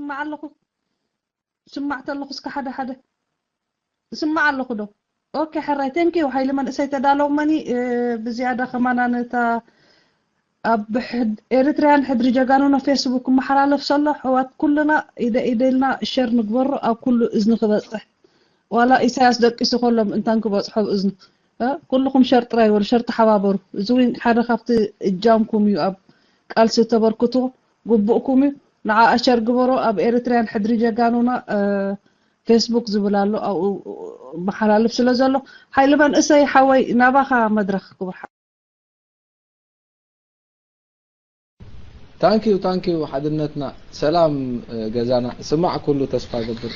ስማዕ ኣለኹ። ስማዕ ተለኹ እስከ ሓደ ሓደ። ስማዕ ኣለኹ ዶ? ኦኬ፣ ሕራይ፣ thank you። ሓይሊ መንእሰይ ተዳለውመኒ። ብዝያዳ ከማና ነታ ኣብ ኤሪትርያን ሕድሪ ጀጋኑና ፌስቡክ ክመሓላለፍ ዘሎ ኣሕዋት ኩልና ኢደ ኢደልና ሸር ንግበሮ፣ ኣብ ኩሉ እዝኒ ክበፅሕ። ዋላ ኢሳያስ ደቂሱ ከሎ ምእንታን ክበፅሖ ብእዝኑ። ኩልኹም ሸር ጥራይ በሉ፣ ሸር ተሓባበሩ። እዚ እውን ሓደ ካብቲ እጃምኩም እዩ፣ ኣብ ቃልሲ ተበርክቱ ግቡእኩም እዩ። ንዓ ሸር ግበሮ። ኣብ ኤሪትርያን ሕድሪ ጀጋኑና ፌስቡክ ዝብል ኣሎ፣ ኣብኡ መሓላልፍ ስለ ዘሎ። ሓይሊ መንእሰይ ሓወይ፣ ናባኻ መድረኽ ክቡር ሓ- ታንኪዩ ታንኪዩ ሓድነትና። ሰላም ገዛና። ስማዕ ኩሉ ተስፋ ገብር።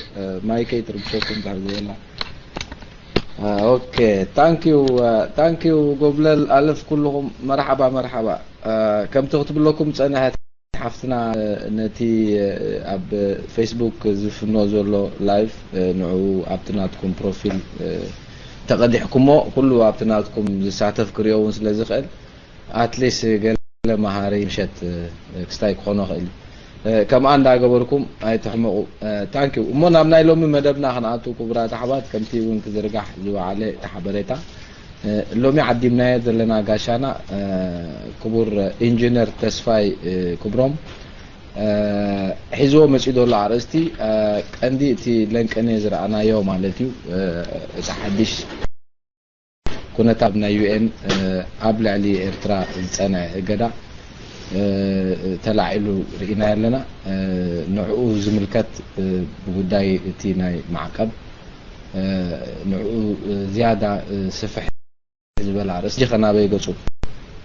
ማይከይ ትርብሸኩም ዳር ዘየላ። ኦኬ፣ ታንኪዩ ታንኪዩ። ጎብለል ኣልፍ ኩልኹም መርሓባ መርሓባ። ከምቲ ክትብለኩም ጸንሐት ሓፍትና፣ ነቲ ኣብ ፌስቡክ ዝፍኖ ዘሎ ላይፍ፣ ንዑ ኣብቲ ናትኩም ፕሮፊል ተቐዲሕኩሞ፣ ኩሉ ኣብቲ ናትኩም ዝሳተፍ ክሪኦ እውን ስለ ዝኽእል፣ ኣትሊስ ገለ መሃሪ ምሸት ክስታይ ክኾኖ ክእል እዩ። ከምኣ እንዳገበርኩም ኣይትሕመቑ። ታንኪዩ። እሞ ናብ ናይ ሎሚ መደብና ክንኣቱ፣ ክቡራት ኣሕዋት፣ ከምቲ እውን ክዝርጋሕ ዝወዓለ እቲ ሓበሬታ፣ ሎሚ ዓዲምናዮ ዘለና ጋሻና ክቡር ኢንጂነር ተስፋይ ክብሮም ሒዝዎ መፂኡ ዘሎ ኣርእስቲ፣ ቀንዲ እቲ ለንቅነ ዝረኣናዮ ማለት እዩ፣ እቲ ሓድሽ ኩነታት ናይ ዩኤን ኣብ ልዕሊ ኤርትራ ዝጸንዐ እገዳ ተላዒሉ ርኢናዮ ኣለና። ንዕኡ ዝምልከት ብጉዳይ እቲ ናይ ማዕቀብ ንዕኡ ዝያዳ ስፍሕ ዝበለ ኣርእስቲ ከ ናበይ ገጹ?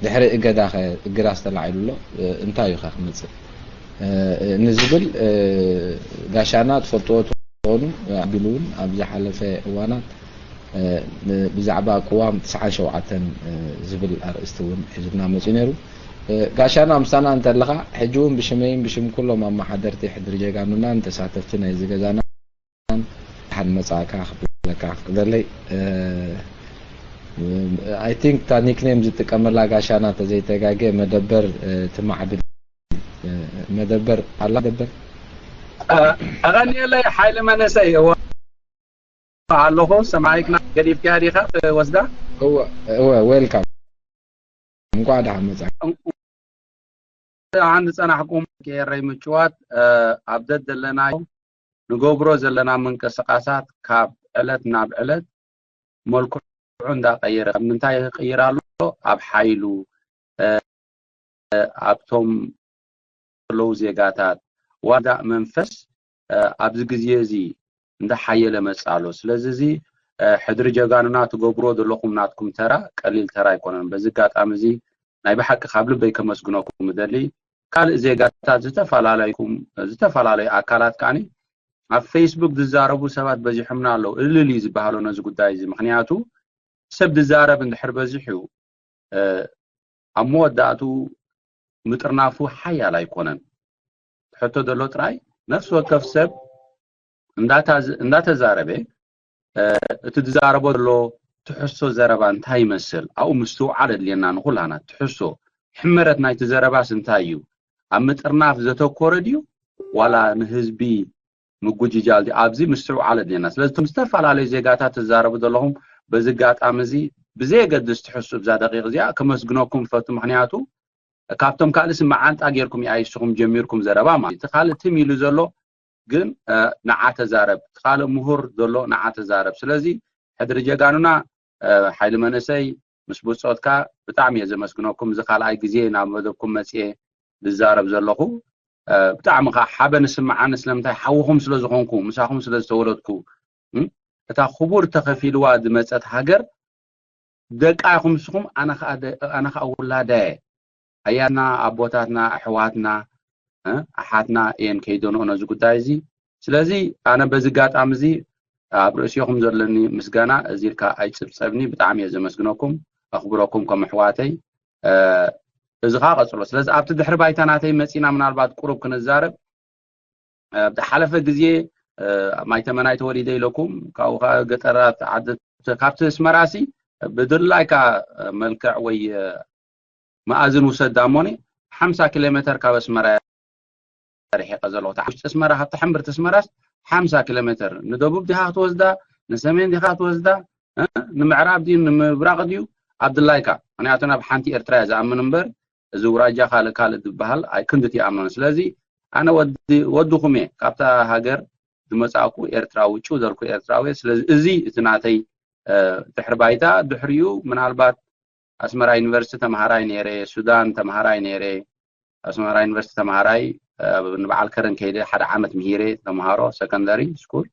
ድሕሪ እገዳ ከ እግዳስ ተላዒሉ ኣሎ፣ እንታይ እዩ ከ ክመጽእ ንዝብል ጋሻና ትፈልጥዎ ትኾኑ፣ ኣቢሉ እውን ኣብ ዝሓለፈ እዋናት ብዛዕባ ቅዋም ትስዓን ሸውዓተን ዝብል ኣርእስቲ እውን ሒዙልና መፅኡ ነይሩ። ጋሻና ምሳና እንተለኻ፣ ሕጂ እውን ብሽመይን ብሽም ኩሎም ኣመሓደርቲ ሕድሪ ጀጋኑናን ተሳተፍቲ ናይዚ ገዛና ደሓን መጻእካ ክብለካ ክደለይ። I think እታ ኒክኔም ዝጥቀመላ ጋሻና ተዘይተጋገ መደበር ትማዕብል መደበር ኣላ ደበር ኣቐንየለይ ሓይሊ መነሰይ እወ ኣለኹ። ሰማይክና ገዲፍካ ዲኻ ወስዳ? እወ እወ፣ ዌልካም፣ እንኳዕ ደሓን መጻእካ። ደሓን ዝጸናሕኩም፣ ከየረይ ምጭዋት። ኣብ ደደለናዮ ንገብሮ ዘለና ምንቅስቃሳት ካብ ዕለት ናብ ዕለት መልክዑ እንዳቀየረ፣ ኣብ ምንታይ ይቅይር ኣሎ? ኣብ ሓይሉ፣ ኣብቶም ዘለዉ ዜጋታት ዋዳ መንፈስ ኣብዚ ግዜ እዚ እንዳሓየለ መጽእ ኣሎ። ስለዚ እዚ ሕድሪ ጀጋኑና ትገብርዎ ዘለኹም ናትኩም ተራ ቀሊል ተራ ኣይኮነን። በዚ ኣጋጣሚ እዚ ናይ ብሓቂ ካብ ልበይ ከመስግነኩም እደሊ። ካልእ ዜጋታት ዝተፈላለዩኩም ዝተፈላለዩ ኣካላት ከዓኒ ኣብ ፌስቡክ ዝዛረቡ ሰባት በዚሖምና ኣለዉ። እልል እዩ ዝበሃሎ ነዚ ጉዳይ እዚ። ምኽንያቱ ሰብ ዝዛረብ እንድሕር በዚሑ ኣብ መወዳእቱ ምጥርናፉ ሓያል ኣይኮነን። ሕቶ ዘሎ ጥራይ ነፍሲ ወከፍ ሰብ እንዳተዛረበ እቲ ዝዛረቦ ዘሎ ትሕሶ ዘረባ እንታይ ይመስል ኣብኡ ምስትውዓል ኣድልየና ንኩላና። ትሕሶ ሕመረት ናይቲ ዘረባስ እንታይ እዩ? ኣብ ምጥርናፍ ዘተኮረ ድዩ ዋላ ንህዝቢ ምጉጅጃል ድዩ? ኣብዚ ምስትውዓል ኣድልየና። ስለዚ እቶም ዝተፈላለዩ ዜጋታት ትዛረቡ ዘለኹም በዚ ኣጋጣሚ እዚ ብዘየገድስ ትሕሱ ብዛ ደቂቕ እዚኣ ከመስግነኩም ፈቱ። ምክንያቱ ካብቶም ካልእስ መዓንጣ ጌርኩም እዩ ኣይስኹም ጀሚርኩም ዘረባ ማለት እቲ ካልእ ትም ኢሉ ዘሎ ግን ንዓ ተዛረብ፣ እቲ ካልእ ምሁር ዘሎ ንዓ ተዛረብ። ስለዚ ሕድሪ ጀጋኑና ሓይሊ መንእሰይ ምስ ብጾትካ ብጣዕሚ እየ ዘመስግነኩም። እዚ ካልኣይ ግዜ ናብ መደብኩም መጽየ ዝዛረብ ዘለኹ ብጣዕሚ ከዓ ሓበን ስምዓኒ። ስለምንታይ ሓውኹም ስለ ዝኾንኩ ምሳኹም ስለ ዝተወለድኩ እታ ክቡር ተኸፊልዋ ዝመጸት ሃገር ደቃ ኢኹም ንስኹም ኣነ ከዓ ውላዳ እየ። ኣያትና ኣቦታትና ኣሕዋትና ኣሓትና እየን ከይደንኦ ነዚ ጉዳይ እዚ። ስለዚ ኣነ በዚ ኣጋጣሚ እዚ ኣብ ርእሲኹም ዘለኒ ምስጋና እዚ ኢልካ ኣይፅብፀብኒ። ብጣዕሚ እየ ዘመስግነኩም ኣኽብረኩም ከም ኣሕዋተይ። እዚ ከዓ ቀፅሎ። ስለዚ ኣብቲ ድሕሪ ባይታ ናተይ መፂና ምናልባት ቁሩብ ክንዛረብ። ኣብ ዝሓለፈ ግዜ ማይተመናይ ተወሊደ ኢለኩም ካብኡ ከዓ ገጠራት ዓዲ ካብቲ ኣስመራሲ ብድላይካ መልክዕ ወይ መኣዝን ውሰድ ዳሞኒ ሓምሳ ኪሎ ሜተር ካብ ኣስመራ ርሒቐ ዘለኹ። እታ ውሽጢ ኣስመራ፣ ካብታ ሕምብርቲ ኣስመራስ ሓምሳ ኪሎ ሜትር። ንደቡብ ዲኻ ክትወስዳ፣ ንሰሜን ዲኻ ክትወስዳ፣ እ? ንምዕራብ ድዩ፣ ንምብራቕ ድዩ? ኣብ ድላይካ። ምኽንያቱ ናብ ሓንቲ ኤርትራ እየ ዝኣምን እምበር፣ እዚ ውራጃ ካልእ ካልእ ዝበሃል ኣይ-፣ ክንድቲ ይኣምኖን። ስለዚ ኣነ ወዲ-፣ ወድኹም እየ። ካብታ ሃገር ዝመጻእኩ ኤርትራዊ፣ ጭው ዘልኩ ኤርትራዊ እየ። ስለዚ እዚ እቲ ናተይ፣ እ፣ ድሕሪ ባይታ። ድሕሪኡ ምናልባት ኣስመራ ዩኒቨርሲቲ ተምሃራይ ነይረ፣ ሱዳን ተምሃራይ ነይረ፣ ኣስመራ ዩኒቨርሲቲ ተምሃራይ፣ እ፣ ንበዓል ከረን ከይደ ሓደ ዓመት ምሂረ ተምሃሮ ሰከንዳሪ ስኩል።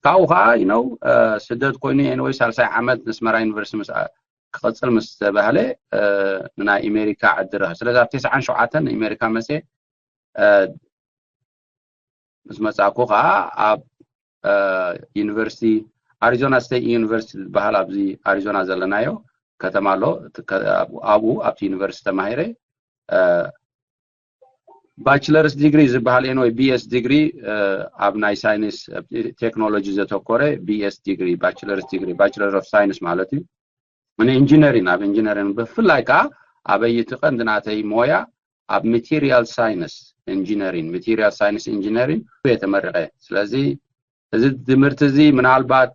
ካብኡ ከዓ፣ you know፣ እ፣ ስደት ኮይኑ፣ ኤንወይ ሳልሳይ ዓመት ንኣስመራ ዩኒቨርሲቲ ምስ ኣ-፣ ክቐጽል ምስ ተባህለ፣ እ፣ ንናይ ኣሜሪካ ዕድል ረኸ-፣ ስለዚ ኣብ ተስዓን ሸውዓተን ንኣሜሪካ መጽየ፣ እ፣ ምስ መጻእኩ ከዓ ኣብ፣ እ፣ ዩኒቨርሲቲ፣ ኣሪዞና ስቴት ዩኒቨርሲቲ ዝበሃል ኣብዚ ኣሪዞና ዘለናዮ ከተማ ኣሎ። እቲ ከ-፣ ኣብኡ፣ ኣብኡ ኣብቲ ዩኒቨርሲቲ ተማሂረ፣ እ፣ ባችለርስ ዲግሪ ዝበሃል ኤንወይ፣ ቢ ኤስ ዲግሪ፣ እ፣ ኣብ ናይ ሳይንስ፣ ኣብ ቴክኖሎጂ ዘተኮረ ቢ ኤስ ዲግሪ፣ ባችለርስ ዲግሪ፣ ባችለር ኦፍ ሳይንስ ማለት እዩ። ንኢንጂነሪን፣ ኣብ ኢንጂነሪን ብፍላይ ከዓ ኣበይ እቲ ቀንዲ ናተይ ሞያ ኣብ ማቴሪያል ሳይንስ ኢንጂነሪን፣ ማቴሪያል ሳይንስ ኢንጂነሪን እየ ተመሪቐ። ስለዚ እዚ ትምህርቲ እዚ ምናልባት፣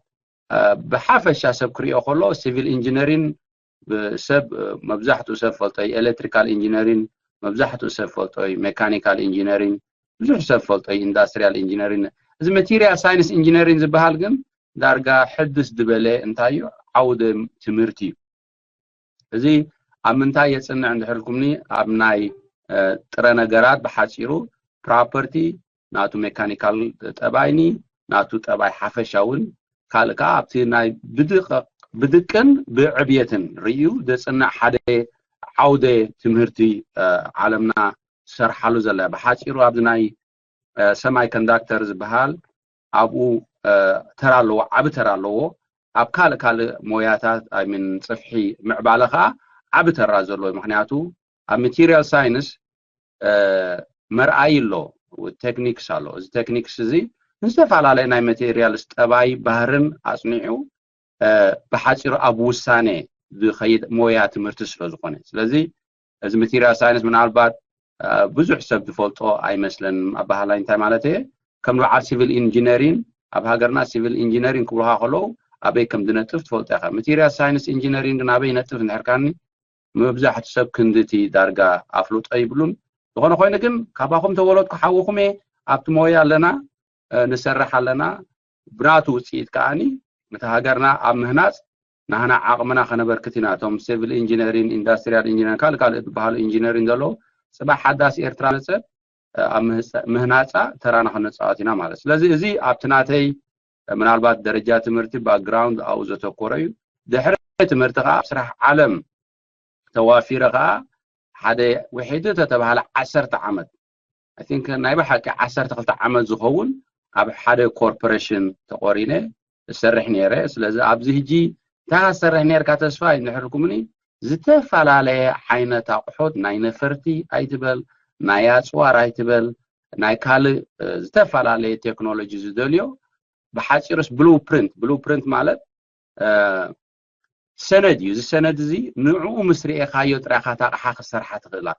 እ፣ ብሓፈሻ ሰብ ክሪኦ ከሎ ሲቪል ኢንጂነሪን ብ-፣ ሰብ፣ እ፣ መብዛሕትኡ ሰብ ፈልጦ እዩ፣ ኤሌክትሪካል ኢንጂነሪን መብዛሕትኡ ሰብ ፈልጦ እዩ፣ ሜካኒካል ኢንጂነሪን ብዙሕ ሰብ ፈልጦ እዩ፣ ኢንዳስትሪያል ኢንጂነሪን። እዚ ማቴሪያል ሳይንስ ኢንጂነሪን ዝበሃል ግን ዳርጋ ሕድስ ዝበለ እንታይ እዩ? ዓውደ ትምህርቲ እዩ። እዚ ኣብ ምንታይ የጽንዕ እንድሕር ኢልኩምኒ፣ ኣብ ናይ፣ እ፣ ጥረ ነገራት ብሓጺሩ ፕሮፐርቲ፣ ናቱ ሜካኒካል ጠባይኒ፣ ናቱ ጠባይ ሓፈሻ እውን፣ ካልእ ከኣ ኣብቲ ናይ ብድቐ-፣ ብድቅን ብዕብየትን ርእዩ ዘጽንዕ ሓደ ዓውደ ትምህርቲ፣ እ፣ ዓለምና ትሰርሓሉ ዘላ። ብሓጺሩ ኣብዚ ናይ፣ እ፣ ሰማይ ኮንዳክተር ዝበሃል ኣብኡ፣ እ፣ ተራ ኣለዎ፣ ዓቢ ተራ ኣለዎ። ኣብ ካልእ ካልእ ሞያታት፣ ኣይ ሚን፣ ጽፍሒ ምዕባለ ከኣ ዓቢ ተራ ዘለዎ እዩ። ምኽንያቱ ኣብ ማቴሪያል ሳይንስ፣ እ፣ መርኣይ ኣሎ፣ ቴክኒክስ ኣሎ። እዚ ቴክኒክስ እዚ ንዝተፈላለየ ናይ ማቴሪያልስ ጠባይ ባህርን ኣጽኒዑ፣ እ፣ ብሓጺሩ ኣብ ውሳኔ ዝኸይድ ሞያ ትምህርቲ ስለ ዝኾነ። ስለዚ እዚ ማቴሪያል ሳይንስ ምናልባት፣ እ፣ ብዙሕ ሰብ ዝፈልጦ ኣይመስለንን። ኣበሃላይ እንታይ ማለት እየ? ከም በዓል ሲቪል ኢንጂነሪን፣ ኣብ ሃገርና ሲቪል ኢንጂነሪን ክብሉኻ ከለዉ ኣበይ ከም ዝነጥፍ ትፈልጦ ኢኻ። ማቴሪያል ሳይንስ ኢንጂነሪን ግን ኣበይ ይነጥፍ እንድሕር ካኒ፣ መብዛሕቱ ሰብ ክንድቲ ዳርጋ ኣፍልጦ ይብሉን። ዝኾነ ኮይኑ ግን ካባኹም ተወለድኩ ሓውኹም እየ፣ ኣብቲ ሞያ ኣለና፣ እ፣ ንሰርሕ ኣለና። ብናቱ ውፅኢት ከዓኒ እቲ ሃገርና ኣብ ምህናፅ ናህና ዓቕምና ከነበርክት ኢና። እቶም ሲቪል ኢንጂነሪን፣ ኢንዳስትሪያል ኢንጂነሪን፣ ካልእ ካልእ ዝበሃሉ ኢንጂነሪን ዘለዉ፣ ፅባሕ ሓዳስ ኤርትራ መፀ፣ እ፣ ኣብ ምህፀ-፣ ምህናፃ ተራና ክንፃወት ኢና ማለት። ስለዚ እዚ ኣብቲ ናተይ፣ እ፣ ምናልባት ደረጃ ትምህርቲ ባክግራውንድ ኣብኡ ዘተኮረ እዩ። ድሕሪ ትምህርቲ ከዓ ኣብ ስራሕ ዓለም ተዋፊረ ከዓ ሓደ ውሒድ ተተባሃለ ዓሰርተ ዓመት፣ I think ናይ ብሓቂ ዓሰርተ ክልተ ዓመት ዝኸውን ኣብ ሓደ ኮርፖሬሽን ተቆሪነ እሰርሕ ነይረ። ስለዚ ኣብዚ ሕጂ እንታይ ትሰርሕ ነርካ ተስፋ እንድሕር ኢልኩምኒ፣ ዝተፈላለየ ዓይነት ኣቑሑት ናይ ነፈርቲ ኣይትበል፣ ናይ ኣፅዋር ኣይትበል፣ ናይ ካልእ፣ እ፣ ዝተፈላለየ ቴክኖሎጂ ዝደልዮ፣ ብሓፂሩስ ብሉ ፕሪንት፣ ብሉ ፕሪንት ማለት፣ እ፣ ሰነድ እዩ። እዚ ሰነድ እዚ ንዕኡ ምስ ርኤኻዮ ጥራይ ኢኻ እታ ኣቕሓ ክትሰርሓ ትኽእላ።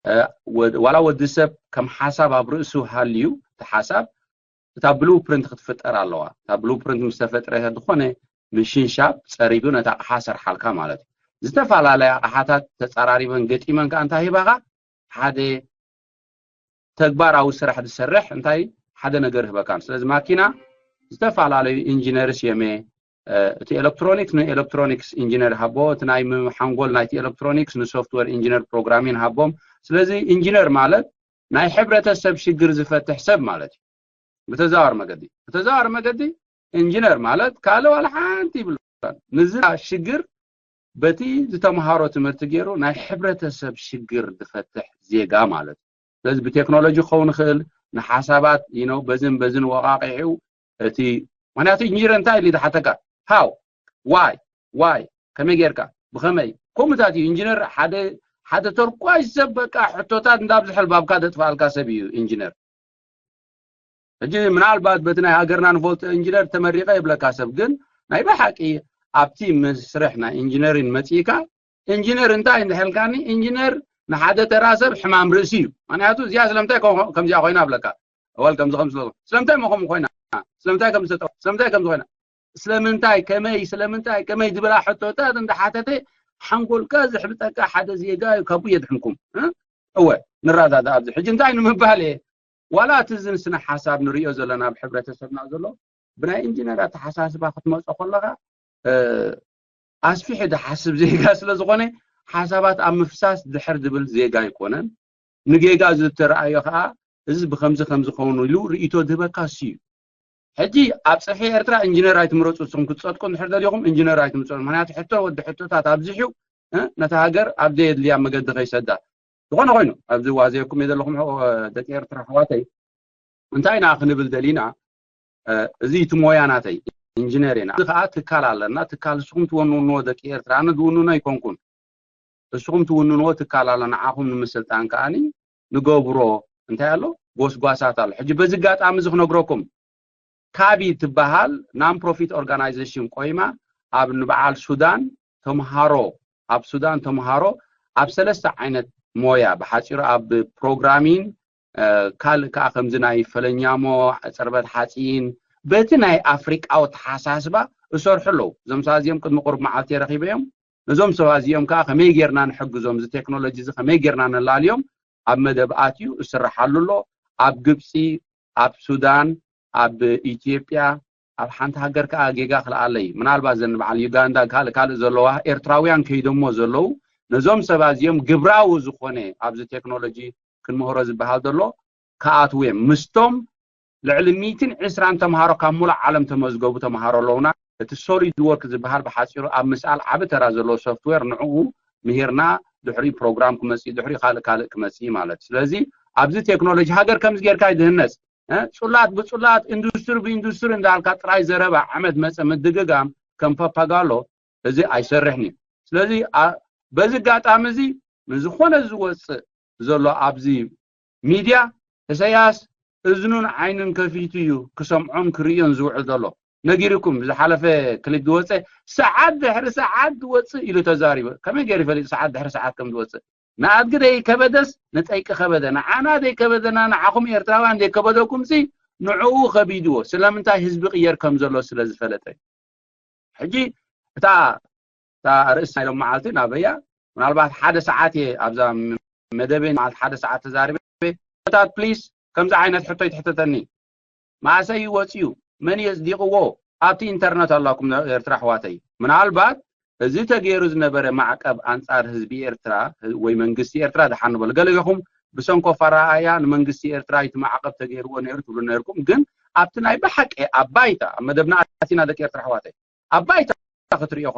እ፣ ወድ-፣ ዋላ ወዲ ሰብ ከም ሓሳብ ኣብ ርእሱ ሃልዩ፣ እቲ ሓሳብ፣ እታ ብሉ ፕሪንት ክትፍጠር ኣለዋ። እታ ብሉ ፕሪንት ምስ ተፈጥረ ዝኾነ ምሽንሻብ ጸሪጉ ነታ ኣቕሓ ሰርሓልካ ማለት እዩ። ዝተፈላለያ ኣቕሓታት ተጸራሪበን ገጢመን ከኣ እንታይ ሂባኻ? ሓደ ተግባራዊ ስራሕ ዝሰርሕ እንታይ ሓደ ነገር ይህበካ። ስለዚ ማኪና ዝተፈላለዩ ኢንጂነርስ እዮም። እ፣ እቲ ኤሌክትሮኒክስ ንኤሌክትሮኒክስ ኢንጂነር ሃቦ፣ እቲ ናይ ም-፣ ሓንጎል ናይቲ ኤሌክትሮኒክስ ንሶፍትዌር ኢንጂነር ፕሮግራሚን ሃቦም። ስለዚ ኢንጂነር ማለት ናይ ሕብረተሰብ ሽግር ዝፈትሕ ሰብ ማለት እዩ። ብተዘዋዋሪ መገዲ፣ ብተዘዋዋሪ መገዲ ኢንጂነር ማለት ካልእ ዋላ ሓንቲ ይብሉን። ንዚ ሽግር በቲ ዝተምሃሮ ትምህርቲ ገይሩ ናይ ሕብረተሰብ ሽግር ዝፈትሕ ዜጋ ማለት እዩ። ስለዚ ብቴክኖሎጂ ክኸውን ይኽእል፣ ንሓሳባት፣ you know፣ በዝን በዝን ወቓቒዑ እቲ፣ ምኽንያቱ ኢንጂነር እንታይ ኢሉ ዝሓተካ? How? Why? Why? ከመይ ጌርካ? ብኸመይ? ከምኡታት እዩ። ኢንጂነር ሓደ፣ ሓደ ተርኳሽ ሰብ በቃ ሕቶታት እንዳብዝሐ ልባብካ ዘጥፍኣልካ ሰብ እዩ ኢንጂነር። ሕጂ ምናልባት በቲ ናይ ሃገርና ንፈልጦ ኢንጂነር ተመሪቐ ይብለካ ሰብ፣ ግን ናይ ብሓቂ ኣብቲ መስርሕ ናይ ኢንጂነሪን መጺእካ፣ ኢንጂነር እንታይ እንድሕልካኒ፣ ኢንጂነር ንሓደ ተራ ሰብ ሕማም ርእሲ እዩ። ምክንያቱ እዚኣ ስለምንታይ ከም- ከምዚኣ ኮይና ኣብለካ፣ እዋል ከምዚ ከም ስለ ስለምንታይ መኸም ኮይና፣ ስለምንታይ ከም ዝሰጠ ስለምንታይ ከም ዝኾይና፣ ስለምንታይ ከመይ ስለምንታይ ከመይ ዝብላ ሕቶታት እንዳሓተተ ሓንጎልካ ዝሕብጠካ ሓደ ዜጋ እዩ። ካብኡ የድሕንኩም እ? እወ፣ ንረዳዳ ኣብዚ ሕጂ እንታይ ንምባል እየ? ዋላ እቲ ዝን ስነ ሓሳብ ንሪኦ ዘለና ኣብ ሕብረተሰብና ዘሎ ብናይ ኢንጂነር ኣተሓሳስባ ክትመፆ ከለካ፣ ኣስፊሑ ዝሓስብ ዜጋ ስለ ዝኾነ፣ ሓሳባት ኣብ ምፍሳስ ድሕር ዝብል ዜጋ ኣይኮነን። ንጌጋ ዝተረኣዮ ከዓ እዚ ብከምዚ ከም ዝኸውን ኢሉ ርእይቶ ዝህበካ እሱ እዩ። ሕጂ ኣብ ፅፍሒ ኤርትራ ኢንጂነር ኣይትምረፁ፣ ንስኹም ክትፀድቁ እንድሕር ደሊኹም ኢንጂነር ኣይትምፅኡ። ምክንያቱ ሕቶ ወዲ ሕቶታት ኣብዚሑ እ፣ ነታ ሃገር ኣብ ዘየድልያ መገዲ ከይሰዳ። ዝኾነ ኮይኑ ኣብዚ ዋዘየኩም እየ ዘለኹም ሕ- ደቂ ኤርትራ ኣሕዋተይ፣ እንታይ ኢና ክንብል ደሊና? እዚ እቲ ሞያ ናተይ ኢንጂነር ኢና። እዚ ከዓ ትካል ኣለና። ትካል ንስኹም ትወንንዎ ደቂ ኤርትራ፣ ኣነ ዝውንኖ ኣይኮንኩን። ንስኹም ትውንንዎ ትካል ኣሎ። ንዓኹም ንምስልጣን ከዓኒ ንገብሮ እንታይ ኣሎ? ጎስጓሳት ኣሎ። ሕጂ በዚ ኣጋጣሚ እዚ ክነግረኩም፣ ካቢ ትበሃል non profit organization ቆይማ ኣብ ንበዓል ሱዳን ተምሃሮ ኣብ ሱዳን ተምሃሮ ኣብ ሰለስተ ዓይነት ሞያ ብሓፂሩ ኣብ ፕሮግራሚን ካልእ ከዓ ከምዚ ናይ ፈለኛሞ፣ ፅርበት ሓፂን በቲ ናይ ኣፍሪቃዊ ተሓሳስባ እሰርሑ ኣለዉ። እዞም ሰባት እዚኦም ቅድሚ ቁሩብ መዓልቲ ረኪበዮም። ነዞም ሰባት እዚኦም ከዓ ከመይ ጌርና ንሕግዞም፣ እዚ ቴክኖሎጂ እዚ ከመይ ጌርና ነላልዮም ኣብ መደብ ኣትዩ እስርሓሉ ኣሎ። ኣብ ግብፂ፣ ኣብ ሱዳን፣ ኣብ ኢትዮጵያ፣ ኣብ ሓንቲ ሃገር ከዓ ጌጋ ክልኣለይ ምናልባት ዘን በዓል ዩጋንዳ ካልእ ካልእ ዘለዋ ኤርትራውያን ከይዶሞ ዘለዉ ነዞም ሰባት እዚኦም ግብራዊ ዝኾነ ኣብዚ ቴክኖሎጂ ክንምህሮ ዝበሃል ዘሎ ክኣትዉ እዮም። ምስቶም ልዕሊ ሚእትን ዕስራን ተምሃሮ ካብ ሙሉእ ዓለም ተመዝገቡ ተምሃሮ ኣለውና። እቲ ሶሊድ ወርክ ዝበሃል ብሓፂሩ ኣብ ምስኣል ዓቢ ተራ ዘለዎ ሶፍትዌር ንዕኡ ምሂርና ድሕሪኡ ፕሮግራም ክመፅእ ድሕሪኡ ካልእ ካልእ ክመፅእ ማለት ስለዚ ኣብዚ ቴክኖሎጂ ሃገር ከምዚ ጌርካ ይድህነፅ። ጽላት ብጽላት ኢንዱስትሪ ብኢንዱስትሪ እንዳልካ ጥራይ ዘረባ ዓመት መጸ ምድግጋም ከም ፓፓጋሎ እዚ ኣይሰርሕን እዩ። ስለዚ በዚ ኣጋጣሚ እዚ ንዝኾነ ዝወፅእ ዘሎ ኣብዚ ሚድያ እሰያስ እዝኑን ዓይኑን ከፊቱ እዩ ክሰምዖን ክርእዮን ዝውዕል ዘሎ። ነጊርኩም ብዝሓለፈ ክሊፕ ዝወፀ ሰዓት ድሕሪ ሰዓት ዝወፅእ ኢሉ ተዛሪቡ። ከመይ ገይሩ ይፈልጥ ሰዓት ድሕሪ ሰዓት ከም ዝወፅእ? ንኣድጊ ደይከበደስ ንጠይቂ ከበደ፣ ንዓና ደይከበደና ንዓኹም ኤርትራውያን ደይከበደኩም ሲ ንዕኡ ከቢድዎ። ስለምንታይ ህዝቢ ቅየር ከም ዘሎ ስለ ዝፈለጠ። ሕጂ እታ እታ ርእሲ ናይ ሎም መዓልቲ ናበያ ምናልባት ሓደ ሰዓት እየ ኣብዛ መደበይ መዓልቲ ሓደ ሰዓት ተዛሪበ ታት ፕሊስ ከምዚ ዓይነት ሕቶ ይትሕተተኒ ማእሰይ ወፅዩ መን የፅዲቕዎ ኣብቲ ኢንተርነት ኣላኩም ኤርትራ ኣሕዋተይ ምናልባት እዚ ተገይሩ ዝነበረ ማዕቀብ ኣንጻር ህዝቢ ኤርትራ ወይ መንግስቲ ኤርትራ ድሓን ንበል ገለ ኢኹም ብሰንኮፍ ኣረኣእያ ንመንግስቲ ኤርትራ እቲ ማዕቀብ ተገይርዎ ነይሩ ትብሉ ነይርኩም ግን ኣብቲ ናይ ብሓቂ ኣብ ባይታ ኣብ መደብና ኣቲና ደቂ ኤርትራ ኣሕዋተይ ኣብ ባይታ ክትሪኦ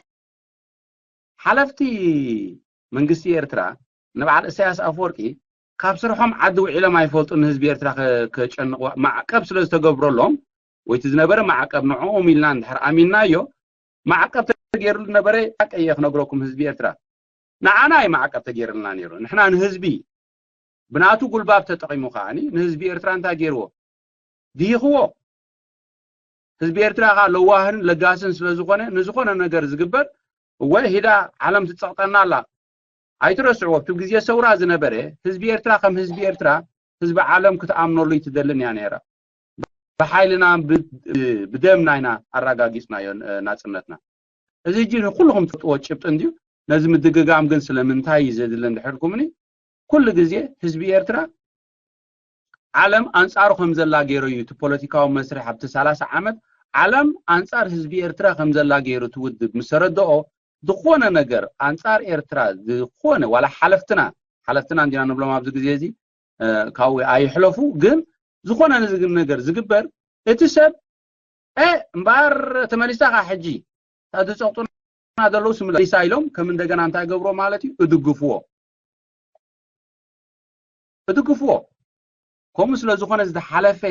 ሓለፍቲ መንግስቲ ኤርትራ ንበዓል እሳያስ ኣፈወርቂ ካብ ስርሖም ዓዲ ውዒሎም ኣይፈልጡ ንህዝቢ ኤርትራ ከጨንቑ ማዕቀብ ስለ ዝተገብረሎም ወይቲ ዝነበረ ማዕቀብ ንዕኦም ኢልና እንድሕር ኣሚንናዮ ማዕቀብ ተገይርሉ ነበረ ቀየ ክነግረኩም ህዝቢ ኤርትራ ንዓና እዩ ማዕቀብ ተገይርልና ነይሩ ንሕና ንህዝቢ ብናቱ ጉልባብ ተጠቒሙ ከዓኒ ንህዝቢ ኤርትራ እንታይ ገይርዎ ድሂኽዎ ህዝቢ ኤርትራ ከዓ ለዋህን ለጋስን ስለ ዝኾነ ንዝኾነ ነገር ዝግበር እወ ሂዳ ዓለም ትፀቕጠና ኣላ ኣይትረስዕዎ ኣብቲ ግዜ ሰውራ ዝነበረ ህዝቢ ኤርትራ ከም ህዝቢ ኤርትራ ህዝቢ ዓለም ክትኣምነሉ ይትደልን እያ ነይራ ብሓይልና ብደምና ኢና ኣረጋጊፅናዮ ናፅነትና እዚ እጂ ንኩልኹም ትፈልጥዎ ጭብጢ እንድዩ ነዚ ምድግጋም ግን ስለምንታይ እዩ ዘድሊ እንድሕልኩምኒ ኩሉ ግዜ ህዝቢ ኤርትራ ዓለም ኣንጻሩ ከም ዘላ ገይሩ እዩ እቲ ፖለቲካዊ መስርሕ ኣብቲ ሰላሳ ዓመት ዓለም ኣንጻር ህዝቢ ኤርትራ ከም ዘላ ገይሩ እቲ ውድብ ምስ ተረድኦ ዝኾነ ነገር ኣንጻር ኤርትራ ዝኾነ ዋላ ሓለፍትና ሓለፍትና እንዲና ንብሎም ኣብዚ ግዜ እዚ ካብኡ ኣይሕለፉ ግን ዝኾነ ነገር ዝግበር እቲ ሰብ እ እምበኣር ተመሊስካ ሕጂ እታ ዝፀቕጡና ዘለዉ ስምለሳ ኢሎም ከም እንደገና እንታይ ገብሮ ማለት እዩ እድግፍዎ እድግፍዎ ከምኡ ስለ ዝኾነ ዝተሓለፈ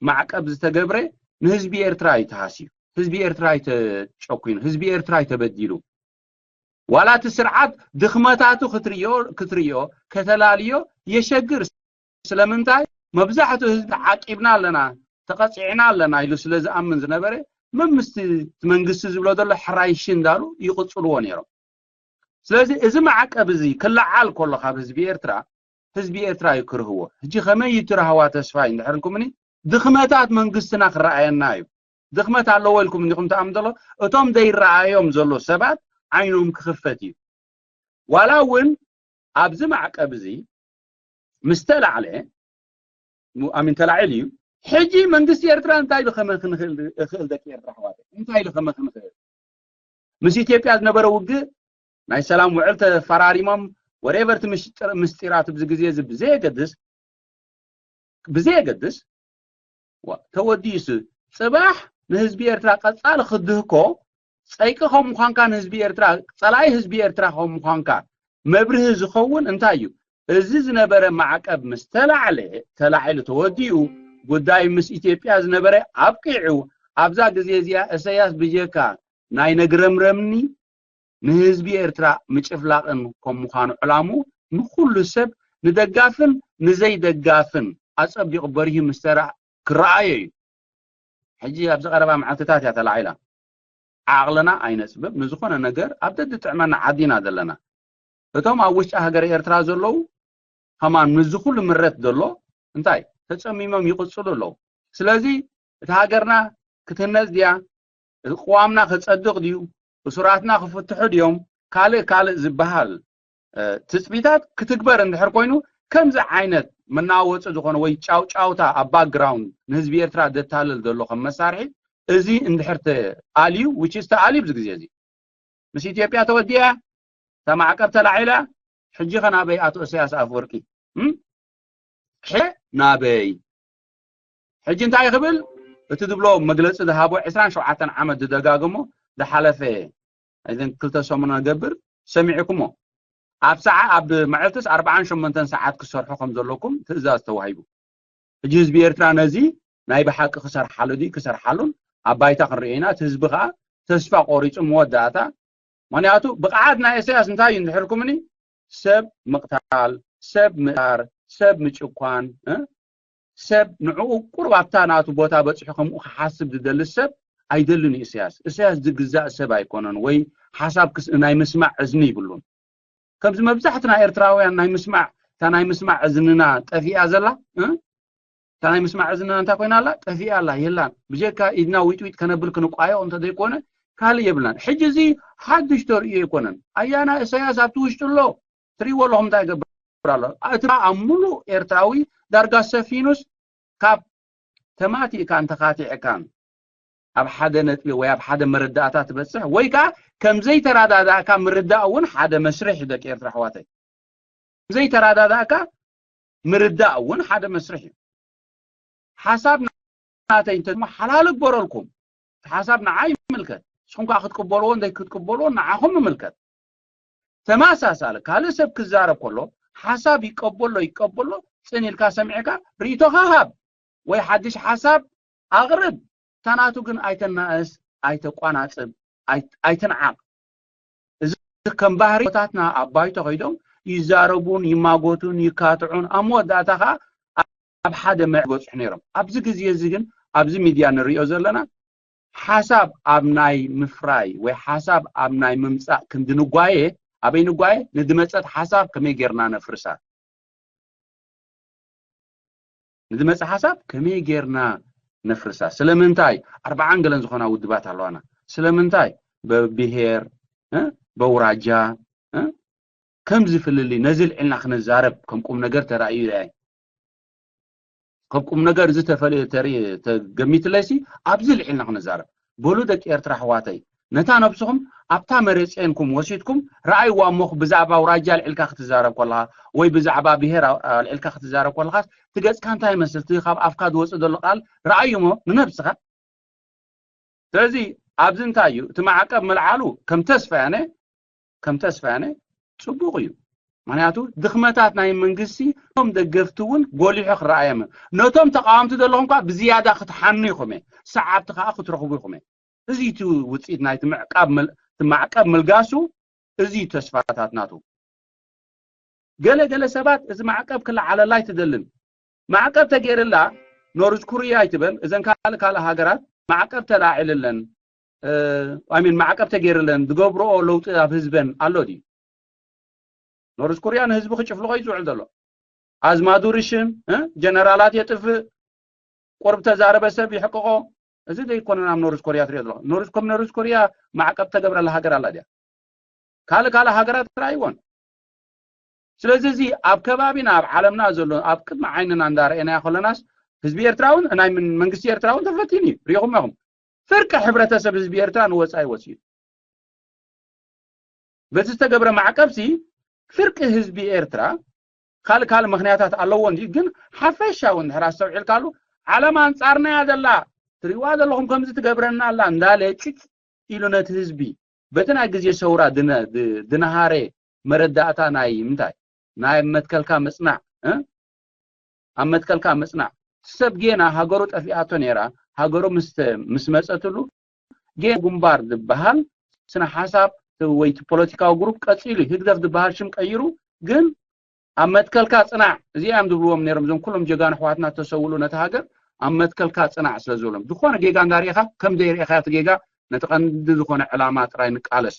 ማዕቀብ ዝተገብረ ንህዝቢ ኤርትራ እዩ ተሃስዩ ህዝቢ ኤርትራ እዩ ተጨኩኑ ህዝቢ ኤርትራ እዩ ተበዲሉ ዋላ እቲ ስርዓት ድኽመታቱ ክትርዮ ከተላልዮ የሸግር ስለምንታይ መብዛሕትኡ ህዝቢ ዓቂብና ኣለና ተቐፂዕና ኣለና ኢሉ ስለ ዝኣምን ዝነበረ መምስቲ መንግስቲ ዝብሎ ዘሎ ሕራይሺ እንዳሉ ይቕፅልዎ ነይሮም ስለዚ እዚ ማዕቀብ እዚ ክለዓል ከሎ ካብ ህዝቢ ኤርትራ፣ ህዝቢ ኤርትራ እዩ ክርህዎ። ሕጂ ከመይ እዩ ትረህዋ ተስፋይ እንድሕር ኢልኩምኒ፣ ድኽመታት መንግስትና ክረኣየና እዩ። ድኽመት ኣለዎ ኢልኩም እንዲኹም ትኣምኑ ዘሎ፣ እቶም ዘይረኣዮም ዘሎ ሰባት ዓይኖም ክኽፈት እዩ። ዋላ እውን ኣብዚ ማዕቀብ እዚ ምስ ተላዕለ፣ ሙ-፣ ኣሚን ተላዒሉ እዩ። ሕጂ መንግስቲ ኤርትራ እንታይ ኢሉ ከመኽን ይኽእል፣ ይኽእል ደቂ ኤርትራ ኣሕዋተይ? እንታይ ኢሉ ከመኽን ይኽእል? ምስ ኢትዮጵያ ዝነበረ ውግእ ናይ ሰላም ውዕል ተፈራሪሞም፣ ወሬቨር እቲ ምስጢር-፣ ምስጢራት ኣብዚ ግዜ እዚ ብዘየገድስ፣ ብዘየገድስ፣ ዋ፣ ተወዲሱ ጽባሕ ንህዝቢ ኤርትራ ቀጻሊ ክድህኮ ጸይቂ ከም ምዃንካ ንህዝቢ ኤርትራ፣ ጸላኢ ህዝቢ ኤርትራ ከም ምዃንካ መብርሂ ዝኸውን እንታይ እዩ? እዚ ዝነበረ ማዕቀብ ምስ ተላዕለ፣ ተላዒሉ ተወዲኡ፣ ጉዳይ ምስ ኢትዮጵያ ዝነበረ ኣብቂዑ፣ ኣብዛ ግዜ እዚኣ እሰያስ ብጀካ ናይ ነግረምረምኒ ንህዝቢ ኤርትራ ምጭፍላቕን ከም ምዃኑ ዕላሙ ንኹሉ ሰብ ንደጋፍን ንዘይደጋፍን ኣጸቢቑ በሪሁ ምስ ተራ ክረኣዮ እዩ። ሕጂ ኣብዚ ቀረባ መዓልትታት እያ ተላዒላ። ዓቕልና ኣይነጽብብ፣ ንዝኾነ ነገር ኣብ ደድጥዕመና ዓዲና ዘለና። እቶም ኣብ ውሽጢ ሃገር ኤርትራ ዘለዉ ከማን ምስዚ ኩሉ ምረት ዘሎ እንታይ ተጸሚሞም ይቕጽሉ ኣለዉ። ስለዚ እቲ ሃገርና ክትህነጽ ድያ? እቲ ቅዋምና ክጸድቕ ድዩ? እሱራትና ክፍትሑ ድዮም? ካልእ ካልእ ዝበሃል፣ እ፣ ትጽቢታት ክትግበር እንድሕር ኮይኑ፣ ከምዚ ዓይነት መናወጺ ዝኾነ ወይ ጫውጫውታ ኣብ ባክግራውንድ ንህዝቢ ኤርትራ ዘታልል ዘሎ ከም መሳርሒ፣ እዚ እንድሕር ተኣልዩ፣ which is ተኣልዩ ኣብዚ ግዜ እዚ። ምስ ኢትዮጵያ ተወዲኣ፣ እታ ማዕቀብ ተላዒላ፣ ሕጂ ኸ ናበይ ኣቶ ኢሳያስ ኣፈወርቂ? እም? ሐ ናበይ? ሕጂ እንታይ ክብል? እቲ ዝብሎ መግለጺ ዝሃቦ ዕስራን ሸውዓተን ዓመት ዝደጋገሞ ዝሓለፈ፣ I think ክልተ ሰሙን ገብር ሰሚዕኩሞ። ኣብ ሰዓ-፣ ኣብ መዓልትስ ኣርባዓን ሸሞንተን ሰዓት ክሰርሑ ከም ዘለኩም ትእዛዝ ተዋሂቡ። ሕጂ ህዝቢ ኤርትራ ነዚ ናይ ብሓቂ ክሰርሓሉ ድዩ ክሰርሓሉን ኣብ ባይታ ክንርእዮ ኢና። እቲ ህዝቢ ከኣ ተስፋ ቆሪጹ መወዳእታ። ምኽንያቱ ብቕዓት ናይ ኢሳያስ እንታይ እዩ እንድሕር ኢልኩምኒ፣ ሰብ ምቕታል፣ ሰብ ምእሳር፣ ሰብ ምጭኳን፣ እ? ሰብ ንዕኡ ቁሩብ ኣብታ ናቱ ቦታ በጺሑ ከምኡ ክሓስብ ዝደሊ ሰብ ኣይደልን እዩ ኢሳያስ። ኢሳያስ ዝግዛእ ሰብ ኣይኮነን፣ ወይ ሓሳብ ክስ-፣ ናይ ምስማዕ እዝኒ ይብሉን። ከምዚ መብዛሕቱ ናይ ኤርትራውያን ናይ ምስማዕ፣ እታ ናይ ምስማዕ እዝንና ጠፊኣ ዘላ፣ እ? እታ ናይ ምስማዕ እዝንና እንታይ ኮይና ኣላ? ጠፊኣ ኣላ፣ የላን። ብጀካ ኢድና ዊጥዊጥ ከነብል ክንቋየቕ እንተ ዘይኮነ ካልእ የብልናን። ሕጂ እዚ ሓድሽ ተርእዮ ኣይኮነን። ኣያና ኢሳያስ ኣብቲ ውሽጢ ኣሎ፣ ትርእይዎ ኣለኹም እንታይ ይገብር ኣሎ። እቲ ኣብ ሙሉእ ኤርትራዊ ዳርጋ ሰፊኑስ ካብ ተማቲእካን ተኻቲዕካን ኣብ ሓደ ነጥቢ ወይ ኣብ ሓደ መረዳእታ ትበጽሕ፣ ወይ ከኣ ከም ዘይተረዳዳእካ ምርዳእ እውን ሓደ መስርሕ እዩ፣ ደቂ ኤርትራ ኣሕዋተይ። ዘይተረዳዳእካ ምርዳእ እውን ሓደ መስርሕ እዩ። ሓሳብ ናተይ እንተ ድማ ሓላል እግበረልኩም። እቲ ሓሳብ ንዓይ ይምልከት። ንስኹም ከኣ ክትቅበልዎ እንተይ ክትቅበልዎ ንዓኹም ይምልከት። ተመሳሳሊ ካልእ ሰብ ክዛረብ ከሎ ሓሳብ ይቀበሎ ይቀበሎ ጽን ኢልካ ሰሚዕካ ርእይቶኻ ሃብ ወይ ሓድሽ ሓሳብ ኣቕርብ። እታ ናቱ ግን ኣይተናእስ፣ ኣይተቋናጽብ፣ ኣይ-፣ ኣይትንዓቕ። እዚ ከም ባህሪ ቦታትና ኣብ ባይቶ ከይዶም ይዛረቡን ይማጎቱን ይካትዑን ኣብ መወዳእታ ከዓ ኣብ ሓደ መዕ ይበጽሑ ነይሮም። ኣብዚ ግዜ እዚ ግን ኣብዚ ሚድያ ንሪኦ ዘለና ሓሳብ ኣብ ናይ ምፍራይ ወይ ሓሳብ ኣብ ናይ ምምጻእ ክንዲ ንጓየ፣ ኣበይ ንጓየ? ንድመጸት ሓሳብ ከመይ ጌርና ነፍርሳ? ንድመጽእ ሓሳብ ከመይ ጌርና ነፍርሳ? ስለምንታይ ኣርባዓን ገለን ዝኾና ውድባት ኣለዋና? ስለምንታይ በብሄር፣ እ፣ በውራጃ፣ እ፣ ከምዚ ፍልልይ ነዚ ልዕልና ክነዛረብ ከም ቁም ነገር ተራእዩ ይርኣይ። ከም ቁም ነገር እዚ ተፈል-፣ ተሪ-፣ ተገሚትለይሲ ኣብዚ ልዕልና ክነዛረብ። በሉ ደቂ ኤርትራ ኣሕዋተይ፣ ነታ ነብስኹም ኣብታ መሬት ጼንኩም ወሲድኩም ረኣይዋ እሞ ብዛዕባ ኣውራጃ ኣልዒልካ ክትዛረብ ከለኻ ወይ ብዛዕባ ብሄር ኣ-፣ ኣልዒልካ ክትዛረብ ከለኻስ እቲ ገጽካ እንታይ ይመስል? እቲ ካብ ኣፍካ ዝወጽእ ዘሎ ቃል ረኣዩ እሞ ንነብስኻ። ስለዚ ኣብዚ እንታይ እዩ እቲ ማዕቀብ ምልዓሉ? ከም ተስፋ ያነ፣ ከም ተስፋ ያነ ጽቡቕ እዩ። ምኽንያቱ ድኽመታት ናይ መንግስቲ ነቶም ደገፍቲ እውን ጎሊሑ ክረኣዮም እዩ። ነቶም ተቃወምቲ ዘለኹም ከኣ ብዝያዳ ክትሓኑ ኢኹም እየ። ሰዓብቲ ከኣ ክትረኽቡ ኢኹም እየ። እዚ እቲ ውጽኢት ናይቲ ምዕቃብ ምል-፣ እቲ ማዕቀብ ምልጋሱ፣ እዚ እዩ ተስፋታት ናቱ። ገለ ገለ ሰባት እዚ ማዕቀብ ክለዓለላ ኣይትደልን። ማዕቀብ ተገይርላ ኖርዝ ኩርያ ኣይትበል፣ እዘን ካልእ ካልእ ሃገራት ማዕቀብ ተላዒልለን፣ እ፣ I mean ማዕቀብ ተገይርለን ዝገብርኦ ለውጢ ኣብ ህዝበን ኣሎ ድዩ? ኖርዝ ኮርያ ንህዝቢ ክጭፍልቆ እዩ ዝውዕል ዘሎ። ኣዝማዱ ርሽን እ? ጀነራላት የጥፍእ፣ ቁርብ ተዛረበ ሰብ ይሕቅቆ። እዚ ዘይኮነ ናብ ኖርዝ ኮርያ ትሪኦ ዘለኹ። ኖርዝ ኮም ኖርዝ ኮርያ ማዕቀብ ተገብረላ ሃገር ኣላ ድያ? ካልእ ካልእ ሃገራት ርኣይዎን። ስለዚ እዚ ኣብ ከባቢና ኣብ ዓለምና ዘሎ ኣብ ቅድሚ ዓይንና እንዳረኣናዮ ከለናስ ህዝቢ ኤርትራ እውን ናይ ምን- መንግስቲ ኤርትራ እውን ተፈቲኑ እዩ። ሪኢኹም ኢኹም። ፍርቂ ሕብረተሰብ ህዝቢ ኤርትራ ንወጻኢ ወፂኡ። በዚ ዝተገብረ ማዕቀብሲ ፍርቂ ህዝቢ ኤርትራ ካልእ ካልእ ምኽንያታት ኣለዎ እንጂ ግን ሓፈሻዊ እንድሕር ኣስተውዒልካሉ ዓለም ኣንጻርና እያ ዘላ። ትሪእዋ ዘለኹም ከምዚ ትገብረና ኣላ እንዳለ ጭጭ ኢሉ ነቲ ህዝቢ በቲ ናይ ግዜ ሰውራ ድነ- ድ- ድነሃረ መረዳእታ ናይ ምንታይ ናይ መትከልካ ምጽናዕ እ? ኣብ መትከልካ ምጽናዕ ሰብ ጌና ሃገሩ ጠፊኣቶ ነይራ። ሃገሩ ምስ ተ- ምስ መጸትሉ ጌና ግንባር ዝበሃል ስነ ሓሳብ ወይ እቲ ፖለቲካዊ ግሩፕ ቀጺሉ ህግደፍ ዝበሃል ሽም ቀይሩ ግን ኣብ መትከልካ ጽናዕ እዚኣም ዝብልዎም ነይሮም እዞም ኩሎም ጀጋኑ ኣሕዋትና ተሰውሉ ነቲ ሃገር ኣብ መትከልካ ጽናዕ ስለ ዝብሎም ዝኾነ ጌጋ እንዳርኢኻ ከም ዘይርኢኻ እቲ ጌጋ ነቲ ቀንዲ ዝኾነ ዕላማ ጥራይ ንቃለስ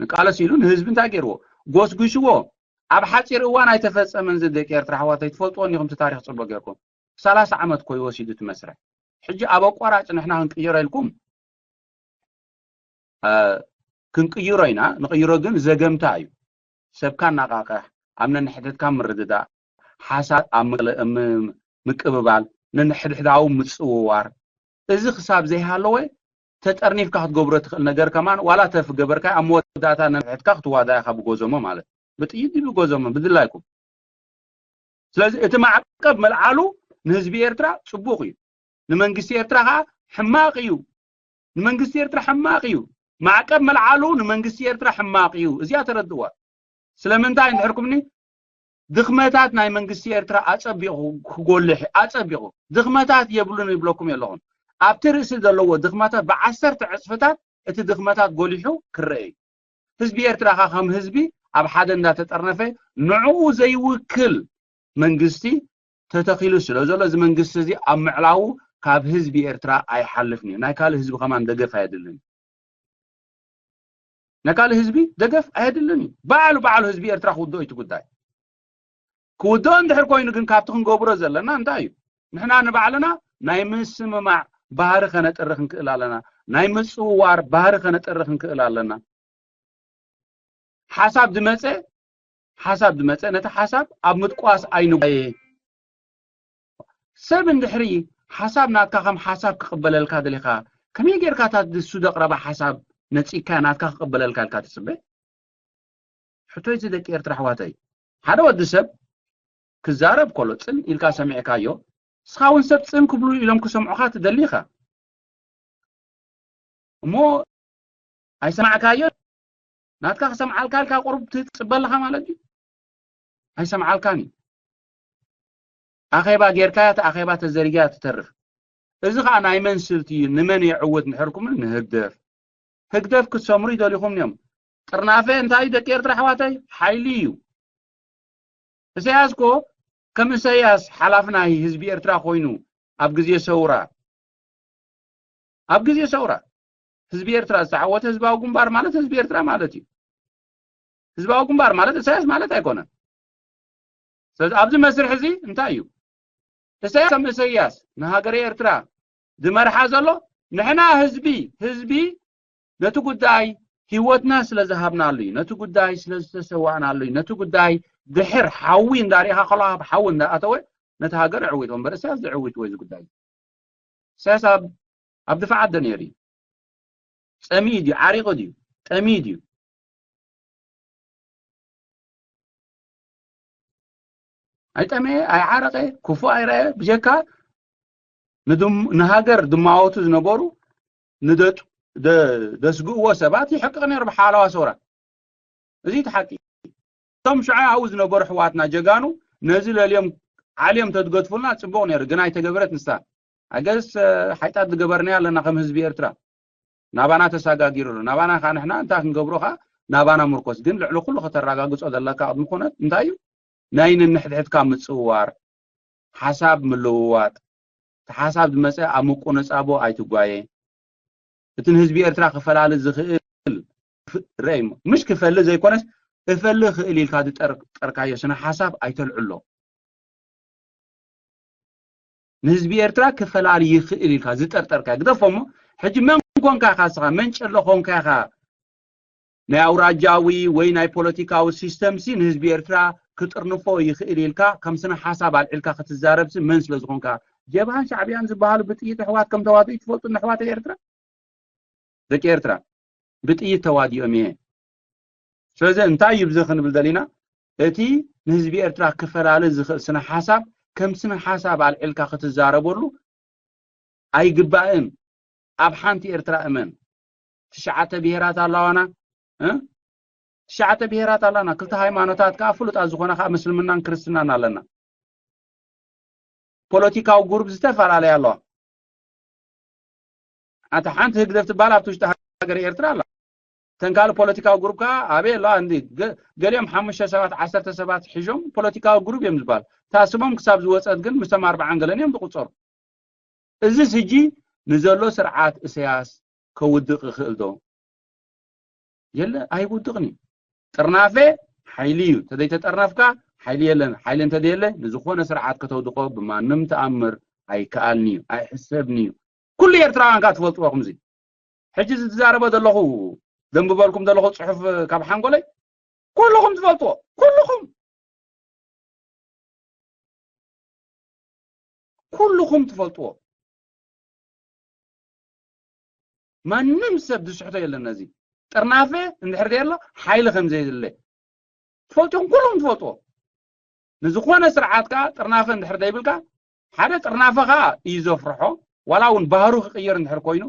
ንቃለስ ኢሉ ንህዝቢ እንታይ ገይርዎ ጎስጒስዎ ኣብ ሓፂር እዋን ኣይተፈጸመን እዚ ደቂ ኤርትራ ኣሕዋተይ ትፈልጥዎ እኒኹም እቲ ታሪክ ፅቡቅ ገይርኩም ሰላሳ ዓመት ኮይ ወሲዱ እቲ መስርሕ ሕጂ ኣብ ኣቋራጭ ንሕና ክንቅይሮ ኢልኩም ክንቅይሮ ኢና ንቅይሮ ግን ዘገምታ እዩ ሰብካ እናቃቅሕ ኣብ ነንሕድሕድካ ምርድዳእ ሓሳብ ኣብ ምቅብባል ነንሕድሕዳዊ ምፅውዋር እዚ ክሳብ ዘይሃለወ ተጠርኒፍካ ክትገብሮ ትኽእል ነገር ከማን ዋላ ተፍ ገበርካ ኣብ መወዳእታ ነንሕድሕድካ ክትዋዳ ኢኻ ብጎዘሞ ማለት ብጥይት ድዩ ብጎዘሞ ብድላይኩም ስለዚ እቲ ማዕቀብ መልዓሉ ንህዝቢ ኤርትራ ፅቡቅ እዩ ንመንግስቲ ኤርትራ ከዓ ሕማቅ እዩ ንመንግስቲ ኤርትራ ሕማቅ እዩ ማዕቀብ መልዓሉ ንመንግስቲ ኤርትራ ሕማቅ እዩ እዚኣ ተረድእዋ ስለምንታይ እንድሕርኩምኒ ድኽመታት ናይ መንግስቲ ኤርትራ ኣጸቢቑ ክጎልሕ ኣጸቢቑ ድኽመታት የብሉን ይብለኩም የለኹን ኣብቲ ርእሲ ዘለዎ ድኽመታት ብዓሰርተ ዕጽፍታት እቲ ድኽመታት ጎሊሑ ክረአ እዩ ህዝቢ ኤርትራ ኻ ከም ህዝቢ ኣብ ሓደ እንዳተጠርነፈ ንዕኡ ዘይውክል መንግስቲ ተተኺሉ ስለ ዘሎ እዚ መንግስቲ እዚ ኣብ ምዕላዉ ካብ ህዝቢ ኤርትራ ኣይሓልፍን እዩ ናይ ካልእ ህዝቢ ከማን ደገፍ ኣየድልን ናይ ካልእ ህዝቢ ደገፍ ኣየድልን እዩ ባዕሉ ባዕሉ ህዝቢ ኤርትራ ክውድኦ እዩ እቲ ጉዳይ ክውድኦ እንድሕር ኮይኑ ግን ካብቲ ክንገብሮ ዘለና እንታይ እዩ ንሕና ንባዕልና ናይ ምስምማዕ ባህሪ ከነጥሪ ክንክእል ኣለና ናይ ምፅውዋር ባህሪ ከነጥሪ ክንክእል ኣለና ሓሳብ ዝመፀ ሓሳብ ዝመፀ ነቲ ሓሳብ ኣብ ምጥቋስ ኣይንጓየ ሰብ እንድሕሪ ሓሳብ ናትካ ከም ሓሳብ ክቕበለልካ ደሊኻ ከመይ ጌርካ እታ ንሱ ዘቕረባ ሓሳብ ነፂግካ ናትካ ክቕበለልካ ኢልካ ትፅበ ሕቶይ እዚ ደቂ ኤርትራ ኣሕዋተይ ሓደ ወዲ ሰብ ክዛረብ ከሎ ፅን ኢልካ ሰሚዕካዮ ንስኻ እውን ሰብ ፅን ክብሉ ኢሎም ክሰምዑኻ ትደሊ ኢኻ እሞ ኣይሰማዕካዮ ናትካ ክሰምዓልካ ኢልካ ቁሩብ ትፅበ ኣለኻ ማለት እዩ ኣይሰምዓልካን እዩ ኣኼባ ጌርካያ እቲ ኣኼባ ተዘሪግያ ትተርፍ እዚ ከዓ ናይ መን ስልቲ እዩ ንመን የዕውት እንድሕርኩም ንህግደፍ ህግደፍ ክትሰምሩ ይደሊኹም እዮም ጥርናፈ እንታይ ደቂ ኤርትራ ኣሕዋተይ ሓይሊ እዩ እሰያስ ኮ ከም እሰያስ ሓላፍ ናይ ህዝቢ ኤርትራ ኮይኑ ኣብ ግዜ ሰውራ ኣብ ግዜ ሰውራ ህዝቢ ኤርትራ ዝተዓወተ ህዝባዊ ግንባር ማለት ህዝቢ ኤርትራ ማለት እዩ ህዝባዊ ግንባር ማለት እሰያስ ማለት ኣይኮነን ስለዚ ኣብዚ መስርሕ እዚ እንታይ እዩ እሰያስ ከም እሰያስ ንሃገረ ኤርትራ ዝመርሓ ዘሎ ንሕና ህዝቢ ህዝቢ ነቲ ጉዳይ ህይወትና ስለ ዝሃብናሉ እዩ ነቲ ጉዳይ ስለ ዝተሰዋእናሉ እዩ ነቲ ጉዳይ ድሕር ሓዊ እንዳሪኢኻ ከሎ ኣብ ሓዊ እንዳኣተወ ነቲ ሃገር ዕዊት ወንበር እሰያስ ዝዕዊት ወይ ዝጉዳይ እሰያስ ኣብ ኣብ ድፋዓት ዶ ነይሩ እዩ ፀሚኡ ድዩ ዓሪቑ ድዩ ጠሚዩ ድዩ ኣይጠመየ ኣይዓረቐ ክፉእ ኣይረኣየ ብጀካ ንሃገር ድማወቱ ዝነበሩ ንደስግእዎ ሰባት ይሕቅቕ ነይሩ ብሓለዋ ሰውራ እዚ እቲ ሓቂ እቶም ሽዑ ኣብኡ ዝነበሩ ኣሕዋትና ጀጋኑ ነዚ ለልዮም ዓልዮም ተትገድፉልና ፅቡቕ ነይሩ ግን ኣይተገበረት ንሳ ኣገስ ሓይጣት ዝገበርናዮ ኣለና ከም ህዝቢ ኤርትራ ናባና ተሳጋጊሩ ኣሎ ናባና ከዓ ንሕና እንታይ ክንገብሮ ከዓ ናባና ምርኮስ ግን ልዕሊ ኩሉ ከተረጋግፆ ዘለካ ቅድሚ ኩነት እንታይ እዩ ናይ ነንሕድሕድካ ምፅውዋር ሓሳብ ምልውዋጥ እቲ ሓሳብ ዝመፀ ኣብ ምቁንፃቦ ኣይትጓየ እቲ ንህዝቢ ኤርትራ ክፈላሊ ዝኽእል ክፍ- ርአይ እሞ፣ ምሽ ክፈሊ ዘይኮነስ እፈሊ ክእል ኢልካ ዝጠርጠርካዮ ስነ ሓሳብ ኣይተልዕሎ። ንህዝቢ ኤርትራ ክፈላሊ ይኽእል ኢልካ ዝጠርጠርካዮ ግደፎ እሞ፣ ሕጂ መን ኮንካ ኢኻ ንስኻ? መን ጨሎ ኮንካ ኢኻ? ናይ ኣውራጃዊ ወይ ናይ ፖለቲካዊ ሲስተም ሲ ንህዝቢ ኤርትራ ክጥርንፎ ይኽእል ኢልካ ከም ስነ ሓሳብ ኣልዒልካ ክትዛረብ ሲ መን ስለ ዝኾንካ? ጀብሃን ሻዕብያን ዝበሃሉ ብጥይት ኣሕዋት ከም ተዋድኡ ትፈልጡ? ንኣሕዋት ኤርትራ፣ ደቂ ኤርትራ ብጥይት ተዋዲኦም እየ። ስለዚ እንታይ እዩ ብዚ ክንብል ደሊና? እቲ ንህዝቢ ኤርትራ ክፈላሊ ዝኽእል ስነ ሓሳብ ከም ስነ ሓሳብ ኣልዒልካ ክትዛረበሉ ኣይግባእን። ኣብ ሓንቲ ኤርትራ እመን። ትሽዓተ ብሄራት ኣለዋና እ? ትሽዓተ ብሄራት ኣለና። ክልተ ሃይማኖታት ከዓ ፍሉጣት ዝኾነ ከዓ ምስልምናን ክርስትናን ኣለና። ፖለቲካዊ ጉሩብ ዝተፈላለያ ኣለዋ። ኣታ ሓንቲ ህግደፍ ትበሃል ኣብቲ ውሽጢ ሃገር ኤርትራ ኣላ። ተን ካልእ ፖለቲካዊ ጉሩብ ከዓ ኣበይ ኣለዋ? እንዲ ገ- ገሊኦም ሓሙሽተ ሰባት ዓሰርተ ሰባት ሒዞም ፖለቲካዊ ጉሩብ እዮም ዝበሃል። እታ ስሞም ክሳብ ዝወፀት ግን ምስቶም ኣርባዓን ገለን እዮም ዝቁፀሩ። እዚ ሕጂ ንዘሎ ስርዓት እሰያስ ከውድቕ ይኽእል ዶ? የለ ኣይውድቕን እዩ። ጥርናፈ ሓይሊ እዩ። ተዘይተጠርነፍካ ሓይሊ የለን። ሓይሊ እንተዘየለ ንዝኾነ ስርዓት ከተውድቆ ብማንም ተኣምር ኣይከኣልን እዩ፣ ኣይሕሰብን እዩ። ኩሉ ኤርትራውያን ከኣ ትፈልጥዎ ከምዚ። ሕጂ ዝዛረቦ ዘለኹ ዘንብበልኩም ዘለኹ ጽሑፍ ካብ ሓንጎለይ ኩልኹም ትፈልጥዎ፣ ኩልኹም ኩልኹም ትፈልጥዎ። ማንም ሰብ ዝስሕቶ የለን። ነዚ ጥርናፈ እንድሕር ደየሎ ሓይሊ ከም ዘየለ ትፈልጥኹም፣ ኩልኹም ትፈልጥዎ። ንዝኾነ ስርዓት ከዓ ጥርናፈ እንድሕር ዘይብልካ ሓደ ጥርናፈ ከዓ እዩ ዘፍርሖ። ዋላ እውን ባህሩ ክቅየር እንድሕር ኮይኑ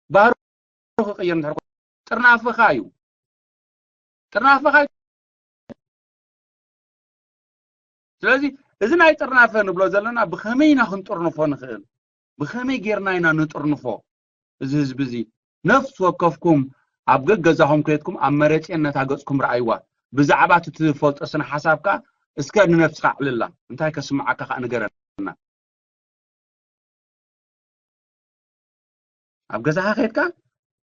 ባህሩ ክቅየር እንድሕር ኮይኑ ጥርናፈኻ እዩ። ጥርናፈኻ እዩ። ስለዚ እዚ ናይ ጥርናፈ ንብሎ ዘለና ብኸመይ ኢና ክንጥርንፎ ንኽእል? ብኸመይ ጌርና ኢና ንጥርንፎ? እዚ ህዝቢ እዚ ነፍሲ ወከፍኩም ኣብ ገገዛኹም ከይድኩም ኣብ መረፅኤን ነታ ገፅኩም ረኣይዋ። ብዛዕባ እቲ ትፈልጦ ስነ ሓሳብ ከዓ እስከ ንነብስኻ ኣዕልላ። እንታይ ከስምዓካ ከዓ ንገረና። ኣብ ገዛኻ ከይድካ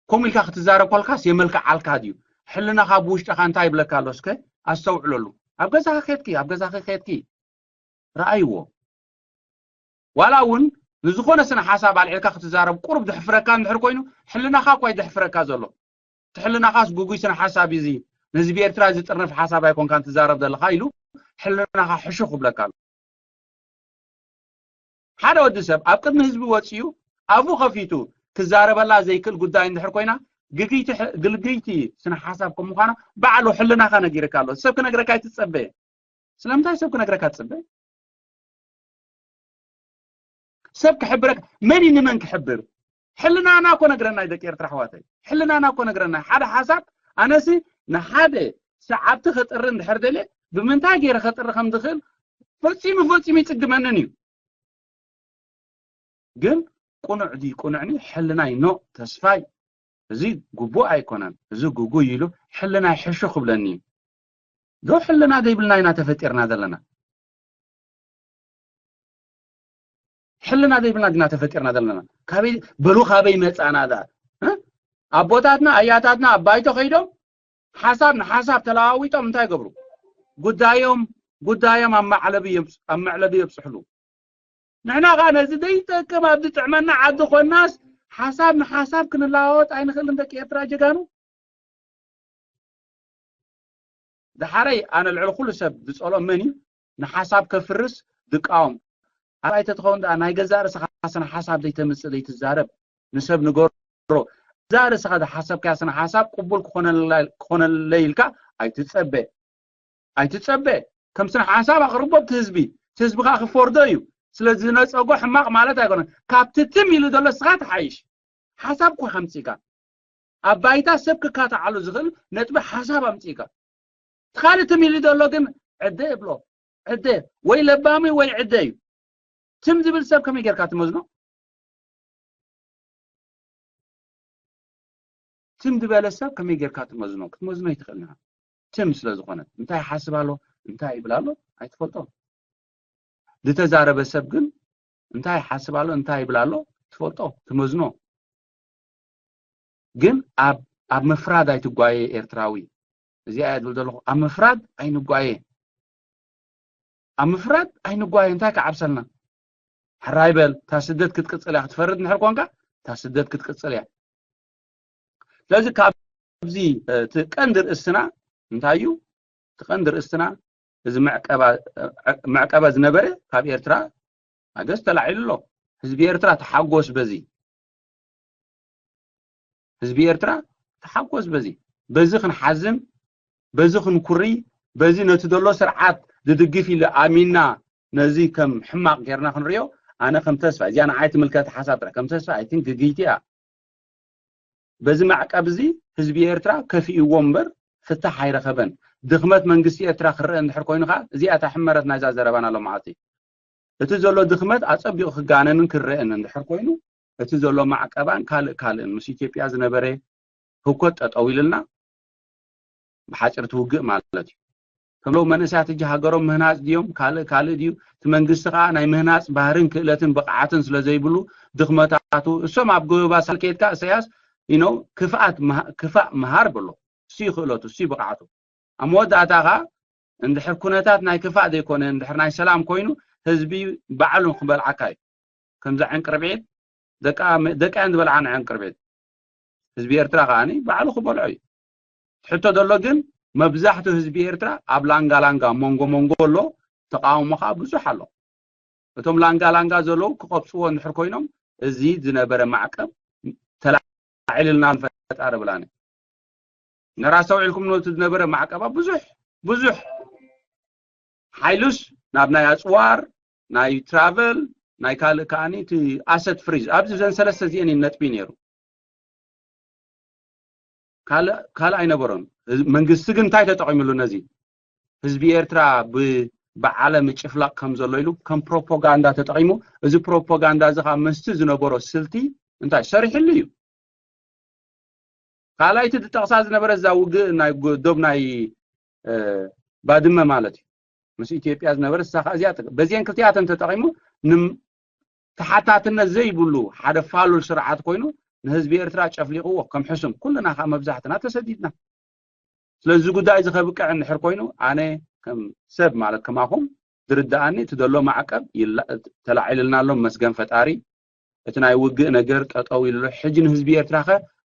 ከምኡ ኢልካ ክትዛረብ ከልካስ የመልክዓልካ ድዩ? ሕልናኻ ብውሽጥኻ እንታይ ይብለካ ኣሎ? እስከ ኣስተውዕለሉ። ኣብ ገዛኻ ከይድኪ፣ ኣብ ገዛኺ ከይድኪ ረኣይዎ። ዋላ እውን ንዝኾነ ስነ ሓሳብ ኣልዒልካ ክትዛረብ ቁሩብ ዘሕፍረካ እንድሕር ኮይኑ ሕልናኻ እኳ እዩ ዘሕፍረካ ዘሎ። እቲ ሕልናኻስ ጉጉይ ስነ ሓሳብ እዩ እዚ። ንህዝቢ ኤርትራ ዝጥርንፍ ሓሳብ ኣይኮንካን ትዛረብ ዘለኻ ኢሉ ሕልናኻ ሕሹኽ ይብለካ ኣሎ። ሓደ ወዲ ሰብ ኣብ ቅድሚ ህዝቢ ወፂኡ ኣፉ ከፊቱ ክዛረበላ ዘይክእል ጉዳይ እንድሕር ኮይና ግግይቲ ሕ- ግልግይቲ ስነ ሓሳብ ከም ምዃና ባዕሉ ሕልናኻ ነጊርካ ኣሎ። ሰብ ክነግረካ ኣይትፀበ። ስለምንታይ ሰብ ክነግረካ ትፅበ? ሰብ ክሕብረካ መን እዩ ንመን ክሕብር? ሕልናና እኮ ነግረና እዩ ደቂ ኤርትራ ኣሕዋተይ። ሕልናና እኮ ነግረና ሓደ ሓሳብ ኣነሲ ንሓደ ሰዓብቲ ከጥሪ እንድሕር ደልየ ብምንታይ ገይረ ከጥሪ ከም ዝኽእል ፈጺሙ ፈጺሙ ይጽግመንን እዩ። ግን ቁኑዕ ድዩ ቁኑዕኒ ሕልናይ ኖ ተስፋይ እዚ ግቡእ ኣይኮነን። እዚ ግጉይ ኢሉ ሕልናይ ሕሹ ክብለኒ እዩ። ዶ ሕልና ዘይብልና ኢና ተፈጢርና ዘለና? ሕልና ዘይብልና ዲና ተፈጢርና ዘለና? ካበይ በሉ ካበይ መጻና ዳ? እ? ኣቦታትና ኣያታትና ኣብ ባይቶ ከይዶም ሓሳብ ንሓሳብ ተለዋዊጦም እንታይ ይገብሩ? ጉዳዮም ጉዳዮም ኣብ ማዕለቢ የብጽ- ኣብ መዕለቢ የብጽሕሉ። ንሕና ኸኣ ነዚ ዘይጠቅም ኣብ ዝጥዕመና ዓዲ ኮናስ ሓሳብ ንሓሳብ ክንለዋወጥ ኣይንኽእልን ደቂ ኤርትራ ጀጋኑ። ደሓረይ ኣነ ልዕሊ ኩሉ ሰብ ዝጸሎ መን እዩ? ንሓሳብ ከፍርስ ዝቃወም። ኣባይ ተትኸውን ደኣ ናይ ገዛእ ርእስኻ ስነ ሓሳብ ዘይተምጽእ ዘይትዛረብ ንሰብ ንገሮ። ገዛእ ርእስኻ ዝሓሰብካያ ስነ ሓሳብ ቅቡል ክኾነለይ ኢልካ ኣይትጸበ። ኣይትጸበ። ከም ስነ ሓሳብ ኣቕርቦ እቲ ህዝቢ። እቲ ህዝቢ ከኣ ክፈርዶ እዩ። ስለ ዝነጸጎ ሕማቕ ማለት ኣይኮነን። ካብቲ ትም ኢሉ ዘሎ ንስኻ ትሓይሽ። ሓሳብ እኳ ከምጺእካ። ኣብ ባይታ ሰብ ክካትዓሉ ዝኽእል ነጥቢ ሓሳብ ኣምጺእካ። እቲ ካልእ ትም ኢሉ ዘሎ ግን ዕደ የብሎ። ዕደ ወይ ለባሚ ወይ ዕደ እዩ። ትም ዝብል ሰብ ከመይ ጌርካ ትመዝኖ? ትም ዝበለ ሰብ ከመይ ጌርካ ትመዝኖ? ክትመዝኖ ኣይትኽእልን ኢኻ። ትም ስለ ዝኾነ እንታይ ይሓስብ ኣሎ እንታይ ይብል ኣሎ ኣይትፈልጦ። ዝተዛረበ ሰብ ግን እንታይ ይሓስብ ኣሎ እንታይ ይብል ኣሎ ትፈልጦ ትመዝኖ። ግን ኣብ ኣብ ምፍራድ ኣይትጓየ ኤርትራዊ። እዚኣ እየ ዝብል ዘለኹ፣ ኣብ ምፍራድ ኣይንጓየ። ኣብ ምፍራድ ኣይንጓየ። እንታይ ክዓብሰልና? ሕራይ በል። እታ ስደት ክትቅጽል እያ። ክትፈርድ እንድሕር ኮንካ፣ እታ ስደት ክትቅጽል እያ። ስለዚ ካብዚ እቲ ቀንዲ ርእስና እንታይ እዩ? እቲ ቀንዲ ርእስና እዚ መዕቀባ ዝነበረ ካብ ኤርትራ ኣገስ ተላዒሉ ኣሎ። ህዝቢ ኤርትራ ተሓጎስ በዚ። ህዝቢ ኤርትራ ተሓጎስ በዚ። በዚ ክንሓዝን፣ በዚ ክንኩሪ፣ በዚ ነቲ ዘሎ ስርዓት ዝድግፍ ኢሉ ኣሚንና ነዚ ከም ሕማቕ ጌርና ክንሪኦ፣ ኣነ ከም ተስፋ፣ እዚኣ ንዓይ ትምልከት ሓሳብ ጥራሕ፣ ከም ተስፋ ኣይትን ግግይቲ እያ። በዚ ማዕቀብ እዚ ህዝቢ ኤርትራ ከፊእዎ እምበር ፍታሕ ኣይረኸበን። ድኽመት መንግስቲ ኤርትራ ክረአ እንድሕር ኮይኑ ከዓ እዚኣ እታ ሕመረት ናይዛ ዘረባና ሎማዓልቲ። እቲ ዘሎ ድኽመት ኣጸቢቑ ክጋነንን ክረአን እንድሕር ኮይኑ እቲ ዘሎ ማዕቀባን ካልእ ካልእን ምስ ኢትዮጵያ ዝነበረ ህውከት ጠጠው ኢልልና ብሓፂር ትውግእ ማለት እዩ። ከምለው መንእሰያት እጂ ሃገሮም ምህናፅ ድዮም ካልእ ካልእ ድዩ? እቲ መንግስቲ ከዓ ናይ ምህናፅ ባህርን ክእለትን ብቕዓትን ስለ ዘይብሉ ድኽመታቱ እሶም ኣብ ጎበባ ሳልከየትካ እሰያስ ኢኖ ክፍኣት ክፋእ ምሃር ብሎ እሱ ክእለቱ እሱ ብቕዓቱ ኣብ መወዳእታ ከዓ እንድሕር ኩነታት ናይ ክፋእ ዘይኮነ እንድሕር ናይ ሰላም ኮይኑ ህዝቢ ባዕሉ ክበልዓካ እዩ። ከምዛ ዕንቅርቢት ደቃ ደቃ ዝበልዓ ናይ ዕንቅርቢት ህዝቢ ኤርትራ ከዓ ባዕሉ ክበልዖ እዩ። ሕቶ ዘሎ ግን መብዛሕቱ ህዝቢ ኤርትራ ኣብ ላንጋ ላንጋ መንጎ መንጎ ኣሎ። ተቃውሞ ከዓ ብዙሕ ኣሎ። እቶም ላንጋ ላንጋ ዘለዉ ክቐብፅዎ እንድሕር ኮይኖም እዚ ዝነበረ ማዕቀብ ተላዒልልና ፈጣሪ ብላኒ ነራ ኣስተውዒልኩም ነቲ ዝነበረ ማዕቀባ ብዙሕ ብዙሕ ሓይሉስ ናብ ናይ ኣፅዋር ናይ ትራቨል ናይ ካልእ ከዓኒ እቲ ኣሰት ፍሪዝ ኣብዚ ዘን ሰለስተ እዚአን ነጥቢ ነይሩ። ካልእ ኣይነበሮን። መንግስቲ ግን እንታይ ተጠቂምሉ ነዚ ህዝቢ ኤርትራ ብዓለም ጭፍላቅ ከም ዘሎ ኢሉ ከም ፕሮፓጋንዳ ተጠቂሙ። እዚ ፕሮፓጋንዳ እዚ ከዓ መስቲ ዝነበሮ ስልቲ እንታይ ሰሪሕሉ እዩ። ካልኣይቲ ዝጠቕሳ ዝነበረ እዛ ውግእ ናይ ዶብ ናይ ባድመ ማለት እዩ ምስ ኢትዮጵያ ዝነበረ እሳ ከዓ እዚኣ በዚአን ክልቲኣተን ተጠቂሙ ተሓታትነት ዘይብሉ ሓደ ፋሉል ስርዓት ኮይኑ ንህዝቢ ኤርትራ ጨፍሊቕዎ ከም ሕሱም ኩልና ከዓ መብዛሕትና ተሰዲድና። ስለዚ ጉዳይ እዚ ከብቅዕ እንድሕር ኮይኑ ኣነ ከም ሰብ ማለት ከማኹም ዝርድኣኒ እቲ ዘሎ ማዕቀብ ተላዒልልና ኣሎ መስገን ፈጣሪ። እቲ ናይ ውግእ ነገር ጠጠው ኢሉ ሕጂ ንህዝቢ ኤርትራ ከ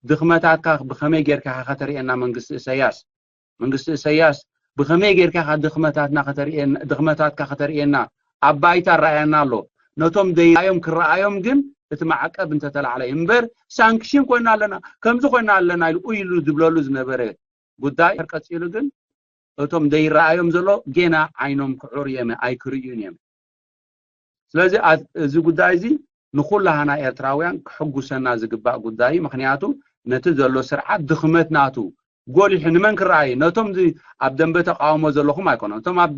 ድኽመታትካ ብኸመይ ጌርካ ከተርእየና መንግስቲ እሰያስ መንግስቲ እሰያስ ብኸመይ ጌርካ ድኽመታትና ከተርእየና ድኽመታትካ ከተርእየና ኣብ ባይታ ረኣየና ኣሎ። ነቶም ደይራዮም ክረኣዮም ግን እቲ ማዕቀብ እንተተላዕለ እምበር ሳንክሽን ኮይና ኣለና ከምዚ ኮይና ኣለና ኢሉ ኡይ ኢሉ ዝብለሉ ዝነበረ ጉዳይ ቀፂሉ ግን እቶም ደይረኣዮም ዘሎ ጌና ዓይኖም ክዑር እዮም ኣይክርእዩን እዮም። ስለዚ እዚ ጉዳይ እዚ ንኩላህና ኤርትራውያን ክሕጉሰና ዝግባእ ጉዳይ እዩ። ምክንያቱ ነቲ ዘሎ ስርዓት ድኽመት ናቱ ጎሊሑ ንመን ክረኣዩ ነቶም ኣብ ደንበ ተቃውሞ ዘለኹም ኣይኮነ እቶም ኣብ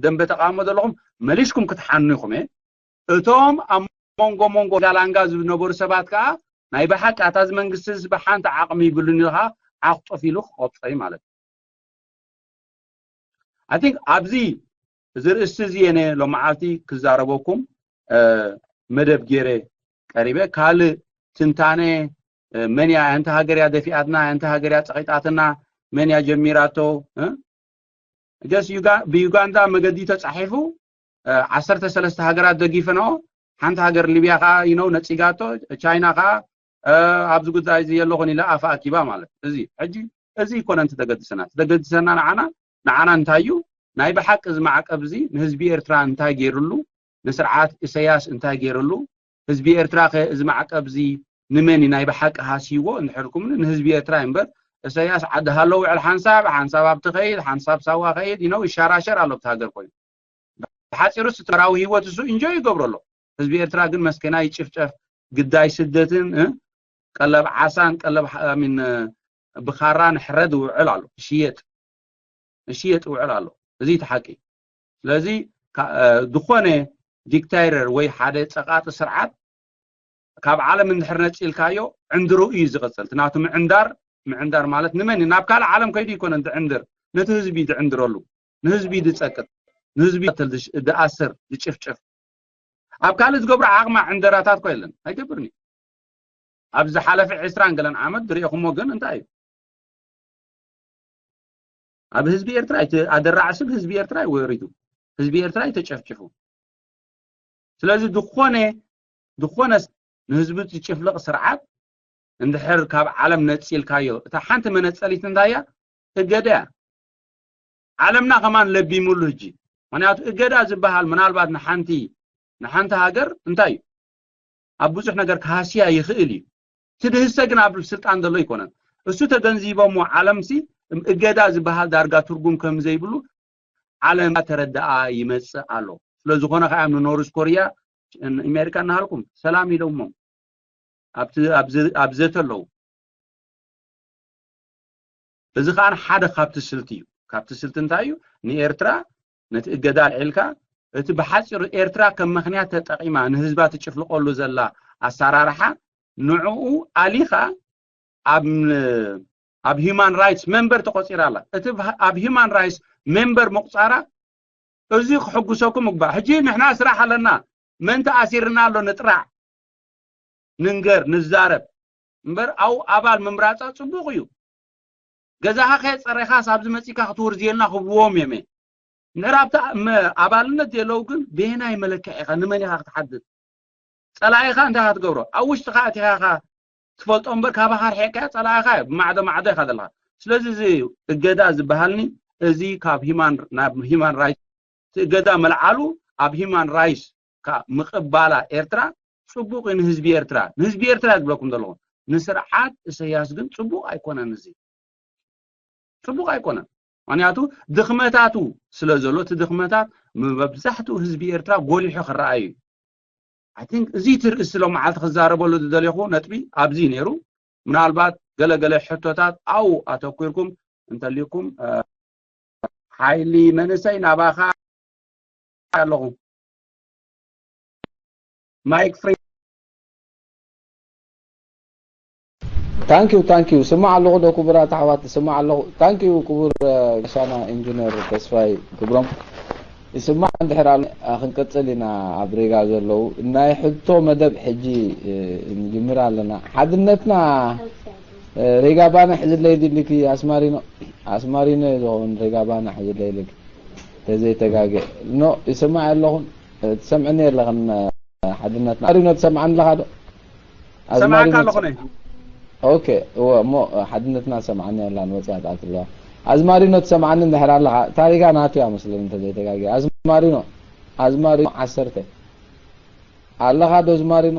ደንበ ተቃውሞ ዘለኹም መሊስኩም ክትሓኑ ኢኹም እየ እቶም ኣብ መንጎ መንጎ ጋላንጋ ዝነበሩ ሰባት ከዓ ናይ ብሓቂ ኣታ እዚ መንግስቲ እዚ ብሓንቲ ዓቕሚ ይብሉን ኢልካ ዓቕጦፍ ኢሉ ክቆብፀ እዩ ማለት እዩ። I think ኣብዚ እዚ ርእስቲ እዚ የነ ሎመዓልቲ ክዛረበኩም መደብ ገይረ ቀሪበ ካልእ ትንታነ መን እያ ኣንቲ ሃገር እያ ደፊኣትና ኣንቲ ሃገር እያ ፀቂጣትና መን እያ ጀሚራቶ ገስ ብዩጋንዳ መገዲ ተፃሒፉ ዓሰርተ ሰለስተ ሃገራት ደጊፈንኦ ሓንቲ ሃገር ሊብያ ከዓ ይነው ነፂጋቶ ቻይና ከዓ ኣብዚ ጉዳይ እዚ የለኹን ኢለ ኣፋ ኣኪባ ማለት እዚ ሕጂ እዚ ይኮነ እንተተገድሰና ተገድሰና ንዓና ንዓና እንታይ እዩ ናይ ብሓቂ እዚ ማዕቀብ እዚ ንህዝቢ ኤርትራ እንታይ ገይርሉ ንስርዓት ኢሰያስ እንታይ ገይርሉ ህዝቢ ኤርትራ ከ እዚ ማዕቀብ እዚ ንመን እዩ ናይ ብሓቂ ሃስይዎ እንድሕር ኩምኒ ንህዝቢ ኤርትራ እዩ እምበር እሰያስ ዓዲ ሃሎ ውዕል ሓንሳብ ሓንሳብ ኣብቲ ከይድ ሓንሳብ ሳዋ ከይድ ኢነው ይሻራሸር ኣሎ ኣብቲ ሃገር ኮይኑ ብሓፂሩ እቲ ተራዊ ህይወት እሱ ኢንጆይ ይገብሮ ኣሎ ህዝቢ ኤርትራ ግን መስከና ይጭፍጨፍ ግዳይ ስደትን ቀለብ ዓሳን ቀለብ ሚን ብኻራ ንሕረድ ውዕል ኣሎ ይሽየጥ ይሽየጥ ውዕል ኣሎ እዚ እቲ ሓቂ ስለዚ ዝኾነ ዲክታይተር ወይ ሓደ ፀቃጢ ስርዓት ካብ ዓለም እንድሕር ነፂልካዮ ዕንድሩ እዩ ዝቐፅል እቲ ናቱ ምዕንዳር ምዕንዳር ማለት ንመን ናብ ካልእ ዓለም ከይዱ ይኮነን ዝዕንድር ነቲ ህዝቢ ዝዕንድረሉ ንህዝቢ ዝፀቅጥ ንህዝቢ ዝኣስር ዝጭፍጭፍ ኣብ ካልእ ዝገብሮ ዓቕማ ዕንደራታት ኮ የለን ኣይገብርን እዩ ኣብ ዝሓለፈ ዕስራን ገለን ዓመት ዝሪእኹሞ ግን እንታይ እዩ ኣብ ህዝቢ ኤርትራ ኣደራዕስብ ህዝቢ ኤርትራ ወሪዱ፣ ህዝቢ ኤርትራ ተጨፍጭፉ። ስለዚ ዝኾነ ዝኾነ ንህዝቢ ዝጭፍልቕ ስርዓት እንድሕር ካብ ዓለም ነፂልካዮ፣ እታ ሓንቲ መነፀሊት እንታይ እያ? እገዳ እያ። ዓለምና ከማን ለቢሙሉ ሕጂ። ምክንያቱ እገዳ ዝበሃል ምናልባት ንሓንቲ ንሓንቲ ሃገር እንታይ እዩ? ኣብ ብዙሕ ነገር ክሃስያ ይኽእል እዩ። እቲ ድህሰ ግን ኣብ ስልጣን ዘሎ ኣይኮነን። እሱ ተገንዚቦሞ ዓለምሲ እገዳ ዝበሃል ዳርጋ ትርጉም ከም ዘይብሉ ዓለም ተረዳኣ ይመጽእ ኣሎ። ስለ ዝኾነ ከኣ ንኖርዝ ኮርያ ኣሜሪካ እናሃልኩም ሰላም ኢሎሞም ኣብ ዘተ ኣለዉ። እዚ ከዓ ሓደ ካብቲ ስልቲ እዩ። ካብቲ ስልቲ እንታይ እዩ? ንኤርትራ ነቲ እገዳ ኣልዒልካ እቲ ብሓፂሩ ኤርትራ ከም ምክንያት ተጠቂማ ንህዝባ ትጭፍልቀሉ ዘላ ኣሰራርሓ ንዕኡ ኣሊኻ ኣብ ኣብ ሂማን ራይትስ ሜምበር ተቆፂራ ኣላ። እቲ ኣብ ሂማን ራይትስ ሜምበር ምቁፃራ እዚ ክሕጉሰኩም እግባእ። ሕጂ ንሕና ስራሕ ኣለና። መን ተኣሲርና ኣሎ ንጥራዕ፣ ንንገር፣ ንዛረብ እምበር ኣው ኣባል ምምራፃ ፅቡቅ እዩ። ገዛኻ ከየፀረኻስ ኣብዚ መፂካ ክትውርዝየልና ክብልዎም እዮም። እንድሕር ኣብቲ ኣባልነት ዘለዉ ግን በየናይ መለክዕ ኢኻ ንመን ኢኻ ክትሓድግ? ፀላኢኻ እንታይ ኢኻ ትገብሮ? ኣብ ውሽጥኻ ኣቲኻ ኢኻ ትፈልጦ እምበር ካባኻ ርሒቕካ ፀላኢኻ እዩ ብማዕዶ ማዕዶ ኢኻ ዘለኻ። ስለዚ እዚ እገዳ ዝበሃልኒ እዚ ካብ ሂማን ናብ ሂማን ራይትስ እቲ እገዳ ምልዓሉ ኣብ ሂማን ራይትስ ካብ ምቕባላ ኤርትራ ፅቡቕ እዩ ንህዝቢ ኤርትራ። ንህዝቢ ኤርትራ ዝብለኩም ዘለኹ፣ ንስርዓት እሰያስ ግን ፅቡቕ ኣይኮነን። እዚ ፅቡቕ ኣይኮነን። ምክንያቱ ድኽመታቱ ስለ ዘሎ እቲ ድኽመታት መብዛሕትኡ ህዝቢ ኤርትራ ጎሊሑ ክረኣዩ እዩ። I think እዚ ትርእስ ሎም መዓልቲ ክዛረበሉ ዝደለኹ ነጥቢ ኣብዚ ነይሩ። ምናልባት ገለ ገለ ሕቶታት ኣው ኣተኩርኩም እንተሊኩም ሓይሊ መንእሰይ ናባኻ ኣለኹ። ማይክ ፍሪ ታንኪዩ ታንኪዩ ስማዕ ኣለኹ ዶ ክቡራት ኣሕዋት ስማዕ ኣለኹ ታንኪዩ ክቡር ጋሻና ኢንጂነር ተስፋይ ክብሮም ይስማዕ እንድሕር ኣሎ ክንቅፅል ኢና ኣብ ሬጋ ዘለዉ ናይ ሕቶ መደብ ሕጂ ንጅምር ኣለና ሓድነትና ሬጋ ባና ሕዝለይ ድልኪ ኣስማሪኖ ኣስማሪኖ ዝኸውን ሬጋ ባና ሕዝለይ ልክ ተዘይተጋገ ኖ ይስማዕ ኣለኹን ትሰምዕኒ ኣለኽን ሓድነትና ኣስማሪኖ ትሰምዓኒ ኣለኻ ዶ ሰማዕካ ኣለኹ ነይ ኦኬ እወ እሞ ሓድነትና ሰማዓኒ ኣላ ንወፅያ ጣት ኣለዋ ኣዝማሪኖ ትሰማዓኒ እንድሕር ኣለኻ ታሪጋ ናቱ እያ መስለኒ እንተዘይተጋጊ ኣዝማሪኖ ኣዝማሪኖ ዓሰርተ ኣለኻ ዶ ኣዝማሪኖ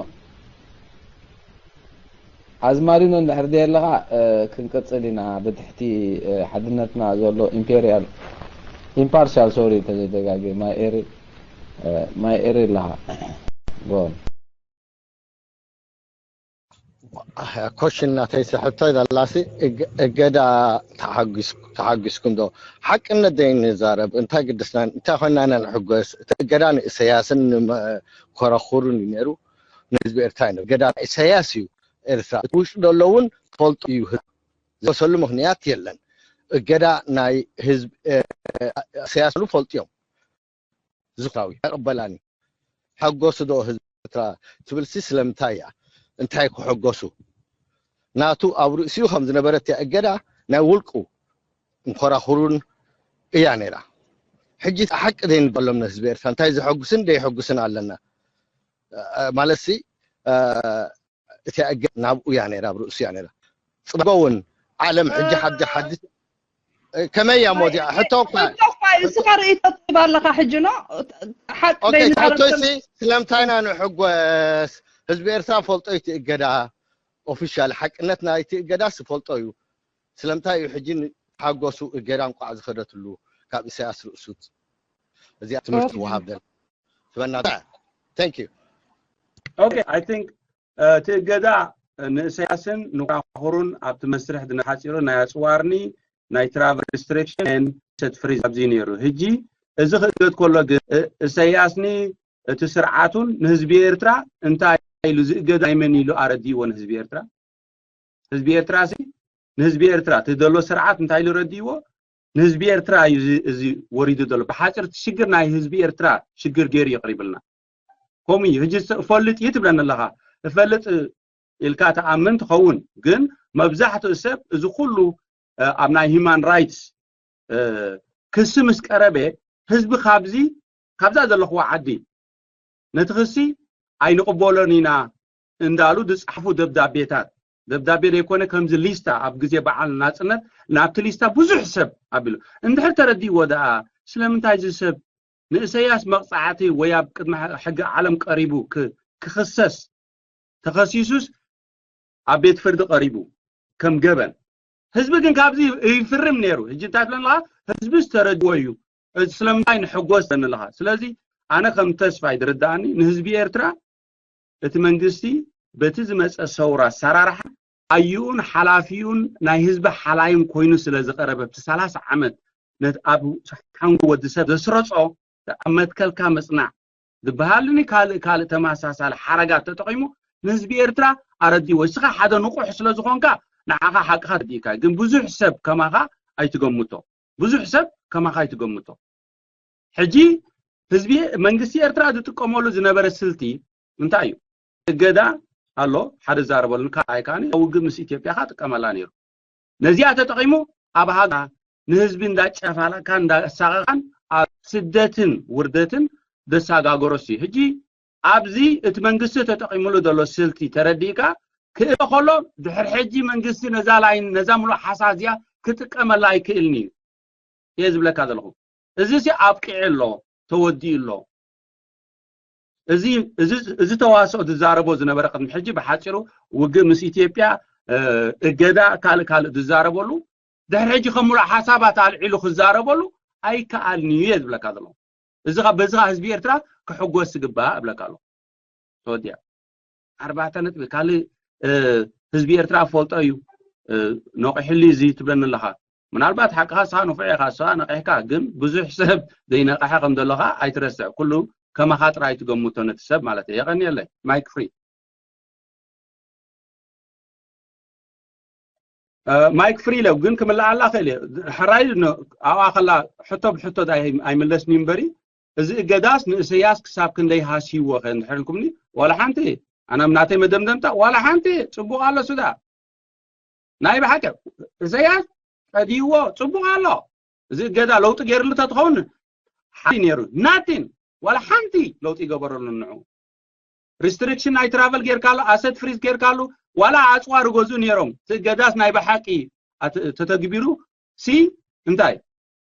ኣዝማሪኖ እንድሕር ደየ ኣለኻ ክንቅፅል ኢና ብትሕቲ ሓድነትና ዘሎ ኢምፔሪያል ኢምፓርሻል ሶሪ እንተዘይተጋጊ ማይ ኤሪ ማይ ኤሪ ኣለኻ ጎን ኮሽን ናተይ ሕቶ ዘላሲ እገዳ ተሓጊስኩም ዶ ሓቅነት ደይ ንዛረብ እንታይ ግድስና እንታይ ኮይና ኢና ንሕጎስ እቲ እገዳ ንእሰያስን ንኮረኹሩን እዩ ነይሩ ንህዝቢ ኤርትራ እዩ እገዳ ኢሰያስ እዩ ኤርትራ እቲ ውሽጡ ዘሎ እውን ትፈልጡ እዩ ዝበሰሉ ምክንያት የለን እገዳ ናይ ህዝቢ ኢሰያስ ፈልጡ እዮም ዝኽራዊ ኣይቕበላን እዩ ሓጎሱ ዶ ህዝቢ ኤርትራ ትብልሲ ስለምንታይ እያ እንታይ ክሐጎሱ ናቱ ኣብ ርእሲኡ ከም ዝነበረት እያ እገዳ ናይ ውልቁ እንኮራኹሩን እያ ነይራ ሕጂ ሓቂ ዘይንበሎም ንህዝቢ ኤርትራ እንታይ ዘሐጉስን ደይሐጉስን ኣለና ማለትሲ እቲያ እገዳ ናብኡ እያ ነይራ ኣብ ርእሱ እያ ነይራ ጽበውን ዓለም ሕጂ ሓዲ ሓዲ ከመይ እያ ሞዲኣ ሕቶ እኳ እስኻ ርእይቶ ትህብ ኣለኻ ሕጂ ኖ ሓቂ ኦኬ ሕቶይሲ ስለምንታይ ኢና ንሕጎስ ህዝቢ ኤርትራ ፈልጦ እዩ እቲ እገዳ ኦፊሻል ሓቅነት ናይቲ እገዳ ስፈልጦ እዩ ስለምንታይ እዩ ሕጂ ሓጎሱ እገዳ እንቋዕ ዝኸደትሉ ካብ ኢሳያስ ርእሱት እዚኣ ትምህርቲ ወሃብ ደል ትበና thank you okay I think እቲ እገዳ ንእሰያስን ንኳኹሩን ኣብቲ መስርሕ ድናሓፂሩ ናይ ኣፅዋርኒ ናይ travel restriction set free ኣብዚ ነይሩ ሕጂ እዚ ክእገድ ከሎ ግን እሰያስኒ እቲ ስርዓቱን ንህዝቢ ኤርትራ እንታይ ኢሉ ዝእገዳ ኣይመን ኢሉ ኣረዲእዎ ንህዝቢ ኤርትራ ህዝቢ ኤርትራ ሲ ንህዝቢ ኤርትራ እቲ ዘሎ ስርዓት እንታይ ኢሉ ረዲእዎ ንህዝቢ ኤርትራ እዩ እዚ ወሪዱ ዘሎ ብሓፂር እቲ ሽግር ናይ ህዝቢ ኤርትራ ሽግር ገይሩ ይቕሪብልና ከምኡ እዩ ሕጂ እፈልጥ እዩ ትብለኒ ኣለኻ እፈልጥ ኢልካ ተኣምን ትኸውን ግን መብዛሕትኡ ሰብ እዚ ኩሉ ኣብ ናይ human rights ክሲ ምስ ቀረበ ህዝቢ ካብዚ ካብዛ ዘለኽዎ ዓዲ ነቲ ክሲ ኣይንቕበሎን ኢና እንዳሉ ዝጻሕፉ ደብዳቤታት፣ ደብዳቤ ዘይኮነ ከምዚ ሊስታ ኣብ ግዜ በዓል ናጽነት ናብቲ ሊስታ ብዙሕ ሰብ ኣቢሉ እንድሕር ተረዲእዎ ደኣ ስለምንታይ እዚ ሰብ ንእሰያስ መቕጻዕቲ ወይ ኣብ ቅድሚ ሕጊ ዓለም ቀሪቡ ክኽሰስ ተኸሲሱስ ኣብ ቤት ፍርዲ ቀሪቡ ከም ገበን ህዝቢ ግን ካብዚ ይፍርም ነይሩ። ሕጂ እንታይ ትብለንለኻ? ህዝቢ ዝተረድዎ እዩ። ስለምንታይ ንሕጎስ ትብለንለኻ? ስለዚ ኣነ ከም ተስፋይ ዝርዳእኒ ንህዝቢ ኤርትራ እቲ መንግስቲ በቲ ዝመፀ ሰውራ ኣሰራርሓ ኣዩኡን ሓላፊኡን ናይ ህዝቢ ሓላዩን ኮይኑ ስለ ዝቐረበ ኣብቲ ሰላሳ ዓመት ነት ኣብ ሓንጎ ወዲ ሰብ ዘስረፆ ኣብ መትከልካ ምፅናዕ ዝበሃልኒ ካልእ ካልእ ተመሳሳሊ ሓረጋት ተጠቒሙ ንህዝቢ ኤርትራ ኣረዲዎ። እስኻ ሓደ ንቑሕ ስለ ዝኾንካ ንዓኻ ሓቅኻ ተረዲእካ፣ ግን ብዙሕ ሰብ ከማኻ ኣይትገምቶ፣ ብዙሕ ሰብ ከማኻ ኣይትገምቶ። ሕጂ ህዝቢ መንግስቲ ኤርትራ ዝጥቀመሉ ዝነበረ ስልቲ እንታይ እዩ? እገዳ ኣሎ ሓደ ዛረበሉን ካልኣይ ከኣ ውግእ ምስ ኢትዮጵያ ከኣ ጥቀመላ ነይሩ። ነዚኣ ተጠቒሙ ኣብ ሃጋ ንህዝቢ እንዳጨፋላካ እንዳሳቐኻን ኣብ ስደትን ውርደትን ደሳጋገሮስ እዩ። ሕጂ ኣብዚ እቲ መንግስቲ ተጠቒሙሉ ዘሎ ስልቲ ተረዲእካ ክእለ ከሎ ድሕር ሕጂ መንግስቲ ነዛ ላይን ነዛ ምሉእ ሓሳ እዚኣ ክጥቀመላ ኣይክእልን እዩ እየ ዝብለካ ዘለኹ። እዚ ሲ ኣብቂዑ ኣሎ፣ ተወዲኡ ኣሎ። እዚ ተዋስኦ ዝዛረቦ ዝነበረ ቅድሚ ሕጂ ብሓፂሩ ውግእ ምስ ኢትዮጵያ እገዳ ካልእ ካልእ ዝዛረበሉ ድሕሪ ሕጂ ከም ሙሉእ ሓሳባት ኣልዒሉ ክዛረበሉ ኣይከኣልን እዩ እየ ዝብለካ ዘለኹ። እዚ በዚ ህዝቢ ኤርትራ ክሕጎስ ዝግባእ እብለካ ኣለኹ። ተወዲኣ ኣርባዕተ ነጥቢ ካልእ ህዝቢ ኤርትራ ፈልጦ እዩ። ነቂሕሉ እዚ ትብለኒ ኣለኻ። ምናልባት ሓቅኻ ንስኻ ንፉዕ ኢኻ፣ ንስኻ ነቂሕካ፣ ግን ብዙሕ ሰብ ዘይነቀሐ ከም ዘሎኻ ኣይትረስዕ። ኩሉ ከማኻ ጥራይ ትገምቶ ነቲ ሰብ ማለት እየ። የቐንየለይ። ማይክ ፍሪ። ማይክ ፍሪ ኢለ ግን ክምልኣላ ክእል እየ። ሕራይ ኣብኣ ከላ ሕቶ ብሕቶ ኣይምለስኒ እምበሪ እዚ እገዳስ ንእሰያስ ክሳብ ክንደይ ሃስይዎ ከ እንድሕር ኢልኩምኒ ዋላ ሓንቲ ኣነ ናተይ መደምደምታ ዋላ ሓንቲ ጽቡቕ ኣሎ ሱዳ ናይ ብሓቂ እሰያስ ቀዲዎ ጽቡቕ ኣሎ። እዚ እገዳ ለውጢ ገይርሉ ተትኸውን ሓንቲ ነይሩ ናቲን ዋላ ሓንቲ ለውጢ ይገበረሉ ንዑ ሪስትሪክሽን ናይ ትራቨል ጌርካሉ ኣሰት ፍሪዝ ጌርካሉ ዋላ ኣጽዋር ይገዝኡ ነይሮም። እቲ እገዳስ ናይ ብሓቂ ተተግቢሩ ሲ እንታይ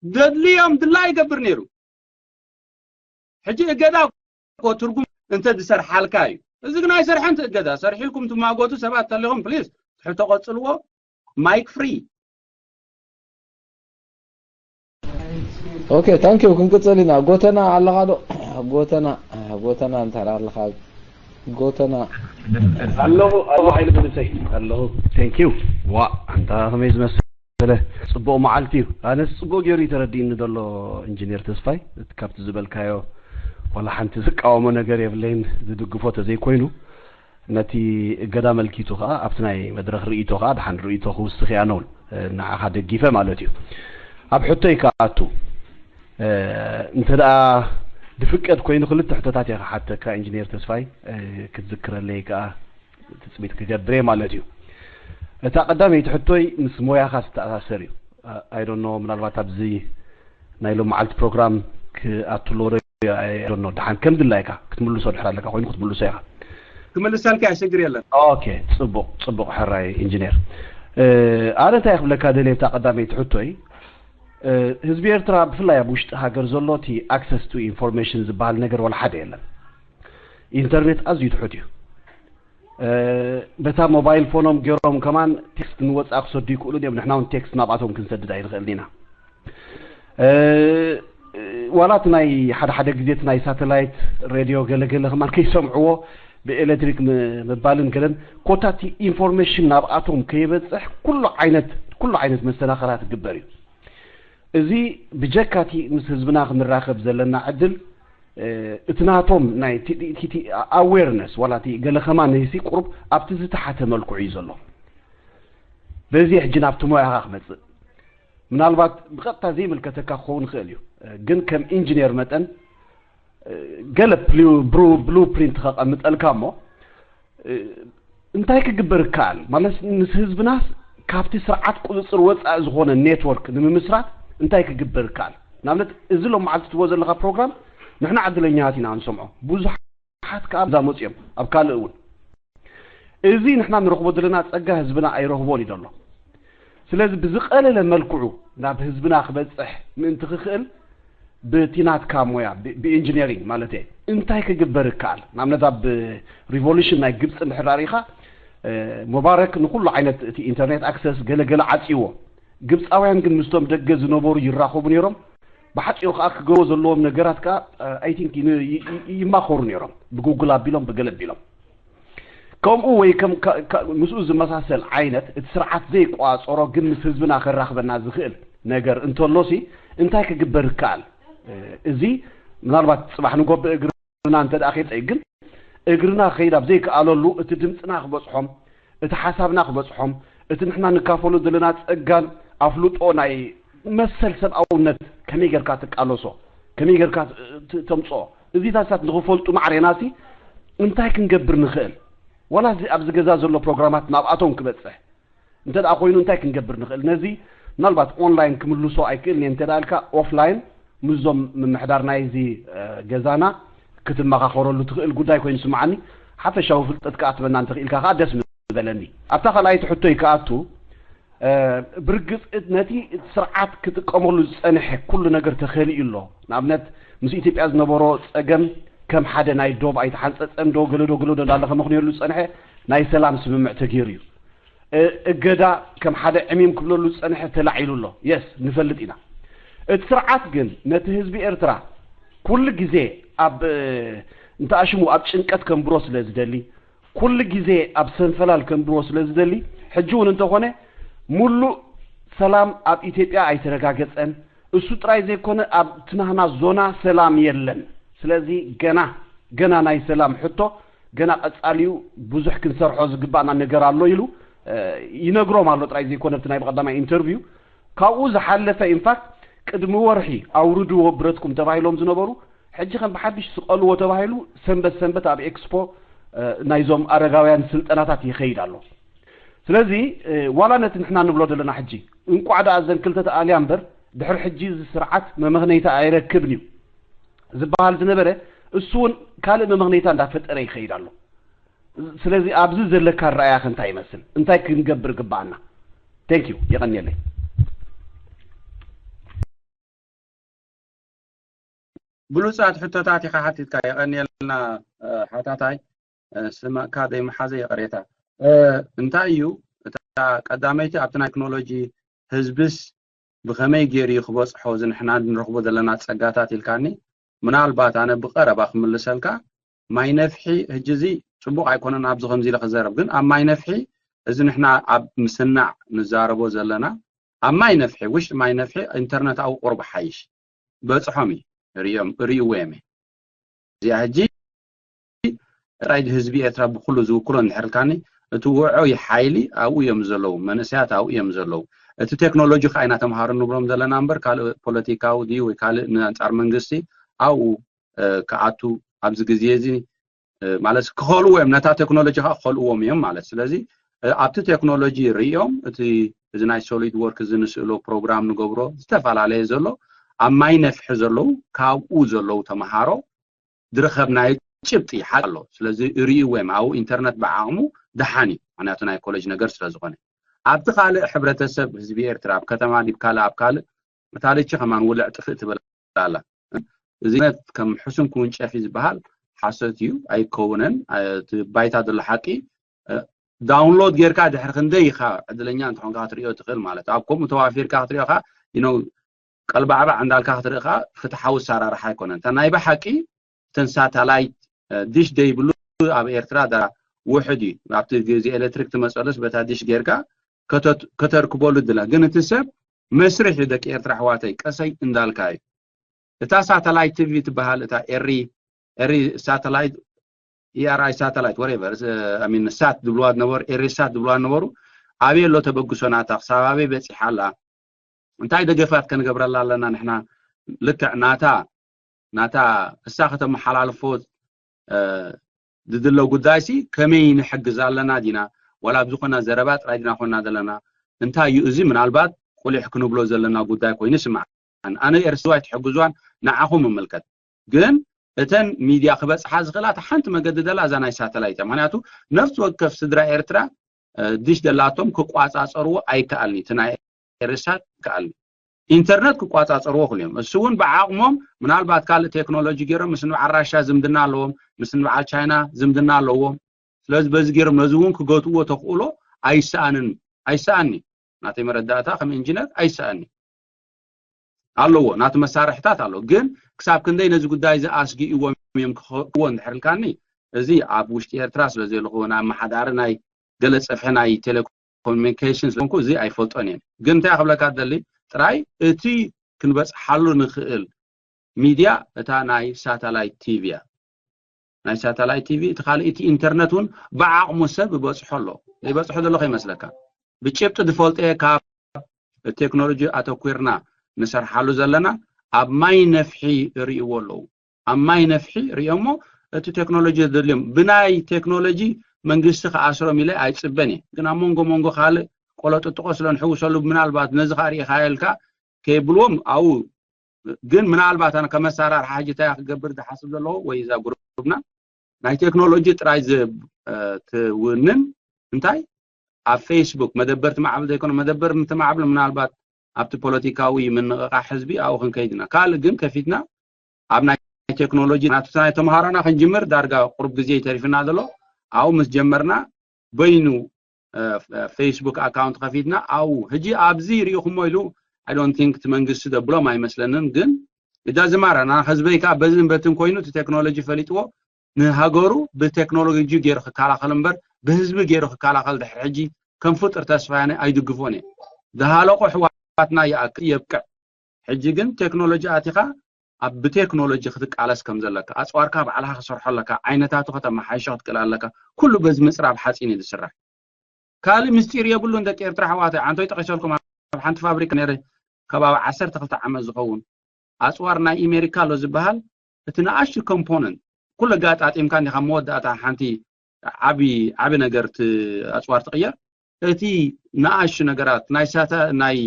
ደድልዮም ድላ ይገብር ነይሩ። ሕጂ እገዳ እኮ ትርጉም እንተ ዝሰርሓልካ እዩ። እዚ ግን ኣይሰርሐን። እቲ እገዳ ሰርሒልኩም ትማጎቱ ሰባት ተሊኹም ፕሊዝ ትሕቶ ቀጽልዎ። ማይክ ፍሪ። ኦኬ ታንክ ዩ። ክንቅጽል ኢና። ጎተና ኣለኻ ዶ? ጎተና ጎተና እንታይ ኣለኻ? ጎተና ኣለኹ ኣለኹ። ሓይሊ ብልሰይ ኣለኹ። ታንክ ዩ። ዋ ኣንታ ከመይ ዝመሰለ ጽቡቕ መዓልቲ እዩ። ኣነስ ጽቡቕ ገይሩ እዩ ተረዲእኒ ዘሎ ኢንጂነር ተስፋይ። እቲ ካብቲ ዝበልካዮ ዋላ ሓንቲ ዝቃወሞ ነገር የብለይን ዝድግፎ ተዘይኮይኑ ነቲ እገዳ ኣመልኪቱ ከኣ ኣብቲ ናይ መድረኽ ርእይቶ ከኣ ደሓን ርእይቶ ክውስኽ እያ ንብል ንዓኻ ደጊፈ ማለት እዩ። ኣብ ሕቶይ ክኣቱ እንተ ደኣ ዝፍቀድ ኮይኑ ክልተ ሕቶታት እየ ክሓተካ ኢንጂነር ተስፋይ ክትዝክረለይ ከኣ ትጽቢት ክገብር እየ ማለት እዩ። እታ ቀዳመይቲ ሕቶይ ምስ ሞያኻ ዝተኣሳሰር እዩ። I don't know ምናልባት ኣብዚ ናይ ሎም መዓልቲ ፕሮግራም ክኣትሎ ዶ I don't know ደሓን ከም ድላይካ ክትምልሶ ድሕር ኣለካ ኮይኑ ክትምልሶ ኢኻ። ክምልሰልካ እየ ሽግር የለን። ኦኬ ጽቡቕ ጽቡቕ ሕራይ ኢንጂነር። ኣነ እንታይ ክብለካ ደልየ እታ ቀዳመይቲ ሕቶይ ህዝቢ ኤርትራ ብፍላይ ኣብ ውሽጢ ሃገር ዘሎ እቲ access to information ዝበሃል ነገር ዋላ ሓደ የለን። ኢንተርኔት ኣዝዩ ትሑት እዩ። በታ ሞባይል ፎኖም ገይሮም ከማን ቴክስት ንወፃኢ ክሰዱ ይክእሉ እዮም። ንሕና እውን ቴክስት ናብኣቶም ክንሰድድ ኣይንኽእልን ኢና። ዋላ እቲ ናይ ሓደ ሓደ ግዜ እቲ ናይ ሳተላይት ሬድዮ ገለገለ ከማን ከይሰምዕዎ ብኤሌክትሪክ ምባልን ገለን ኮታ እቲ ኢንፎርሜሽን ናብኣቶም ከይበፅሕ ኩሉ ዓይነት ኩሉ ዓይነት መሰናኸላት ይግበር እዩ። እዚ ብጀካ እቲ ምስ ህዝብና ክንራኸብ ዘለና ዕድል እቲ ናቶም ናይ awareness ዋላ እቲ ገለ ከማን ነይሲ ቁሩብ ኣብቲ ዝተሓተ መልክዑ እዩ ዘሎ። በዚ ሕጂ ናብቲ ሞያኻ ክመፅእ ምናልባት ብቐጥታ ዘይምልከተካ ክኸውን ይኽእል እዩ፣ ግን ከም ኢንጂነር መጠን ገለ ብሉ ፕሪንት ከቐምጠልካ እሞ እንታይ ክግበር ይከኣል ማለት ምስ ህዝብናስ ካብቲ ስርዓት ቁፅፅር ወፃኢ ዝኾነ ኔትወርክ ንምምስራት እንታይ ክግበር ይከኣል? ንኣብነት እዚ ሎም መዓልቲ ትብዎ ዘለኻ ፕሮግራም ንሕና ዕድለኛታት ኢና ንሰምዖ። ብዙሓት ከዓ እዛ መፅኦም ኣብ ካልእ እውን እዚ ንሕና ንረኽቦ ዘለና ፀጋ ህዝብና ኣይረኽቦን እዩ ዘሎ። ስለዚ ብዝቐለለ መልክዑ ናብ ህዝብና ክበፅሕ ምእንቲ ክኽእል ብቲ ናትካ ሞያ ብኢንጂነሪንግ ማለት እየ እንታይ ክግበር ይከኣል? ንኣብነት ኣብ ሪቮሉሽን ናይ ግብፂ እንድሕር ሪኢኻ ሙባረክ ንኩሉ ዓይነት እቲ ኢንተርኔት ኣክሰስ ገለገለ ዓፅይዎ። ግብፃውያን ግን ምስቶም ደገ ዝነበሩ ይራኸቡ ነይሮም። ብሓፂሩ ከዓ ክገብሮ ዘለዎም ነገራት ከዓ ኣይ ቲንክ ይማኸሩ ነይሮም ብጉግል ኣቢሎም ብገለ ኣቢሎም። ከምኡ ወይ ምስኡ ዝመሳሰል ዓይነት እቲ ስርዓት ዘይቋፀሮ ግን ምስ ህዝብና ከራኽበና ዝኽእል ነገር እንተሎሲ እንታይ ክግበር ይከኣል? እዚ ምናልባት ፅባሕ ንጎ ብእግርና እንተ ደኣ ከይፀይ ግን እግርና ከይድ ኣብ ዘይከኣለሉ እቲ ድምፅና ክበፅሖም እቲ ሓሳብና ክበፅሖም እቲ ንሕና ንካፈሎ ዘለና ፀጋን ኣፍልጦ ናይ መሰል ሰብኣውነት ከመይ ጌርካ ትቃለሶ ከመይ ጌርካ ተምፅኦ እዚታትታት ንኽፈልጡ ማዕሬናሲ እንታይ ክንገብር ንኽእል? ዋላ ኣብዚ ገዛ ዘሎ ፕሮግራማት ናብኣቶም ክበፅሕ እንተ ደኣ ኮይኑ እንታይ ክንገብር ንኽእል? ነዚ ምናልባት ኦንላይን ክምልሶ ኣይክእልን እየ እንተ ደኣ ኢልካ ኦፍላይን ምስዞም ምምሕዳር ናይዚ ገዛና ክትመኻኸረሉ ትኽእል ጉዳይ ኮይኑ ስምዓኒ። ሓፈሻዊ ፍልጠት ክኣትበና እንተኽኢልካ ከዓ ደስ ምበለኒ። ኣብታ ካልኣይቲ ሕቶይ ክኣቱ ብርግፅ ነቲ ስርዓት ክጥቀመሉ ዝፀንሐ ኩሉ ነገር ተኸሊኡ ኣሎ። ንኣብነት ምስ ኢትዮጵያ ዝነበሮ ፀገም ከም ሓደ ናይ ዶብ ኣይተሓንፀፀን ዶ ገለዶ ገለዶ እንዳለ ከመኽንየሉ ዝፀንሐ ናይ ሰላም ስምምዕ ተገይሩ እዩ። እገዳ ከም ሓደ ዕሚም ክብለሉ ዝፀንሐ ተላዒሉ ኣሎ። የስ ንፈልጥ ኢና። እቲ ስርዓት ግን ነቲ ህዝቢ ኤርትራ ኩሉ ግዜ ኣብ እንተኣሽሙ ኣብ ጭንቀት ከንብሮ ስለ ዝደሊ ኩሉ ግዜ ኣብ ሰንፈላል ከንብሮ ስለ ዝደሊ ሕጂ እውን እንተኾነ ሙሉእ ሰላም ኣብ ኢትዮጵያ ኣይተረጋገፀን። እሱ ጥራይ ዘይኮነ ኣብ ትናህና ዞና ሰላም የለን። ስለዚ ገና ገና ናይ ሰላም ሕቶ ገና ቀጻሊኡ ብዙሕ ክንሰርሖ ዝግባእና ነገር ኣሎ ኢሉ ይነግሮም ኣሎ ጥራይ ዘይኮነ ብቲ ናይ ብቐዳማይ ኢንተርቪው ካብኡ ዝሓለፈ ኢንፋክት ቅድሚ ወርሒ ኣውርድዎ ብረትኩም ተባሂሎም ዝነበሩ ሕጂ ከም ብሓድሽ ስቐልዎ ተባሂሉ ሰንበት ሰንበት ኣብ ኤክስፖ ናይዞም ኣረጋውያን ስልጠናታት ይኸይድ ኣሎ። ስለዚ ዋላ ነቲ ንሕና ንብሎ ዘለና ሕጂ እንቋዕ ደኣ እዘን ክልተ ተኣልያ እምበር ድሕሪ ሕጂ እዚ ስርዓት መመኽነይታ ኣይረክብን እዩ ዝበሃል ዝነበረ እሱ እውን ካልእ መመኽነይታ እንዳፈጠረ ይኸይድ ኣሎ። ስለዚ ኣብዚ ዘለካ ኣረኣእያኸ እንታይ ይመስል? እንታይ ክንገብር ግባኣና? Thank you። የቐንየለይ። ብሉፃት ሕቶታት ኢኻ ሓቲትካ የቐንየልና ሓታታይ ስመካ ዘይመሓዘ ይቕሬታ እንታይ እዩ እታ ቀዳመይቲ ኣብቲ ናይ ቴክኖሎጂ ህዝብስ ብኸመይ ገይሩ እዩ ክበፅሖ እዚ ንሕና ንረኽቦ ዘለና ፀጋታት ኢልካኒ ምናልባት ኣነ ብቐረባ ክምልሰልካ ማይ ነፍሒ ሕጂ እዚ ፅቡቕ ኣይኮነን ኣብዚ ከምዚ ኢለ ክዘረብ ግን ኣብ ማይ ነፍሒ እዚ ንሕና ኣብ ምስናዕ ንዛረቦ ዘለና ኣብ ማይ ነፍሒ ውሽጢ ማይ ነፍሒ ኢንተርነት ኣብኡ ቁሩብ ሓይሽ በፅሖም እዩ ርእዮም ርእይዎ እዮም እዚኣ ሕጂ ጥራይ ህዝቢ ኤርትራ ብኩሉ ዝውክሎ እንድሕር ኢልካኒ እቲ ውዑይ ሓይሊ ኣብኡ እዮም ዘለዉ መንእሰያት ኣብኡ እዮም ዘለዉ እቲ ቴክኖሎጂ ከዓ ኢና ተምሃሩ ንብሎም ዘለና እምበር ካልእ ፖለቲካዊ ድዩ ወይ ካልእ ንኣንፃር መንግስቲ ኣብኡ ክኣቱ ኣብዚ ግዜ እዚ ማለት ክኸልዎ እዮም ነታ ቴክኖሎጂ ከዓ ክኸልዎም እዮም ማለት ስለዚ ኣብቲ ቴክኖሎጂ ርእዮም እቲ እዚ ናይ ሶሊድ ወርክ እዚ ንስእሎ ፕሮግራም ንገብሮ ዝተፈላለየ ዘሎ ኣብ ማይ ነፍሒ ዘለዉ ካብኡ ዘለዉ ተምሃሮ ዝረኸብናዮ ጭብጢ ሓቂ ኣሎ ስለዚ ርእይዎ እዮም ኣብኡ ኢንተርነት ብዓቕሙ ደሓን እዩ ምክንያቱ ናይ ኮሌጅ ነገር ስለ ዝኾነ ኣብቲ ካልእ ሕብረተሰብ ህዝቢ ኤርትራ ኣብ ከተማ ዲብ ካልእ ኣብ ካልእ እታ ልቺ ከማን ውልዕ ጥፍእ ትብል ኣላ እዚ ነት ከም ሕሱም ክውንጨፍ እዩ ዝበሃል ሓሶት እዩ ኣይከውንን እቲ ባይታ ዘሎ ሓቂ ዳውንሎድ ጌርካ ድሕሪ ክንደይ ኢኻ ዕድለኛ እንተኾንካ ክትሪኦ ትኽእል ማለት ኣብ ከምኡ ተዋፊርካ ክትሪኦ ኻ you know ቀልባዕባዕ እንዳልካ ክትርኢ ኻ ፍትሓዊ ኣሰራርሓ ኣይኮነን እታ ናይ ብሓቂ እተን ሳተላይት ዲሽ ደይብሉ ኣብ ኤርትራ ዳ ውሕድ እዩ ኣብቲ ግዜ ኤሌክትሪክ ትመፀሉስ በታ ዲሽ ጌርካ ከተርክበሉ ድላ ግን እቲ ሰብ መስርሕ እዩ ደቂ ኤርትራ ኣሕዋተይ ቀሰይ እንዳልካ እዩ እታ ሳተላይት ቲቪ ትበሃል እታ ኤሪ ኤሪ ሳተላይት ERI ሳተላይት whatever I mean ሳት ዝብልዋ ዝነበሩ ኤሪ ሳት ዝብልዋ ዝነበሩ ኣበይ ኣሎ ተበግሶ ናታ ክሳብ ኣበይ በፂሓ ኣላ እንታይ ደገፋት ከንገብረላ ኣለና ንሕና ልክዕ ናታ ናታ እሳ ከተመሓላልፎ ዝድሎ ጉዳይሲ ከመይ ንሕግዝ ኣለና ዲና ዋላ ኣብ ዝኾነ ዘረባ ጥራይ ዲና ኮና ዘለና እንታይ እዩ እዚ ምናልባት ቁሊሕ ክንብሎ ዘለና ጉዳይ ኮይኑ ይስምዓኒ። ኣነ ኤርትራዊ ኣይትሕግዝዋን፣ ንዓኹም ይምልከት። ግን እተን ሚድያ ክበጽሓ ዝኽእላ እታ ሓንቲ መገዲ ደላ እዛ ናይ ሳተላይት እያ። ምኽንያቱ ነፍሲ ወከፍ ስድራ ኤርትራ እ፣ ዲሽ ደላቶም ክቋጻጸርዎ ኣይከኣልኒ። እቲ ናይ ኤርሳት ይከኣልኒ። ኢንተርነት ክቋጻጸርዎ ክልዮም። እሱ እውን ብዓቕሞም ምናልባት ካልእ ቴክኖሎጂ ገይሮም ምስ ንበዓል ራሻ ዝምድና ኣለዎም፣ ምስ ንበዓል ቻይና ዝምድና ኣለዎም። ስለዚ በዚ ገይሮም ነዚ እውን ክገትእዎ ተኽእሎ ኣይሰኣንን፣ ኣይሰኣኒ። ናተይ መረዳእታ ከም ኢንጂነር ኣይሰኣኒ። ኣለዎ፣ ናቱ መሳርሕታት ኣሎ። ግን ክሳብ ክንደይ ነዚ ጉዳይ እዚ ኣስጊእዎም እዮም ክኸእዎ እንድሕር ኢልካኒ፣ እዚ ኣብ ውሽጢ ኤርትራ ስለ ዘለኹ፣ ናይ ኣመሓዳሪ ናይ ገለ ጽፍሒ ናይ ቴሌኮሙኒኬሽን ስለኮንኩ እዚ ኣይፈልጦን እየ። ግን እንታይ ክብለካ ደሊ ጥራይ፣ እቲ ክንበጽሓሉ ንኽእል ሚድያ እታ ናይ ሳተላይት ቲቪ እያ። ናይ ሳተላይት ቲቪ፣ እቲ ካልእ እቲ ኢንተርነት እውን ብዓቕሙ ሰብ ይበጽሖ ኣሎ። ይበጽሖ ዘሎ ከይመስለካ። ብጭብጢ ዝፈልጦ እየ፣ ካብ ቴክኖሎጂ ኣተኲርና ንሰርሓሉ ዘለና ኣብ ማይ ነፍሒ ይርእይዎ ኣለዉ። ኣብ ማይ ነፍሒ ርእዮሞ እቲ ቴክኖሎጂ ዘድልዮም። ብናይ ቴክኖሎጂ መንግስቲ ክኣስሮም ኢለ ኣይጽበን እየ። ግን ኣብ መንጎ መንጎ ካልእ ቆሎ ጥጥቆ ስለ ንሕውሰሉ ምናልባት ነዚ ከኣ ርኢኻዮ ኢልካ ከይብልዎም ኣብኡ ግን ምናልባት ኣነ ከም ኣሰራርሓ ሕጂ እንታይ ክገብር ዝሓስብ ዘለኹ ወይ እዛ ግሩፕና ናይ ቴክኖሎጂ ጥራይ ዝ-፣ እ፣ ትውንን እንታይ ኣብ ፌስቡክ መደበር ትማዕብል ዘይኮነ መደበር ምትማዕብል ምናልባት ኣብቲ ፖለቲካዊ ምንቕቓሕ ህዝቢ ኣብኡ ክንከይድ ኢና። ካልእ ግን ከፊትና ኣብ ናይ ቴክኖሎጂ ናቱ ናይ ተምሃሮና ክንጅምር ዳርጋ ቁሩብ ግዜ ይተሪፍና ዘሎ። ኣብኡ ምስ ጀመርና በይኑ እ፣ ፌስቡክ ኣካውንት ከፊትና ኣብኡ ሕጂ ኣብዚ ርኢኹሞ ኢሉ I don't think እቲ መንግስቲ ዘብሎም ኣይመስለንን። ግን እዳ ዝማራ ና ህዝበይ ከዓ በዝን በትን ኮይኑ እቲ ቴክኖሎጂ ፈሊጥዎ ንሃገሩ ብቴክኖሎጂ ገይሩ ክከላኸል እምበር ብህዝቢ ገይሩ ክከላኸል ድሕሪ ሕጂ ከም ፍጡር ተስፋ ያነ ኣይድግፎን እየ። ዝሃለቁ ኣሕዋትና ይኣክል የብቅዕ። ሕጂ ግን ቴክኖሎጂ ኣቲኻ ኣብ ብቴክኖሎጂ ክትቃለስ ከም ዘለካ፣ ኣጽዋርካ ባዕልኻ ክሰርሖ ኣለካ፣ ዓይነታቱ ከተመሓይሾ ክትክእል ኣለካ። ኩሉ በዚ ምጽራብ ሓጺን እዩ ዝስራሕ። ካልእ ምስጢር የብሉን። ደቂ ኤርትራ ኣሕዋተይ፣ ዓንቶይ ጠቒሰልኩም ኣብ ሓንቲ ፋብሪካ ነይረ ከባቢ ዓሰርተ ክልተ ዓመት ዝኸውን ኣጽዋር ናይ ኣሜሪካ ኣሎ ዝበሃል እቲ ንኣሽቱ ኮምፖነንት ኩሉ ኣጋጣጢምካ እንዲኻ መወዳእታ ሓንቲ ዓቢ፣ ዓቢ ነገር እቲ ኣጽዋር ትቕየር። እቲ ንኣሽቱ ነገራት ናይ ሳተ-፣ ናይ፣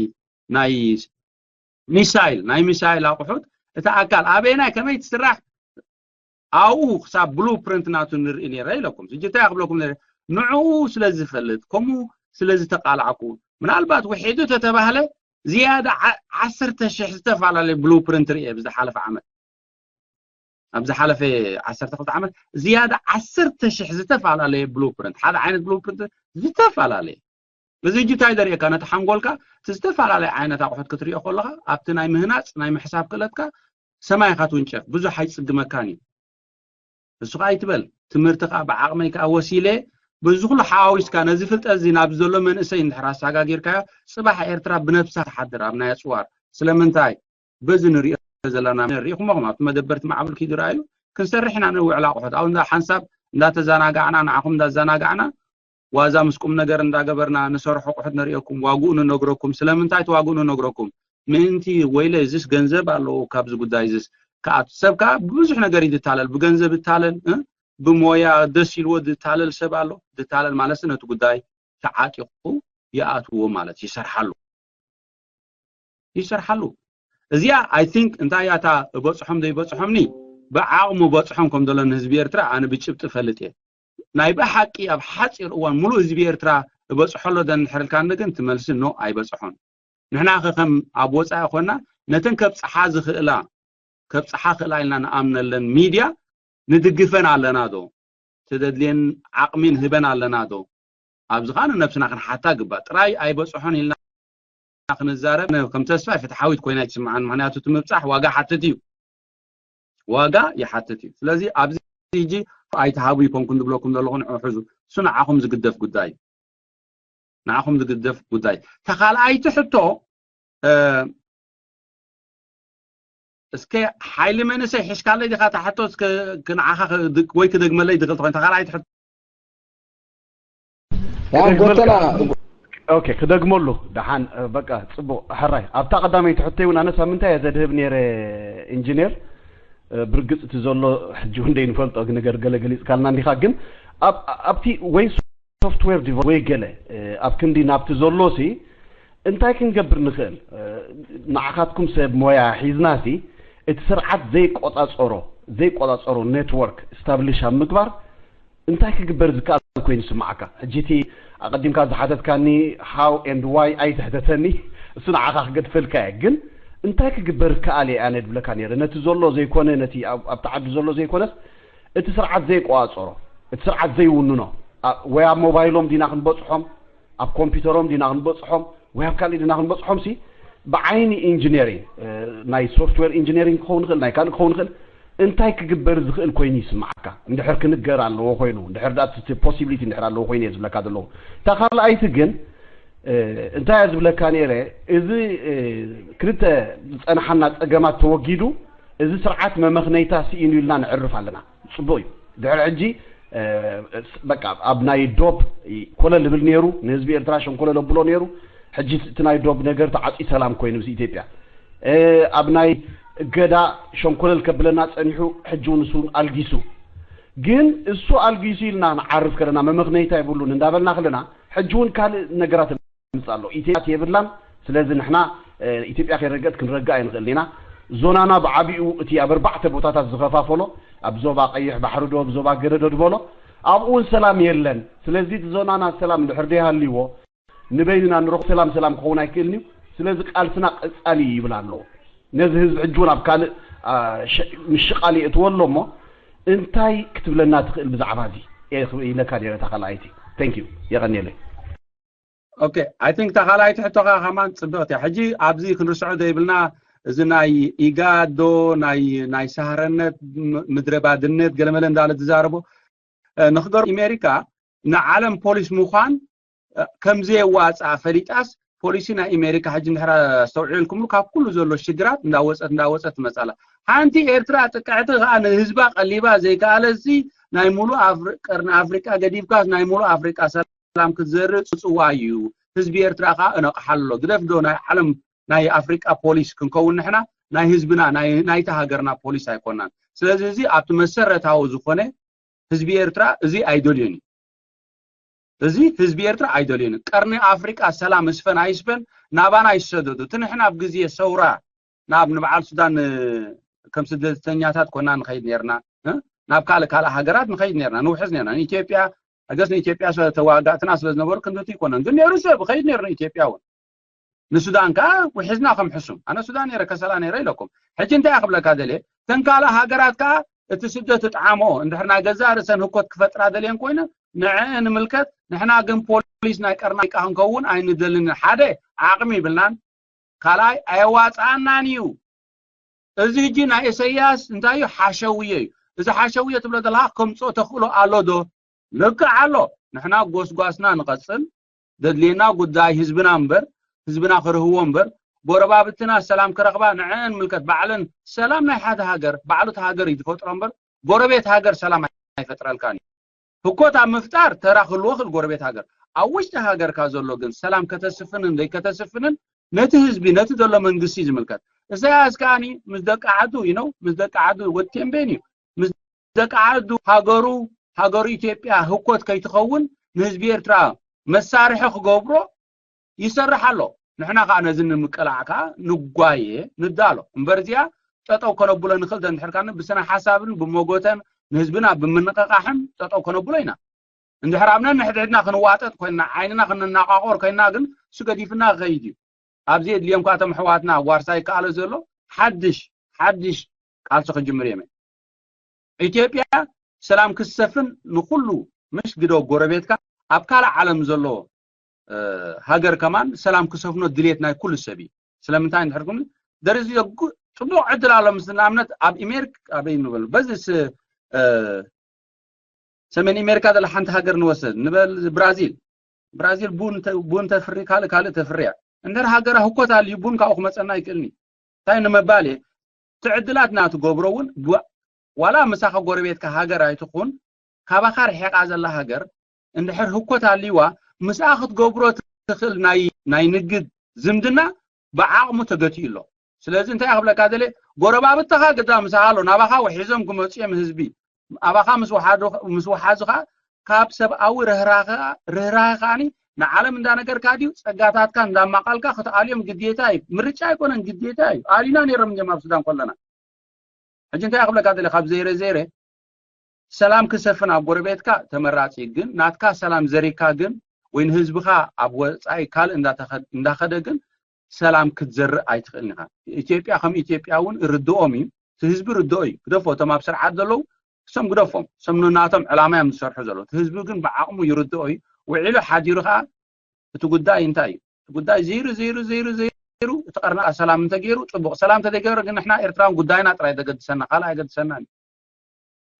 ናይ ሚሳይል፣ ናይ ሚሳይል ኣቑሑት እቲ ኣካል ኣበየናይ ከመይ ትስራሕ ኣብኡ ክሳብ ብሉ ፕሪንት ናቱ ንርኢ ነይረ ኢለኩም። ሕጂ እንታይ ክብለኩም ነይረ? ንዕኡ ስለ ዝፈልጥ፣ ከምኡ ስለ ዝተቃላዕኩ፣ ምናልባት ውሒዱ ተተባህለ ዝያዳ ዓ-፣ ዓሰርተ ሽሕ ዝተፈላለዩ ብሉ ፕሪንት ርእየ ብዝሓለፈ ዓመት። ኣብ ዝሓለፈ ዓሰርተ ክልተ ዓመት ዝያዳ ዓሰርተ ሽሕ ዝተፈላለየ ብሉ ፕሪንት፣ ሓደ ዓይነት ብሉ ፕሪንት ዝተፈላለየ። እዚ ሕጂ እንታይ ዘርእየካ? ነቲ ሓንጎልካ እቲ ዝተፈላለየ ዓይነት ኣቑሑት ክትሪኦ ከለኻ፣ ኣብቲ ናይ ምህናጽ፣ ናይ ምሕሳብ ክእለትካ ሰማይ ኢኻ ትውንጨፍ። ብዙሕ ኣይጽግመካን እዩ። እሱ ኸኣ ኣይትበል። ትምህርቲ ኸኣ ብዓቕመይ ከኣ ወሲለ፣ በዚ ኩሉ ሓዋዊስካ ነዚ ፍልጠት እዚ ናብ ዘሎ መንእሰይ እንድሕር ኣሰጋጊርካዮ፣ ጽባሕ ኤርትራ ብነብሳ ትሓድር ኣብ ናይ ኣጽዋር። ስለምንታይ? በዚ ንሪኦ ዘለና ርኢኹሞ፣ ከም ኣብቲ መደበርቲ ማዕብል ኪዱ ረኣዩ፣ ክንሰርሕ ኢና ንውዕል ኣቑሑት። ኣብኡ እንዳ ሓንሳብ እንዳተዘናጋዕና፣ ንዓኹም እንዳዘናጋዕና፣ ዋዛ ምስ ቁም ነገር እንዳገበርና ንሰርሖ ኣቑሑት ነርእየኩም፣ ዋግኡ ንነግረኩም። ስለምንታይ እቲ ዋግኡ ንነግረኩም? ምእንቲ ወይለ እዚስ ገንዘብ ኣለዎ ካብዚ ጉዳይ እዚስ ክኣቱ። ሰብ ከኣ ብብዙሕ ነገር እዩ ዝታለል፣ ብገንዘብ ይታለል፣ እ? ብሞያ ደስ ኢልዎ ዝታለል ሰብ ኣሎ። ዝታለል ማለትስ ነቲ ጉዳይ ተዓጢቑ ይኣትዎ ማለት፣ ይሰርሓሉ። ይሰርሓሉ። እዚኣ፣ I think፣ እንታይ እያ እታ እበጽሖም ዘይበጽሖምኒ፣ ብዓቕሙ እበጽሖም ከም ዘሎ ንህዝቢ ኤርትራ ኣነ ብጭብጢ እፈልጥ እየ። ናይ ብሓቂ ኣብ ሓጺር እዋን ሙሉእ ህዝቢ ኤርትራ እበጽሖ ኣሎ ዶ እንድሕር ኢልካኒ ግን፣ እቲ መልሲ ኖ፣ ኣይበጽሖን። ንሕና ከ ከም ኣብ ወጻኢ ኾንና ነተን ከብጽሓ ዝኽእላ፣ ከብጽሓ ክእላ ኢልና ንኣምነለን ሚድያ ንድግፈን ኣለና ዶ? ተደድልየን ዓቕሚ ንህበን ኣለና ዶ? ኣብዚ ኸኣ ንነብስና ክንሓታ ግባእ። ጥራይ ኣይበጽሖን ኢልና ክንዛረብ ነ-፣ ከም ተስፋ ፍትሓዊት ኮይና ኣይትስምዓን። ምኽንያቱ እቲ ምብጻሕ ዋጋ ሓትት እዩ። ዋጋ ይሓትት እዩ። ስለዚ ኣብዚ ሕጂ ኣይትሃቡ ይኮንኩን ዝብለኩም ዘለኹ ንዑ ሕዙ። እሱ ንዓኹም ዝግደፍ ጉዳይ እዩ። ንዓኹም ዝግደፍ ጉዳይ። እታ ካልኣይቲ ሕቶ፣ እ፣ እስከ ሓይሊ መንእሰይ ሒዝካለይ ዲኻ እታ ሕቶ? እስከ ክንዓኻ ክድ-፣ ወይ ክደግመለይ ድኽእል ተኾይኑ፣ እታ ካልኣይቲ ሕቶ። ያው ክደግመልካ። ጎተና ኦኬ፣ ክደግመሉ ደሓን፣ እ፣ በቃ ጽቡቕ። ሕራይ፣ ኣብታ ቀዳመይቲ ሕቶይ እውን ኣነስ ኣብ ምንታይ እየ ዘድህብ ነይረ ኢንጂነር፣ እ፣ ብርግጽ እቲ ዘሎ ሕጂ እውን ደይንፈልጦ ነገር ገለ ገሊጽካልና እንዲኻ፣ ግን ኣብ-፣ ኣብቲ ወይ ሶፍትዌር ዲቨ-፣ ወይ ገለ፣ እ፣ ኣብ ክንዲ ናብቲ ዘሎ ሲ፣ እንታይ ክንገብር ንኽእል? ንዓኻትኩም ሰብ ሞያ ሒዝናሲ እቲ ስርዓት ዘይቆጻጸሮ ዘይቆጻጸሮ ኔትወርክ ስታብሊሽ ኣብ ምግባር እንታይ ክግበር ዝከኣል ኮይኑ ይስምዓካ? ሕጂ እቲ ኣቐዲምካ ዝሓተትካኒ how and why ኣይትሕተተኒ፣ እሱ ንዓኻ ክገድፈልካ እየ። ግን እንታይ ክግበር ዝከኣል እየ ኣነ ድብለካ ነይረ። ነቲ ዘሎ ዘይኮነ፣ ነቲ ኣብቲ ዓዲ ዘሎ ዘይኮነስ እቲ ስርዓት ዘይቆጻጸሮ፣ እቲ ስርዓት ዘይውንኖ፣ ወይ ኣብ ሞባይሎም ዲና ክንበጽሖም፣ ኣብ ኮምፒውተሮም ዲና ክንበጽሖም፣ ወይ ኣብ ካልእ ዲና ክንበጽሖም ሲ ብዓይኒ ኢንጂነሪንግ፣ ናይ ሶፍትዌር ኢንጂነሪንግ ክኸውን ይኽእል፣ ናይ ካልእ ክኸውን ይኽእል፣ እንታይ ክግበር ዝኽእል ኮይኑ ይስምዓካ? እንድሕር ክንገር ኣለዎ ኮይኑ፣ እንድሕር ዳት ፖሲቢሊቲ እንድሕር ኣለዎ ኮይኑ እየ ዝብለካ ዘለኹ። እታ ካልኣይቲ ግን እንታይ እየ ዝብለካ ነይረ፣ እዚ ክልተ ዝጸንሓና ጸገማት ተወጊዱ፣ እዚ ስርዓት መመኽነይታ ስኢኑ ኢልና ንዕርፍ ኣለና። ጽቡቕ እዩ። ድሕሪ ሕጂ በቃ ኣብ ናይ ዶብ ኮለል ይብል ነይሩ፣ ንህዝቢ ኤርትራ ሸንኮለል ኣብሎ ነይሩ። ሕጂ እቲ ናይ ዶብ ነገር ተዓጽዩ ሰላም ኮይኑ ምስ ኢትዮጵያ፣ ኣብ ናይ እገዳ ሸንኮለል ከብለና ጸኒሑ፣ ሕጂ እውን እሱ ኣልጊሱ። ግን እሱ ኣልጊሱ ኢልና ንዓርፍ ከለና መመኽነይታ የብሉን እንዳበልና ከለና፣ ሕጂ እውን ካልእ ነገራት ምጽእ ኣሎ። ኢትዮጵያ የብላን። ስለዚ ንሕና ኢትዮጵያ ከይረገጥ ክንረግእ ኣይንኽእልን ኢና። ዞናና ብዓቢኡ እቲ ኣብ ኣርባዕተ ቦታታት ዝኸፋፈሎ፣ ኣብ ዞባ ቀይሕ ባሕሪ ዶ፣ ኣብ ዞባ ገረዶ ድበሎ፣ ኣብኡ እውን ሰላም የለን። ስለዚ እቲ ዞናና ሰላም እንድሕር ዘይሃልይዎ፣ ንበይንና ንረኽቦ ሰላም ሰላም ክኸውን ኣይክእልን እዩ። ስለዚ ቃልስና ቀጻሊ እዩ ይብል ኣሎ። ነዚ ህዝቢ ሕጂ እውን ኣብ ካልእ ምሽቓል የእትዎ ኣሎ እሞ፣ እንታይ ክትብለና ትኽእል ብዛዕባ እዚ? ኢለካ ነይረ እታ ካልኣይቲ። Thank you። የቐንየለይ። ኦኬ፣ ኣይ ቲንክ እታ ካልኣይቲ ሕቶኻ ከማን ጽብቕቲ እያ። ሕጂ ኣብዚ ክንርስዖ ዘይብልና፣ እዚ ናይ ኢጋድ ዶ፣ ናይ ናይ ሳህረነት፣ ምድረ ባድነት ገለመለ እንዳለ ዝዛረቦ፣ ንክገር ኣሜሪካ ንዓለም ፖሊስ ምዃን ከም ዘየዋፅኣ ፈሊጣስ፣ ፖሊሲ ናይ ኣሜሪካ ሕጂ እንድሕር ኣስተውዒልኩምሉ ካብ ኩሉ ዘሎ ሽግራት እንዳወፀት እንዳወፀት ትመፃላ። ሓንቲ ኤርትራ ጥቅዕቲ ከዓ ንህዝባ ቀሊባ ዘይከኣለሲ፣ ናይ ሙሉእ ቀርኒ ኣፍሪቃ ገዲፍካስ ናይ ሙሉእ ኣፍሪቃ ሰላም ክትዘርእ ጽውጽዋይ እዩ። ህዝቢ ኤርትራ ከኣ እነቕሓ ኣሎ። ግደፍ ዶ ናይ ዓለም ናይ ኣፍሪቃ ፖሊስ ክንከውን ንሕና ናይ ህዝብና ናይታ ሃገርና ፖሊስ ኣይኮናን። ስለዚ እዚ ኣብቲ መሰረታዊ ዝኾነ ህዝቢ ኤርትራ እዚ ኣይደልዮን እዩ። እዚ ህዝቢ ኤርትራ ኣይደልዮን እዩ። ቀርኒ ኣፍሪቃ ሰላም እስፈን ኣይስፈን ናባና ይሰደዱ። እቲ ንሕና ኣብ ግዜ ሰውራ ናብ ንበዓል ሱዳን ከም ስደተኛታት ኮና ንኸይድ ነርና። ናብ ካልእ ካልእ ሃገራት ንኸይድ ነርና፣ ንውሕዝ ነርና። ንኢትዮጵያ፣ ኣገስ ንኢትዮጵያ ተዋጋእትና ስለ ዝነበሩ ክንድቲ ይኮነን፣ ግን ነሩ ሰብ ኸይድ ነርና ኢትዮጵያ እውን። ንሱዳን ከዓ ውሕዝና ከም ሕሱም። ኣነ ሱዳን ነረ ከሰላ ነረ ኢለኩም። ሕጂ እንታይ ክብለካ ደልየ፣ ተን ካልእ ሃገራት ከዓ እቲ ስደት እጥዓሞ እንድሕር ናይ ገዛ ርእሰን ህኮት ክፈጥራ ደልየን ኮይነ ንዐ ንምልከት። ንሕና ግን ፖሊስ ናይ ቀርና ቃ ክንከውን ኣይንደልን። ሓደ ዓቕሚ ይብልናን፣ ካልኣይ ኣየዋፅኣናን እዩ። እዚ ሕጂ ናይ ኢሰያስ እንታይ እዩ? ሓሸውየ እዩ። እዚ ሓሸውየ ትብሎ ዘለካ ከምፅኦ ተኽእሎ ኣሎ ዶ? ልክዕ ኣሎ። ንሕና ጎስጓስና ንቐፅል። ዘድልየና ጉዳይ ህዝብና እምበር፣ ህዝብና ክርህዎ እምበር፣ ጎረባብትና ሰላም ክረኽባ ንዐን ምልከት። ባዕለን ሰላም ናይ ሓደ ሃገር ባዕሉ እቲ ሃገር እዩ ዝፈጥሮ እምበር፣ ጎረቤት ሃገር ሰላም ኣይፈጥረልካን እዩ። ህኮት ኣብ ምፍጣር ተራ ክህልዎ ክእል ጎረቤት ሃገር። ኣብ ውሽጢ ሃገርካ ዘሎ ግን ሰላም ከተስፍንን ዘይከተስፍንን ነቲ ህዝቢ፣ ነቲ ዘሎ መንግስቲ ዝምልከት። ኢሳያስ ከኣኒ ምስ ደቂ ዓዱ፣ you know፣ ምስ ደቂ ዓዱ ወዲ ቴምቤን እዩ። ምስ ደቂ ዓዱ ሃገሩ፣ ሃገሩ ኢትዮጵያ ህኮት ከይትኸውን ንህዝቢ ኤርትራ መሳርሒ ክገብሮ ይሰርሕ ኣሎ። ንሕና ከዓ ነዚ ንምቅላዕ ከዓ ንጓየ፣ ንዳሎ። እምበር እዚኣ ጠጠው ከነብሎ ንኽእል ዶ እንድሕር ካኒ ብስነ ሓሳብን ብመጎተን ንህዝብና ብምንቕቃሕን ጠጠው ከነብሎ ኢና። እንድሕር ኣብ ነንሕድሕድና ክንዋጠጥ ኮይንና፣ ዓይንና ክንናቋቆር ኮይንና ግን እሱ ገዲፍና ክኸይድ እዩ። ኣብዚ የድልዮም ከዓ እቶም ኣሕዋትና ኣብ ዋርሳይ ይከኣሎ ዘሎ ሓድሽ፣ ሓድሽ ቃልሲ ክጅምር እዮም። ኢትዮጵያ ሰላም ክሰፍን ንኩሉ ምሽ ግዶ ጎረቤትካ ኣብ ካልእ ዓለም ዘሎ ሃገር ከማን ሰላም ክሰፍኖ ድሌት ናይ ኩሉ ሰብ እዩ። ስለምንታይ እንድሕር ኩሉ ደርዚ ጽቡቕ ዕድል ኣሎ። ምስ ንኣብነት ኣብ ኢሜሪክ ኣበይ ንበል በዚ ሰሜን ኣሜሪካ ዘላ ሓንቲ ሃገር ንወሰድ ንበል ብራዚል። ብራዚል ቡን ተ- ቡን ተፍሪ ካልእ ካልእ ተፍርያ። እንድሕር ሃገራ ህኮት ኣልዩ ቡን ካብኡ ክመፀና ኣይክእልኒ። እንታይ ንምባል እየ? እቲ ዕድላት ናትገብሮ እውን ብ- ዋላ ምሳኻ ጎረቤትካ ሃገር ኣይትኹን፣ ካባኻ ርሒቓ ዘላ ሃገር እንድሕር ህኮት ኣልይዋ ምስኣ ክትገብሮ ትኽእል ናይ ናይ ንግድ ዝምድና ብዓቕሙ ተገቲኡ ኣሎ። ስለዚ እንታይ ክብለካ ደለ፣ ጎረባብትኻ ግዳ ምሳኻ ኣሎ፣ ናባኻ ውሒዞም ክመፁ እዮም ህዝቢ። ኣባኻ ምስ ወሓዱ ምስ ወሓዙኻ ካብ ሰብኣዊ ርህራኸ ርህራኸ ከኣኒ ንዓለም እንዳነገርካ ድዩ? ጸጋታትካ እንዳማቓልካ ክትኣልዮም ግዴታ እዩ። ምርጫ ኣይኮነን፣ ግዴታ እዩ። ኣሊና ነይሮም እዮም ኣብ ሱዳን ከለና። ሕጂ እንታይ ክብለካ ደለ፣ ካብ ዘይረ ዘይረ ሰላም ክሰፍን ኣብ ጎረቤትካ ተመራጺ፣ ግን ናትካ ሰላም ዘሪካ ግን ወይ ንህዝብኻ ኣብ ወጻኢ ካልእ እንዳተኸ- እንዳኸደ ግን ሰላም ክትዘርእ ኣይትኽእልን ኢኻ። ኢትዮጵያ ከም ኢትዮጵያ እውን ርድኦም እዩ፣ እቲ ህዝቢ ርድኦ እዩ። ግደፎ፣ እቶም ኣብ ስርዓት ዘለዉ እሶም ግደፎም፣ እሶም ንናቶም ዕላማ እዮም ዝሰርሑ ዘለዉ። እቲ ህዝቢ ግን ብዓቕሙ ይርድኦ እዩ። ውዒሉ ሓዲሩ ከዓ እቲ ጉዳይ እንታይ እዩ? እቲ ጉዳይ ዘይሩ ዘይሩ ዘይሩ ዘይሩ እቲ ቀርኒ ሰላም እንተገይሩ ጽቡቕ። ሰላም እንተዘይገበረ ግን ንሕና ኤርትራውን ጉዳይና ጥራይ ዘገድሰና፣ ካልእ ኣይገድሰናን እዩ።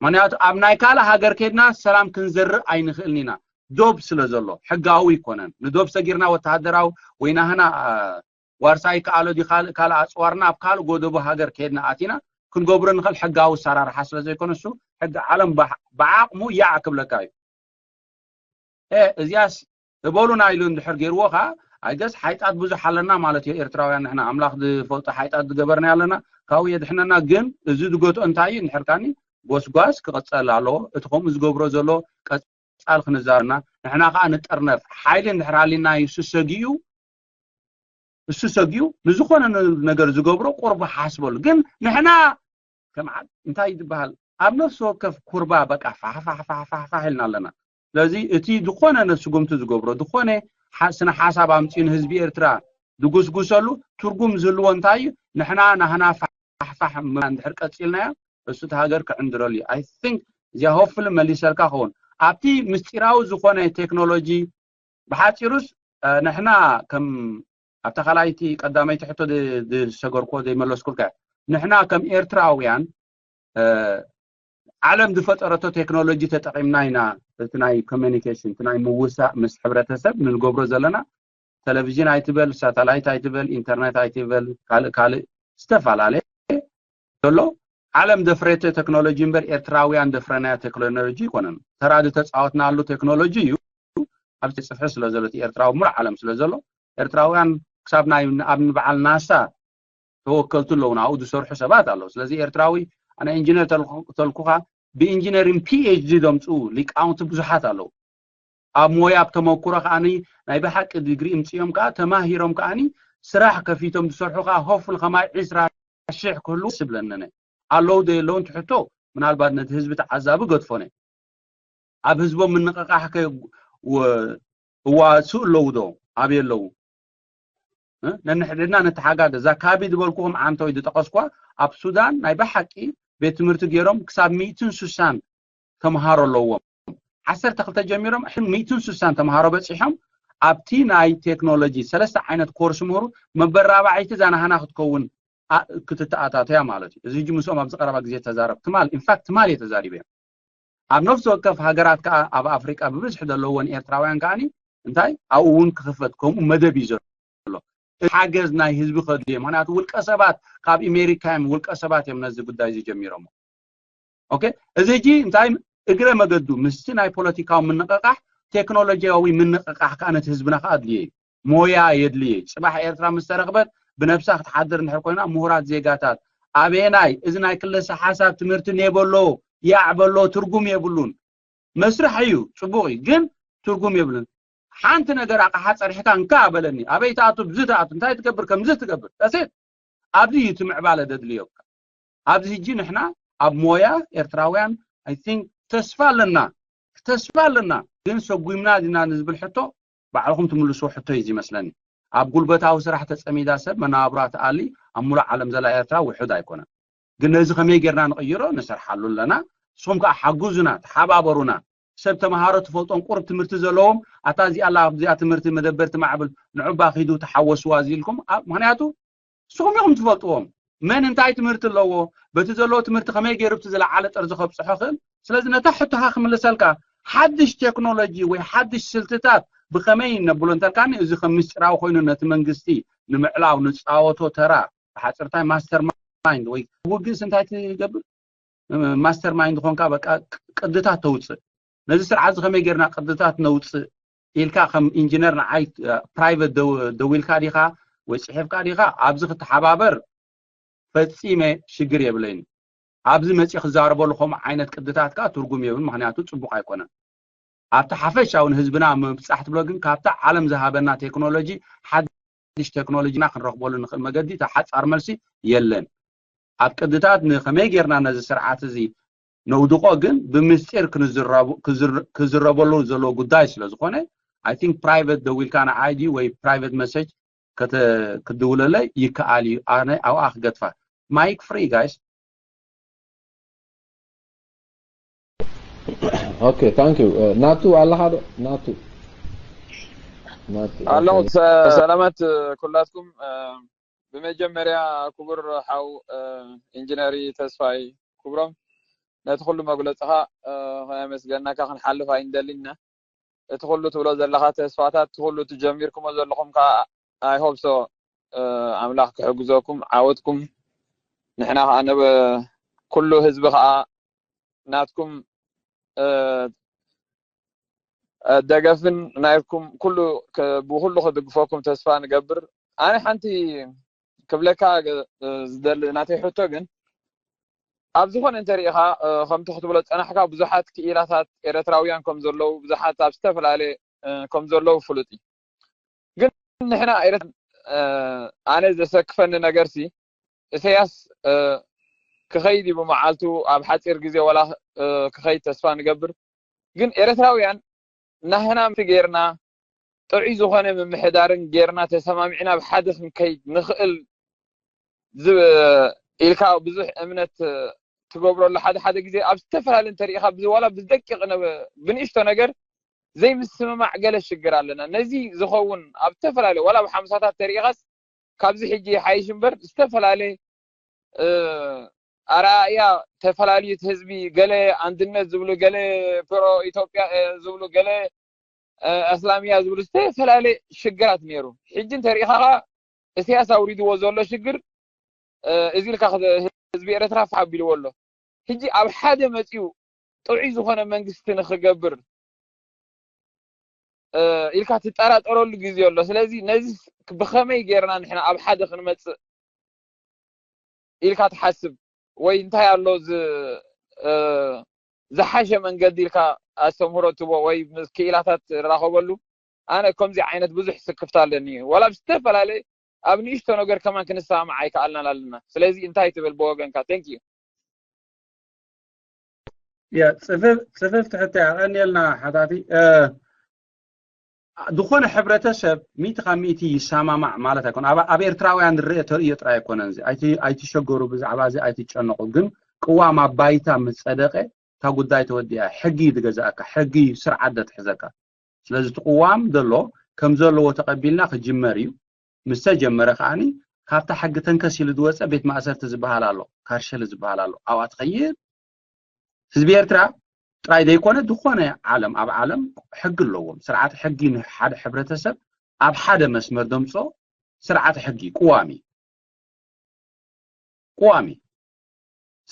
ምክንያቱ ኣብ ናይ ካልእ ሃገር ከድና ሰላም ክንዘርእ ኣይንኽእልን ኢና። ዶብ ስለ ዘሎ ሕጋዊ ኣይኮነን። ንዶብ ሰጊርና ወተሃደራዊ ወይ ናህና ዋርሳይ ከኣሎ ዲ ካልእ ካልእ ኣፅዋርና ኣብ ካልእ ጎደቦ ሃገር ከድና ኣቲና ክንገብሮ ንኽእል ሕጋዊ ኣሰራርሓ ስለ ዘይኮነ እሱ ሕጊ ዓለም ብዓቕሙ ያዕ ክብለካ እዩ። እዚኣስ እበሉና ኢሉ እንድሕር ገይርዎ ከዓ ኣይገስ ሓይጣት ብዙሕ ኣለና ማለት እዩ። ኤርትራውያን ንሕና ኣምላኽ ዝፈልጦ ሓይጣት ዝገበርና ኣለና፣ ካብኡ የድሕነና። ግን እዚ ዝገትኦ እንታይ እዩ እንድሕር ካኒ ጎስጓስ ክቕፀል ኣለዎ። እቲ ከምኡ ዝገብሮ ዘሎ ቀፃል ክንዛርና ንሕና ከዓ ንጠርነፍ። ሓይሊ እንድሕር ሃሊና እዩ እሱ ሰጊኡ እሱ ሰጊኡ ንዝኾነ ነገር ዝገብሮ ቁርቡ ሓስበሉ። ግን ንሕና ከም እንታይ ዝበሃል ኣብ ነፍሲ ወከፍ ኩርባ በቃ ፋሕፋሕፋሕፋሕ ኢልና ኣለና። ስለዚ እቲ ዝኾነ ነስጉምቲ ዝገብሮ ዝኾነ ስነ ሓሳብ ኣምፅኡ ንህዝቢ ኤርትራ ዝጉስጉሰሉ ትርጉም ዝህልዎ እንታይ እዩ? ንሕና ናህና ፋሕፋሕ እንድሕር ቀፂልናዮ እሱ እቲ ሃገር ክዕንድረሉ እዩ። I think እዚኣ hopefully መሊሰልካ ኸውን ኣብቲ ምስጢራዊ ዝኾነ ቴክኖሎጂ ብሓፂሩስ ንሕና ከም ኣብታ ካልኣይቲ ቀዳመይቲ ሕቶ ዝሰገርኮ ዘይመለስኩልካ፣ ንሕና ከም ኤርትራውያን ዓለም ዝፈጠረቶ ቴክኖሎጂ ተጠቒምና ኢና እቲ ናይ ኮሚኒኬሽን እቲ ናይ ምውሳእ ምስ ሕብረተሰብ ንገብሮ ዘለና። ቴሌቪዥን ኣይትበል፣ ሳተላይት ኣይትበል፣ ኢንተርኔት ኣይትበል፣ ካልእ ካልእ ዝተፈላለየ ዘሎ ዓለም ዘፍረየቶ ቴክኖሎጂ እምበር ኤርትራውያን ዘፍረናዮ ቴክኖሎጂ ኣይኮነን። ተራ ዝተፃወትናሉ ቴክኖሎጂ እዩ። ኣብዚ ጽፍሒ ስለ ዘሎ እቲ ኤርትራዊ ሙሉእ ዓለም ስለ ዘሎ ኤርትራውያን ክሳብ ናይ ኣብ ንበዓል ናሳ ተወከልቲ ኣለዉ፣ ኣብኡ ዝሰርሑ ሰባት ኣለዉ። ስለዚ ኤርትራዊ ኣነ ኢንጂነር ተልኩኻ ብኢንጂነሪን ፒኤችዲ ዘምፅኡ ሊቃውንቲ ብዙሓት ኣለዉ። ኣብ ሞያ ኣብ ተመኩሮ ከዓኒ ናይ ብሓቂ ዲግሪ እምፅኦም ከዓ ተማሂሮም ከዓኒ ስራሕ ከፊቶም ዝሰርሑ ከዓ ሆፉል ከማይ ዒስራ ሽሕ ክህልዉ ስብለነነ ኣለዉ ዶ የለውን ትሕቶ ምናልባት ነቲ ህዝቢ ተዓዛቢ ገድፎነ ኣብ ህዝቦም ምንቕቃሕ ከ እዋስኡ ኣለዉ ዶ ኣበይ ኣለዉ? ነንሕድሕድና ንተሓጋገዝ። እዛ ካቢ ዝበልኩኹም ዓንተወይ ዝጠቐስኳ ኣብ ሱዳን ናይ ብሓቂ ቤት ትምህርቲ ገይሮም ክሳብ ሚእትን ስሳን ተምሃሮ ኣለዎም። ዓሰርተ ክልተ ጀሚሮም ሚእትን ስሳን ተምሃሮ በፂሖም ኣብቲ ናይ ቴክኖሎጂ ሰለስተ ዓይነት ኮርስ ምህሩ መበራባዒቲ እዛ ናህና ክትከውን ክትተኣታተያ ማለት እዩ። እዚ ሕጂ ምስኦም ኣብዚ ቀረባ ግዜ ተዛረብ ትማል ኢንፋክት ትማል እየ ተዛሪበ። ኣብ ነፍሲ ወከፍ ሃገራት ከዓ ኣብ ኣፍሪቃ ብብዝሒ ዘለዎን ኤርትራውያን ከዓኒ እንታይ ኣብኡ እውን ክኽፈት ከምኡ መደብ እዩ ዘሎ። ሓገዝ ናይ ህዝቢ ከድልዮ ምክንያቱ ውልቀ ሰባት ካብ ኣሜሪካ እዮም ውልቀ ሰባት እዮም ነዚ ጉዳይ እዚ ጀሚሮሞ። ኦኬ እዚ ሕጂ እንታይ እግረ መገዱ ምስቲ ናይ ፖለቲካዊ ምንቕቃሕ ቴክኖሎጂያዊ ምንቕቃሕ ከዓ ነቲ ህዝብና ከዓ ኣድልዮ እዩ። ሞያ የድልየ። ፅባሕ ኤርትራ ምስ ተረኽበት ብነብሳ ክትሓድር እንድሕር ኮይና ምሁራት ዜጋታት ኣበየናይ እዚ ናይ ክልሰ ሓሳብ ትምህርቲ ኔበሎ ያዕበሎ ትርጉም የብሉን። መስርሕ እዩ ፅቡቕ እዩ ግን ትርጉም የብሉን። ሓንቲ ነገር ኣቕሓ ፀሪሕካ እንካ በለኒ ኣበይ ትኣቱ ብዚ ትኣቱ እንታይ ትገብር ከምዚ ትገብር that's it። ኣብዚ እዩ እቲ ምዕባለ ዘድልየካ። ኣብዚ ሕጂ ንሕና ኣብ ሞያ ኤርትራውያን I think ተስፋ ኣለና ተስፋ ኣለና ግን ሰጉምና ዲና ንዝብል ሕቶ ባዕልኹም ትምልስዎ ሕቶ እዩ ዝመስለኒ። ኣብ ጉልበታዊ ስራሕ ተፀሚዳ ሰብ መነባብራ ትኣሊ ኣብ ሙሉእ ዓለም ዘላ ኤርትራ ውሑድ ኣይኮነን። ግን ነዚ ከመይ ጌርና ንቕይሮ ንሰርሓሉ ኣለና። ንስኹም ከዓ ሓግዙና፣ ተሓባበሩና። ሰብ ተምሃሮ ትፈልጦም ቁሩብ ትምህርቲ ዘለዎም ኣታ እዚኣ ኣላ ኣብዚኣ ትምህርቲ መደበርቲ ማዕብል ንዑባ ኪዱ ተሓወስዋ እዚ ኢልኩም ምክንያቱ ንስኹም ኢኹም ትፈልጥዎም መን እንታይ ትምህርቲ ኣለዎ በቲ ዘለዎ ትምህርቲ ከመይ ገይሩ ብቲ ዝለዓለ ጥርዚ ከብፅሖ ክእል ስለዚ ነታ ሕቶኻ ክምልሰልካ ሓድሽ ቴክኖሎጂ ወይ ሓድሽ ስልትታት ብኸመይ ነብሎ እንተልካኒ እዚ ከም ምስጢራዊ ኮይኑ ነቲ መንግስቲ ንምዕላው ንፃወቶ ተራ ብሓፅርታይ ማስተር ማይንድ ወይ ውግእስ እንታይ ትገብር ማስተር ማይንድ ኾንካ በቃ ቅድታት ተውፅእ ነዚ ስርዓት እዚ ከመይ ጌርና ቅድታት ነውፅእ ኢልካ ከም ኢንጂነር ንዓይ ፕራይቨት ደዊልካ ዲኻ ወይ ፅሒፍካ ዲኻ ኣብዚ ክትሓባበር ፈፂመ ሽግር የብለይን ኣብዚ መፂ ክዛረበሉ ከምኡ ዓይነት ቅድታት ከዓ ትርጉም የብሉ ምክንያቱ ፅቡቅ ኣይኮነን ኣብቲ ሓፈሻዊ ንህዝብና ምብጻሕ ትብሎ ግን ካብታ ዓለም ዝሃበና ቴክኖሎጂ ሓድሽ ቴክኖሎጂና ክንረኽበሉ ንኽእል መገዲ እታ ሓጻር መልሲ የለን። ኣብ ቅድታት ንኸመይ ጌርና ነዚ ስርዓት እዚ ነውድቆ ግን ብምስጢር ክንዝረቡ- ክዝር- ክዝረበሉ ዘለዎ ጉዳይ ስለ ዝኾነ I think private ደዊልካ ንዓይ ድዩ ወይ private message ከተ- ክትድውለለይ ይከኣል እዩ። ኣነ ኣብኣ ክገድፋ። Mic free, guys. Okay, thank you. ናቱ ኣለኻ ዶ? ናቱ ናቱ ኣለኹ። ሰላማት ኩላትኩም። ብመጀመርያ ክቡር ሓው ኢንጂነሪ ተስፋይ ክብሮም፣ ነቲ ኩሉ መግለፅኻ ከነመስገናካ ክንሓልፍ ኣይንደሊና። እቲ ኩሉ ትብሎ ዘለኻ ተስፋታት፣ እቲ ኩሉ ትጀሚርኩሞ ዘለኹም ከዓ I hope so ኣምላኽ ክሕግዘኩም ዓወትኩም። ንሕና ከዓ ነበ ኩሉ ህዝቢ ከዓ ናትኩም ደገፍን ናይኩም ኩሉ ብኩሉ ክድግፈኩም ተስፋ ንገብር። ኣነ ሓንቲ ክብለካ ዝደሊ ናተይ ሕቶ ግን ኣብ ዝኾነ እንተሪኢኻ ከምቲ ክትብሎ ዝፀናሕካ ብዙሓት ክኢላታት ኤረትራውያን ከም ዘለዉ ብዙሓት ኣብ ዝተፈላለየ ከም ዘለዉ ፍሉጥ እዩ። ግን ንሕና ኤረትራ ኣነ ዘሰክፈኒ ነገርሲ ኢሰያስ ክኸይድ እዩ ብመዓልቱ ኣብ ሓፂር ግዜ ወላ ክኸይድ ተስፋ ንገብር። ግን ኤረትራውያን ናህና ምስ ጌርና ጥዑይ ዝኾነ ምምሕዳርን ጌርና ተሰማሚዕና ብሓደ ክንከይድ ንኽእል ኢልካ ብዙሕ እምነት ትገብረሉ ሓደ ሓደ ግዜ ኣብ ዝተፈላለዩ እንተሪኢኻ ዋላ ብደቂቕ ብንእሽቶ ነገር ዘይምስምማዕ ገለ ሽግር ኣለና። ነዚ ዝኸውን ኣብ ዝተፈላለዩ ዋላ ኣብ ሓምሳታት ተሪኢኻስ ካብዚ ሕጂ ይሓይሽ እምበር ዝተፈላለየ ኣረኣእያ ተፈላለዩ እቲ ህዝቢ ገለ ኣንድነት ዝብሉ ገለ ፕሮ ኢትዮጵያ ዝብሉ ገለ ኣስላሚያ ዝብሉ ዝተፈላለየ ሽግራት ነይሩ። ሕጂ እንተሪኢኻ ኢሳያስ ኣውሪድዎ ዘሎ ሽግር እዚ ኢልካ ህዝቢ ኤረትራ ፋሕ ኣቢልዎ ኣሎ። ሕጂ ኣብ ሓደ መፂኡ ጥዑይ ዝኾነ መንግስቲ ንክገብር ኢልካ ትጠራጠረሉ ግዜ ኣሎ። ስለዚ ነዚ ብኸመይ ጌርና ንሕና ኣብ ሓደ ክንመፅእ ኢልካ ትሓስብ ወይ እንታይ ኣሎ ዝሓሸ መንገዲ ኢልካ ኣስተምህሮ ትቦ ወይ ክኢላታት ትራኸበሉ? ኣነ ከምዚ ዓይነት ብዙሕ ስክፍታ ኣለኒ። ዋላ ብዝተፈላለየ ኣብ ንእሽቶ ነገር ከማን ክንሰማማዕ ኣይከኣልናን ኣለና። ስለዚ እንታይ ትብል ብወገንካ? Thank you። ያ ጽፍፍ ጽፍፍ ትሕተ ኣቐንየልና ሓታቲ ዝኾነ ሕብረተሰብ ሚእቲ ካብ ሚእቲ ይሰማማዕ ማለት ኣይኮነ። ኣብ ኤርትራውያን ዝረአ ተርእዮ ጥራይ ኣይኮነን። እዚ ኣይትሸገሩ፣ ብዛዕባ እዚ ኣይትጨነቑ። ግን ቅዋም ኣብ ባይታ ምስ ጸደቐ እታ ጉዳይ ተወዲኣ። ሕጊ እዩ ዝገዛእካ፣ ሕጊ እዩ ስርዓት ዘትሕዘካ። ስለዚ እቲ ቅዋም ዘሎ ከም ዘለዎ ተቐቢልና ክጅመር እዩ። ምስ ተጀመረ ከዓኒ ካብታ ሕጊ ተንከስ ኢሉ ዝወፀ ቤት ማእሰርቲ ዝበሃል ኣሎ፣ ካርሸሊ ዝበሃል ኣሎ። ኣብኣ ትኸይድ። ህዝቢ ኤርትራ ጥራይ ዘይኮነ ዝኾነ ዓለም ኣብ ዓለም ሕጊ ኣለዎም። ስርዓት ሕጊ ንሓደ ሕብረተሰብ ኣብ ሓደ መስመር ደምፅኦ ስርዓት ሕጊ ቅዋም እዩ። ቅዋም እዩ።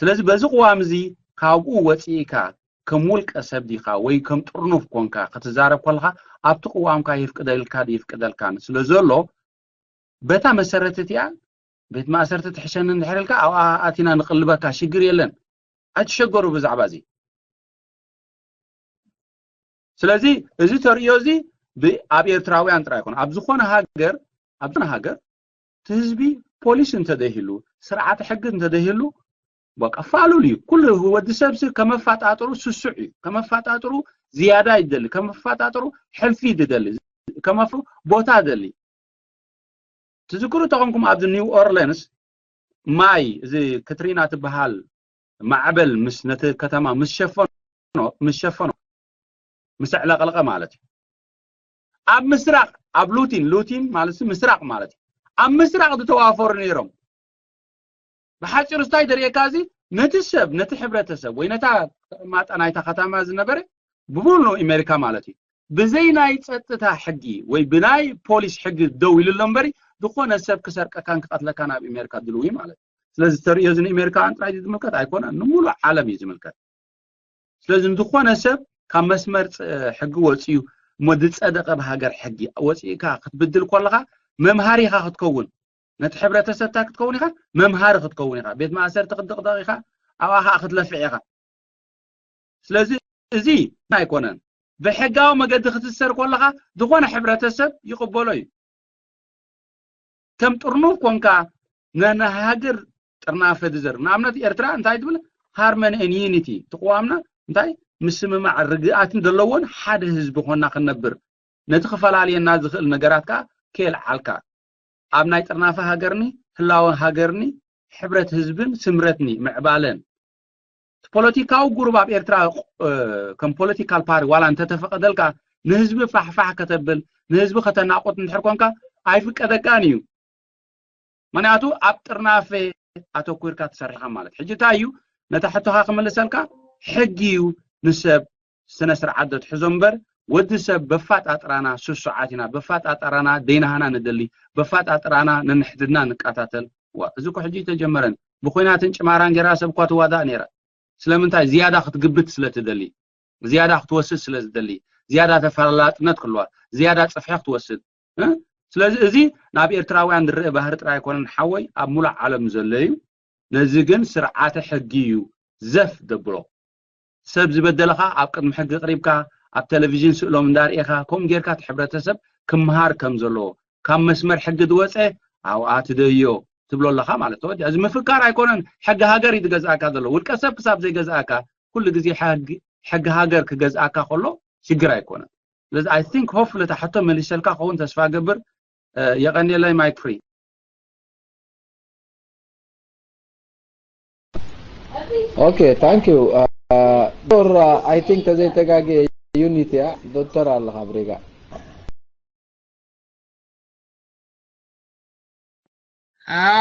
ስለዚ በዚ ቅዋም እዚ ካብኡ ወፂእካ ከም ውልቀ ሰብ ዲኻ ወይ ከም ጥርኑፍ ኮንካ ክትዛረብ ከለኻ ኣብቲ ቅዋምካ ይፍቅደልካ ይፍቅደልካን ስለ ዘሎ በታ መሰረት እቲኣ ቤት ማእሰርቲ ትሕሸኒ እንድሕር ኢልካ ኣብኣ ኣቲና ንቕልበካ ሽግር የለን። ኣይትሸገሩ ብዛዕባ እዚ። ስለዚ እዚ ተርእዮ እዚ ኣብ ኤርትራውያን ጥራይ ይኮነ ኣብ ዝኾነ ሃገር ኣብ ዝኾነ ሃገር እቲ ህዝቢ ፖሊስ እንተደይህሉ ስርዓተ ሕጊ እንተደይህሉ በቃ ፋሉል እዩ። ኩሉ ወዲ ሰብሲ ከመፋጣጥሩ ስሱዕ እዩ። ከመፋጣጥሩ ዝያዳ ይደሊ፣ ከመፋጣጥሩ ሕልፊ ይደሊ፣ ከመፍ ቦታ ደሊ። ትዝክሩ ተኾንኩም ኣብዚ ኒው ኦርሌንስ ማይ እዚ ክትሪና ትበሃል ማዕበል ምስ ነቲ ከተማ ምስ ሸፈኖ ምስ ሸፈኖ ምስ ኣዕለቕለቐ ማለት እዩ። ኣብ ምስራቕ ኣብ ሉቲን ሉቲን ማለት ምስራቕ ማለት እዩ። ኣብ ምስራቕ ዝተዋፈሩ ነይሮም። ብሓፂሩ ስታይ ደርእየካ እዚ ነቲ ሰብ ነቲ ሕብረተሰብ ወይ ነታ ማጣ ናይታ ከተማ ዝነበረ ብሙሉ ኣሜሪካ ማለት እዩ ብዘይ ናይ ፀጥታ ሕጊ ወይ ብናይ ፖሊስ ሕጊ ደው ኢሉ ኣሎ እምበሪ ዝኾነ ሰብ ክሰርቀካን ክቐትለካን ኣብ ኣሜሪካ ድልው እዩ ማለት እዩ። ስለዚ ተርእዮ እዚ ንኣሜሪካውያን ጥራይ ዝምልከት ኣይኮነን፣ ንሙሉእ ዓለም እዩ ዝምልከት። ስለዚ ንዝኾነ ሰብ ካብ መስመር ሕጊ ወፂኡ እሞ ዝፀደቐ ብሃገር ሕጊ ወፂእካ ክትብድል ከለኻ መምሃሪኻ ክትከውን ነቲ ሕብረተሰብታ ክትከውን ኢኻ፣ መምሃሪ ክትከውን ኢኻ። ቤት ማእሰርቲ ክትድቕደቕ ኢኻ፣ ኣብኣ ከዓ ክትለፍዕ ኢኻ። ስለዚ እዚ ኣይኮነን። ብሕጋዊ መገዲ ክትሰር ከለኻ ዝኾነ ሕብረተሰብ ይቕበሎ እዩ። ከም ጥርኑፍ ኮንካ ነናሃግር ጥርናፈ ድዘር ንኣብነት ኤርትራ እንታይ ትብል? ሃርመኒ ን ዩኒቲ ትቕዋምና እንታይ ምስምማዕ ርግኣትን ዘለዎን ሓደ ህዝቢ ኮና ክንነብር ነቲ ክፈላልየና ዝኽእል ነገራት ከኣ ከየልዓልካ ኣብ ናይ ጥርናፈ ሃገርኒ ህላወ ሃገርኒ ሕብረት ህዝብን ስምረትኒ ምዕባለን ፖለቲካዊ ጉሩብ ኣብ ኤርትራ ከም ፖለቲካል ፓርቲ ዋላ እንተተፈቀደልካ ንህዝቢ ፋሕፋሕ ከተብል ንህዝቢ ከተናቆት እንድሕር ኮንካ ኣይፍቀደካን እዩ። ምክንያቱ ኣብ ጥርናፈ ኣተኩርካ ትሰርሕ ማለት ሕጂ እንታይ እዩ ነታ ሕቶኻ ክምልሰልካ ሕጊ እዩ ንሰብ ስነ ስርዓት ዘትሕዞ እምበር ወዲ ሰብ በፋጣጥራና ስሱዓት ኢና በፋጣጥራና ደይናህና ንደሊ በፋጣጥራና ነንሕድና ንቃታተል ዋ እዚ እኮ ሕጂ ተጀመረን ብኩናትን ጭማራን ገይራ ሰብ እኳ ትዋዳእ ነይራ ስለምንታይ ዝያዳ ክትግብት ስለ ትደሊ ዝያዳ ክትወስድ ስለ ዝደሊ ዝያዳ ተፈላላጥነት ክህልዋ ዝያዳ ፅፍሒ ክትወስድ ስለዚ እዚ ናብ ኤርትራውያን ዝረአ ባህሪ ጥራይ ኣይኮነን ሓወይ ኣብ ሙሉእ ዓለም ዘሎ እዩ ነዚ ግን ስርዓተ ሕጊ እዩ ዘፍ ደብሎ ሰብ ዝበደለኻ ኣብ ቅድሚ ሕጊ ቅሪብካ ኣብ ቴሌቪዥን ስእሎም እንዳርኤኻ ከምኡ ጌርካ እቲ ሕብረተሰብ ክመሃር ከም ዘለዎ ካብ መስመር ሕጊ ዝወፀ ኣብኣ ትደዮ ትብሎ ኣለኻ ማለት ተወዲኣ እዚ ምፍካር ኣይኮነን ሕጊ ሃገር እዩ ዝገዝኣካ ዘሎ ውልቀ ሰብ ክሳብ ዘይገዝኣካ ኩሉ ግዜ ሕጊ ሃገር ክገዝኣካ ከሎ ሽግር ኣይኮነን ስለዚ I think hopefully እታ ሕቶ መሊሰልካ ክኸውን ተስፋ ገብር የቐንየለይ ማይክ ፍሪ Okay, thank you. ዶክተር I think ተዘይተጋገ ዩኒት እያ ዶክተር ኣለኻ ብሪጋ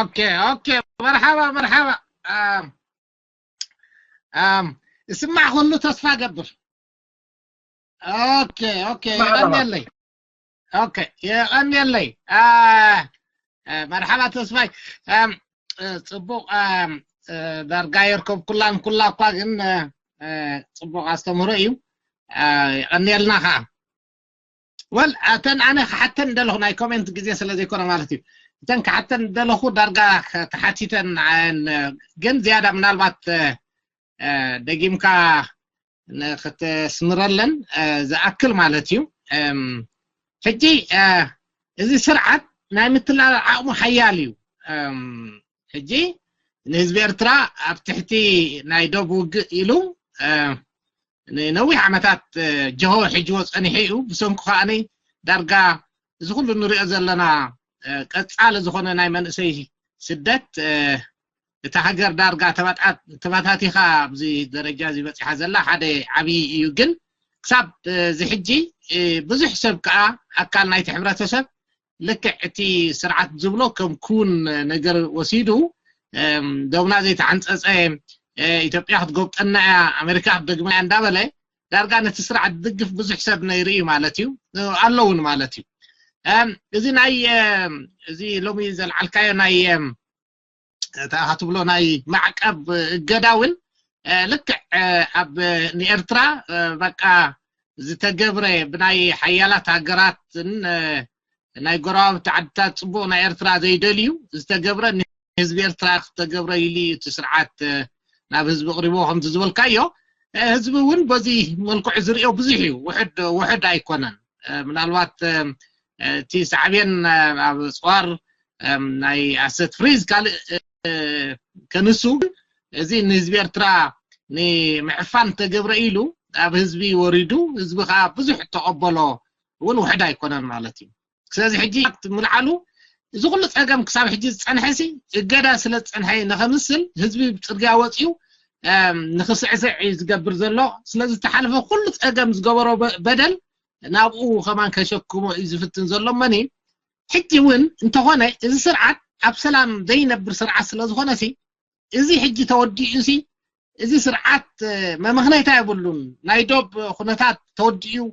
ኦኬ ኦኬ መርሓባ መርሓባ እስማዕ ኩሉ ተስፋ ገብር ኦኬ ኦኬ የቐንየለይ ኦኬ የቐንየለይ መርሓባ ተስፋይ ጽቡቕ ዳርጋ የርከብኩላን ኩላ እኳ ግን ጽቡቕ ኣስተምህሮ እዩ የቐንየልና ከዓ ወል ኣተን ኣነ ክሓተን እንደለኹ ናይ ኮሜንት ግዜ ስለ ዘይኮነ ማለት እዩ እተን ክሓተን እንደለኹ ዳርጋ ተሓቲተን ግን ዝያዳ ምናልባት ደጊምካ ንክተስምረለን ዝኣክል ማለት እዩ ሕጂ እዚ ስርዓት ናይ ምትላል ዓቕሙ ሓያል እዩ ሕጂ ንህዝቢ ኤርትራ ኣብ ትሕቲ ናይ ዶብ ውግእ ኢሉ ንነዊሕ ዓመታት ጀሆ ሕጅዎ ጸኒሑ እዩ ብሰንኩ ከዓኒ ዳርጋ እዚ ኩሉ ንሪኦ ዘለና ቀጻሊ ዝኾነ ናይ መንእሰይ ስደት እታ ሃገር ዳርጋ ተባታቲኻ ኣብዚ ደረጃ እዚ በፂሓ ዘላ ሓደ ዓብዪ እዩ ግን ክሳብ እዚ ሕጂ ብዙሕ ሰብ ከዓ ኣካል ናይቲ ሕብረተሰብ ልክዕ እቲ ስርዓት ዝብሎ ከም ክውን ነገር ወሲዱ ደብና ዘይተዓንፀፀ ኢትዮጵያ ክትጎብጠና እያ ኣሜሪካ ክትደግማ እያ እንዳበለ ዳርጋ ነቲ ስርዓት ዝድግፍ ብዙሕ ሰብ ነይሩ እዩ ማለት እዩ ኣለውን ማለት እዩ እዚ ናይ እዚ ሎሚ ዘልዓልካዮ ናይ እታ ትብሎ ናይ ማዕቀብ እገዳ እውን ልክዕ ኣብ ንኤርትራ በቃ ዝተገብረ ብናይ ሓያላት ሃገራትን ናይ ጎረባብቲ ዓድታት ፅቡቕ ናይ ኤርትራ ዘይደልዩ ዝተገብረ ንህዝቢ ኤርትራ ክተገብረ ኢሉ እዩ እቲ ስርዓት ናብ ህዝቢ ቅሪቦ ከምዚ ዝበልካዮ ህዝቢ እውን በዚ መልክዑ ዝሪኦ ብዙሕ እዩ ውሕድ ውሕድ ኣይኮነን ምናልባት እቲ ሳዕቤን ኣብ ፅዋር ናይ ኣሰት ፍሪዝ ካልእ ከንሱ እዚ ንህዝቢ ኤርትራ ንምዕፋን ተገብረ ኢሉ ኣብ ህዝቢ ወሪዱ ህዝቢ ከዓ ብዙሕ ተቐበሎ እውን ውሕድ ኣይኮነን ማለት እዩ ስለዚ ሕጂ ምልዓሉ እዚ ኩሉ ፀገም ክሳብ ሕጂ ዝፀንሐ ሲ እገዳ ስለ ዝፀንሐ ንኸምስል ህዝቢ ብፅርግያ ወፂኡ ንኽስዕስዕ እዩ ዝገብር ዘሎ ስለዚ ዝተሓለፈ ኩሉ ፀገም ዝገበሮ በደል ናብኡ ከማን ከሸክሞ እዩ ዝፍትን ዘሎ መኒ ሕጂ እውን እንተኾነ እዚ ስርዓት ኣብ ሰላም ዘይነብር ስርዓት ስለ ዝኾነ ሲ እዚ ሕጂ ተወዲኡ ሲ እዚ ስርዓት መመኽነይታ የብሉን ናይ ዶብ ኩነታት ተወዲኡ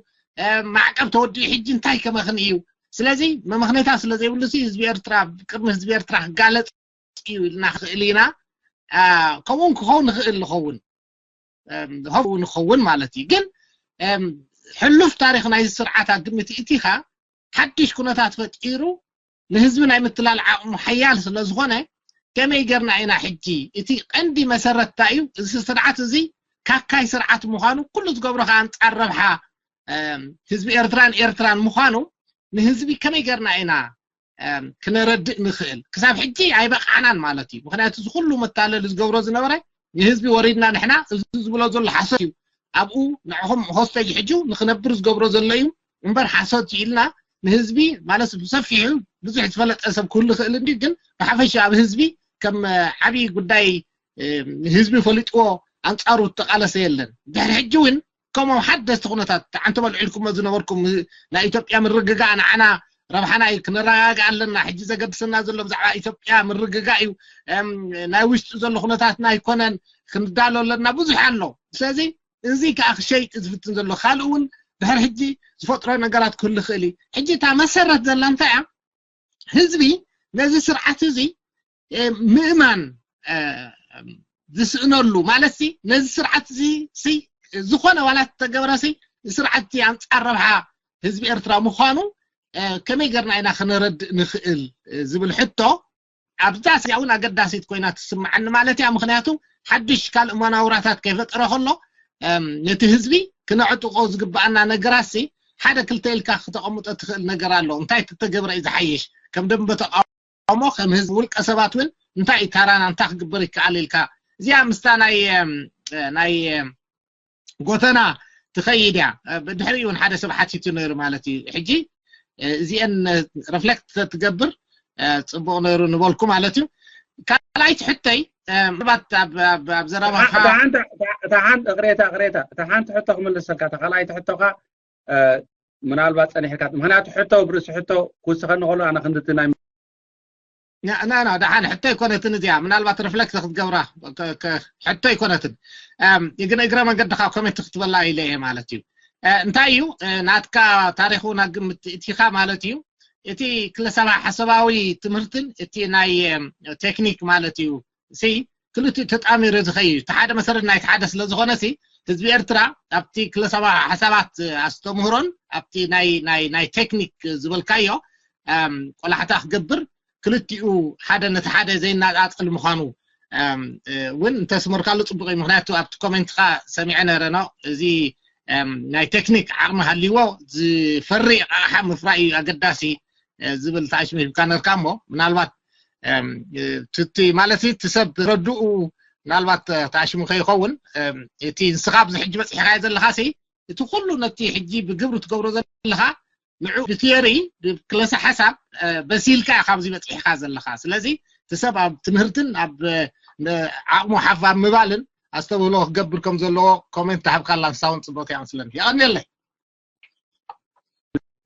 ማዕቀብ ተወዲኡ ሕጂ እንታይ ከመኽን እዩ ስለዚ መመኽነይታ ስለ ዘይብሉ ሲ ህዝቢ ኤርትራ ቅድሚ ህዝቢ ኤርትራ ክጋለፅ እዩ ኢልና ክኽእል ኢና ከምኡ ክኸውን ንኽእል ንኸውን ንኸውን ማለት እዩ ግን ሕሉፍ ታሪክ ናይዚ ስርዓት ኣብ ግምት እቲኻ ሓድሽ ኩነታት ፈጢሩ ንህዝቢ ናይ ምትላል ዓቕሙ ሓያል ስለ ዝኾነ ከመይ ገርና ኢና ሕጂ እቲ ቀንዲ መሰረት እንታይ እዩ እዚ ስርዓት እዚ ካካይ ስርዓት ምዃኑ ኩሉ ዝገብሮ ከዓ ኣንፃር ረብሓ ህዝቢ ኤርትራን ኤርትራን ምዃኑ ንህዝቢ ከመይ ገርና ኢና ክነረድእ ንኽእል? ክሳብ ሕጂ ኣይበቕዓናን ማለት እዩ። ምክንያቱ እዚ ኩሉ መታለል ዝገብሮ ዝነበረ ንህዝቢ ወሪድና ንሕና እዚ ዝብሎ ዘሎ ሓሶት እዩ፣ ኣብኡ ንዕኹም ሆስተጅ ሕጂ ንክነብር ዝገብሮ ዘሎ እዩ እምበር ሓሶት እዩ ኢልና ንህዝቢ ማለት ብሰፊሑ ብዙሕ ዝፈለጠ ሰብ ክህሉ ይኽእል እንዲ ግን ብሓፈሻ ኣብ ህዝቢ ከም ዓብዪ ጉዳይ ህዝቢ ፈሊጥዎ ኣንፃሩ ዝተቃለሰ የለን። ድሕሪ ሕጂ እውን ከምኦም ሓደስቲ ኩነታት ዓንቶም ኣልዒልኩሞ ዝነበርኩም ናይ ኢትዮጵያ ምርግጋእ ንዓና ረብሓና እዩ፣ ክነረጋግእ ኣለና። ሕጂ ዘገድሰና ዘሎ ብዛዕባ ኢትዮጵያ ምርግጋእ እዩ። ናይ ውሽጢ ዘሎ ኩነታትና ኣይኮነን፣ ክንዳሎ ኣለና። ብዙሕ ኣሎ። ስለዚ እዚ ከዓ ክሸይጥ ዝፍትን ዘሎ ካልእ እውን ድሕሪ ሕጂ ዝፈጥሮ ነገራት ክህሉ ይኽእል እዩ። ሕጂ እታ መሰረት ዘላ እንታይ እያ? ህዝቢ ነዚ ስርዓት እዚ ምእማን ዝስእነሉ ማለት ሲ ነዚ ስርዓት እዚ ሲ ዝኾነ ዋላ ተገብረ ሲ ስርዓት እዚ ኣንፃር ረብሓ ህዝቢ ኤርትራ ምዃኑ ከመይ ገርና ኢና ክነረድእ ንኽእል ዝብል ሕቶ ኣብዛ እዚኣ እውን ኣገዳሲት ኮይና ትስምዓኒ ማለት እያ። ምክንያቱ ሓድሽ ካልእ መናውራታት ከይፈጠረ ከሎ ነቲ ህዝቢ ክነዕጥቆ ዝግባኣና ነገራት ሲ ሓደ ክልተ ኢልካ ክተቐምጦ ትኽእል ነገር ኣሎ። እንታይ ተተገብረ እዩ ዝሓይሽ? ከም ደንበ ተቃውሞ ከም ህዝቢ ውልቀ ሰባት እውን እንታይ እዩ ታራና እንታይ ክግበር ይከኣል ኢልካ እዚኣ ምስታ ናይ ናይ ጎተና ትኸይድ እያ። ብድሕሪኡ እውን ሓደ ሰብ ሓቲቱ ነይሩ ማለት እዩ። ሕጂ እዚአን ረፍሌክት ትገብር ፅቡቅ ነይሩ ንበልኩ ማለት እዩ። ካልኣይቲ ሕተይ ምናልባት ኣብ ዘረባኻ እታ ሓንቲ እቕሬታ እቕሬታ እታ ሓንቲ ሕቶ ክምልሰልካ እታ ካልኣይቲ ሕቶካ ምናልባት ፀኒሕካ ምክንያቱ ሕቶ ብርእሲ ሕቶ ክውስኸኒ ከሎ ኣነ ክንድቲ ናይ ና ና ደሓን ሕቶ ኣይኮነትን እዚኣ ምናልባት ሪፍሌክት ክትገብራ ሕቶ ኣይኮነትን ግን እግረ መንገድካ ኮሜንት ክትበላ ኢለ እየ ማለት እዩ። እንታይ እዩ ናትካ ታሪክ እውን ኣግምት እቲካ ማለት እዩ። እቲ ክለሰባ ሓሰባዊ ትምህርትን እቲ ናይ ቴክኒክ ማለት እዩ ሲ ክልቲኡ ተጣሚሩ ዝኸይ እዩ። እቲ ሓደ መሰረት ናይቲ ሓደ ስለ ዝኾነ ሲ ህዝቢ ኤርትራ ኣብቲ ክለሰባ ሓሳባት ኣስተምህሮን ኣብቲ ናይ ናይ ናይ ቴክኒክ ዝበልካዮ ቆላሕታ ክገብር ክልቲኡ ሓደ ነቲ ሓደ ዘይናጻጽል ምዃኑ እውን እንተስመርካሉ ጽቡቅ እዩ። ምክንያቱ ኣብቲ ኮሜንትካ ሰሚዐ ነረ ኖ እዚ ናይ ቴክኒክ ዓቕሚ ሃልይዎ ዝፈሪ ኣቕሓ ምፍራይ እዩ ኣገዳሲ ዝብል ተኣሽሙ ሂብካ ነርካ እሞ ምናልባት ትቲ ማለት እቲ ሰብ ረድኡ ምናልባት ተኣሽሙ ከይኸውን እቲ ንስኻ ኣብዚ ሕጂ በፂሕካዮ ዘለካ ሲ እቲ ኩሉ ነቲ ሕጂ ብግብሪ ትገብሮ ዘለካ ንዑ ብቲዮሪ ብክለሰ ሓሳብ በሲልካ ኢኻ ኣብዚ በፂሕካ ዘለካ። ስለዚ እቲ ሰብ ኣብ ትምህርትን ኣብ ዓቕሙ ሓፍ ኣብ ምባልን ኣስተብህሎ ክገብር ከም ዘለዎ ኮሜንት ተሃብካላ ንሳውን ፅቡቅ እያ መስለኒ። የቐንየለይ።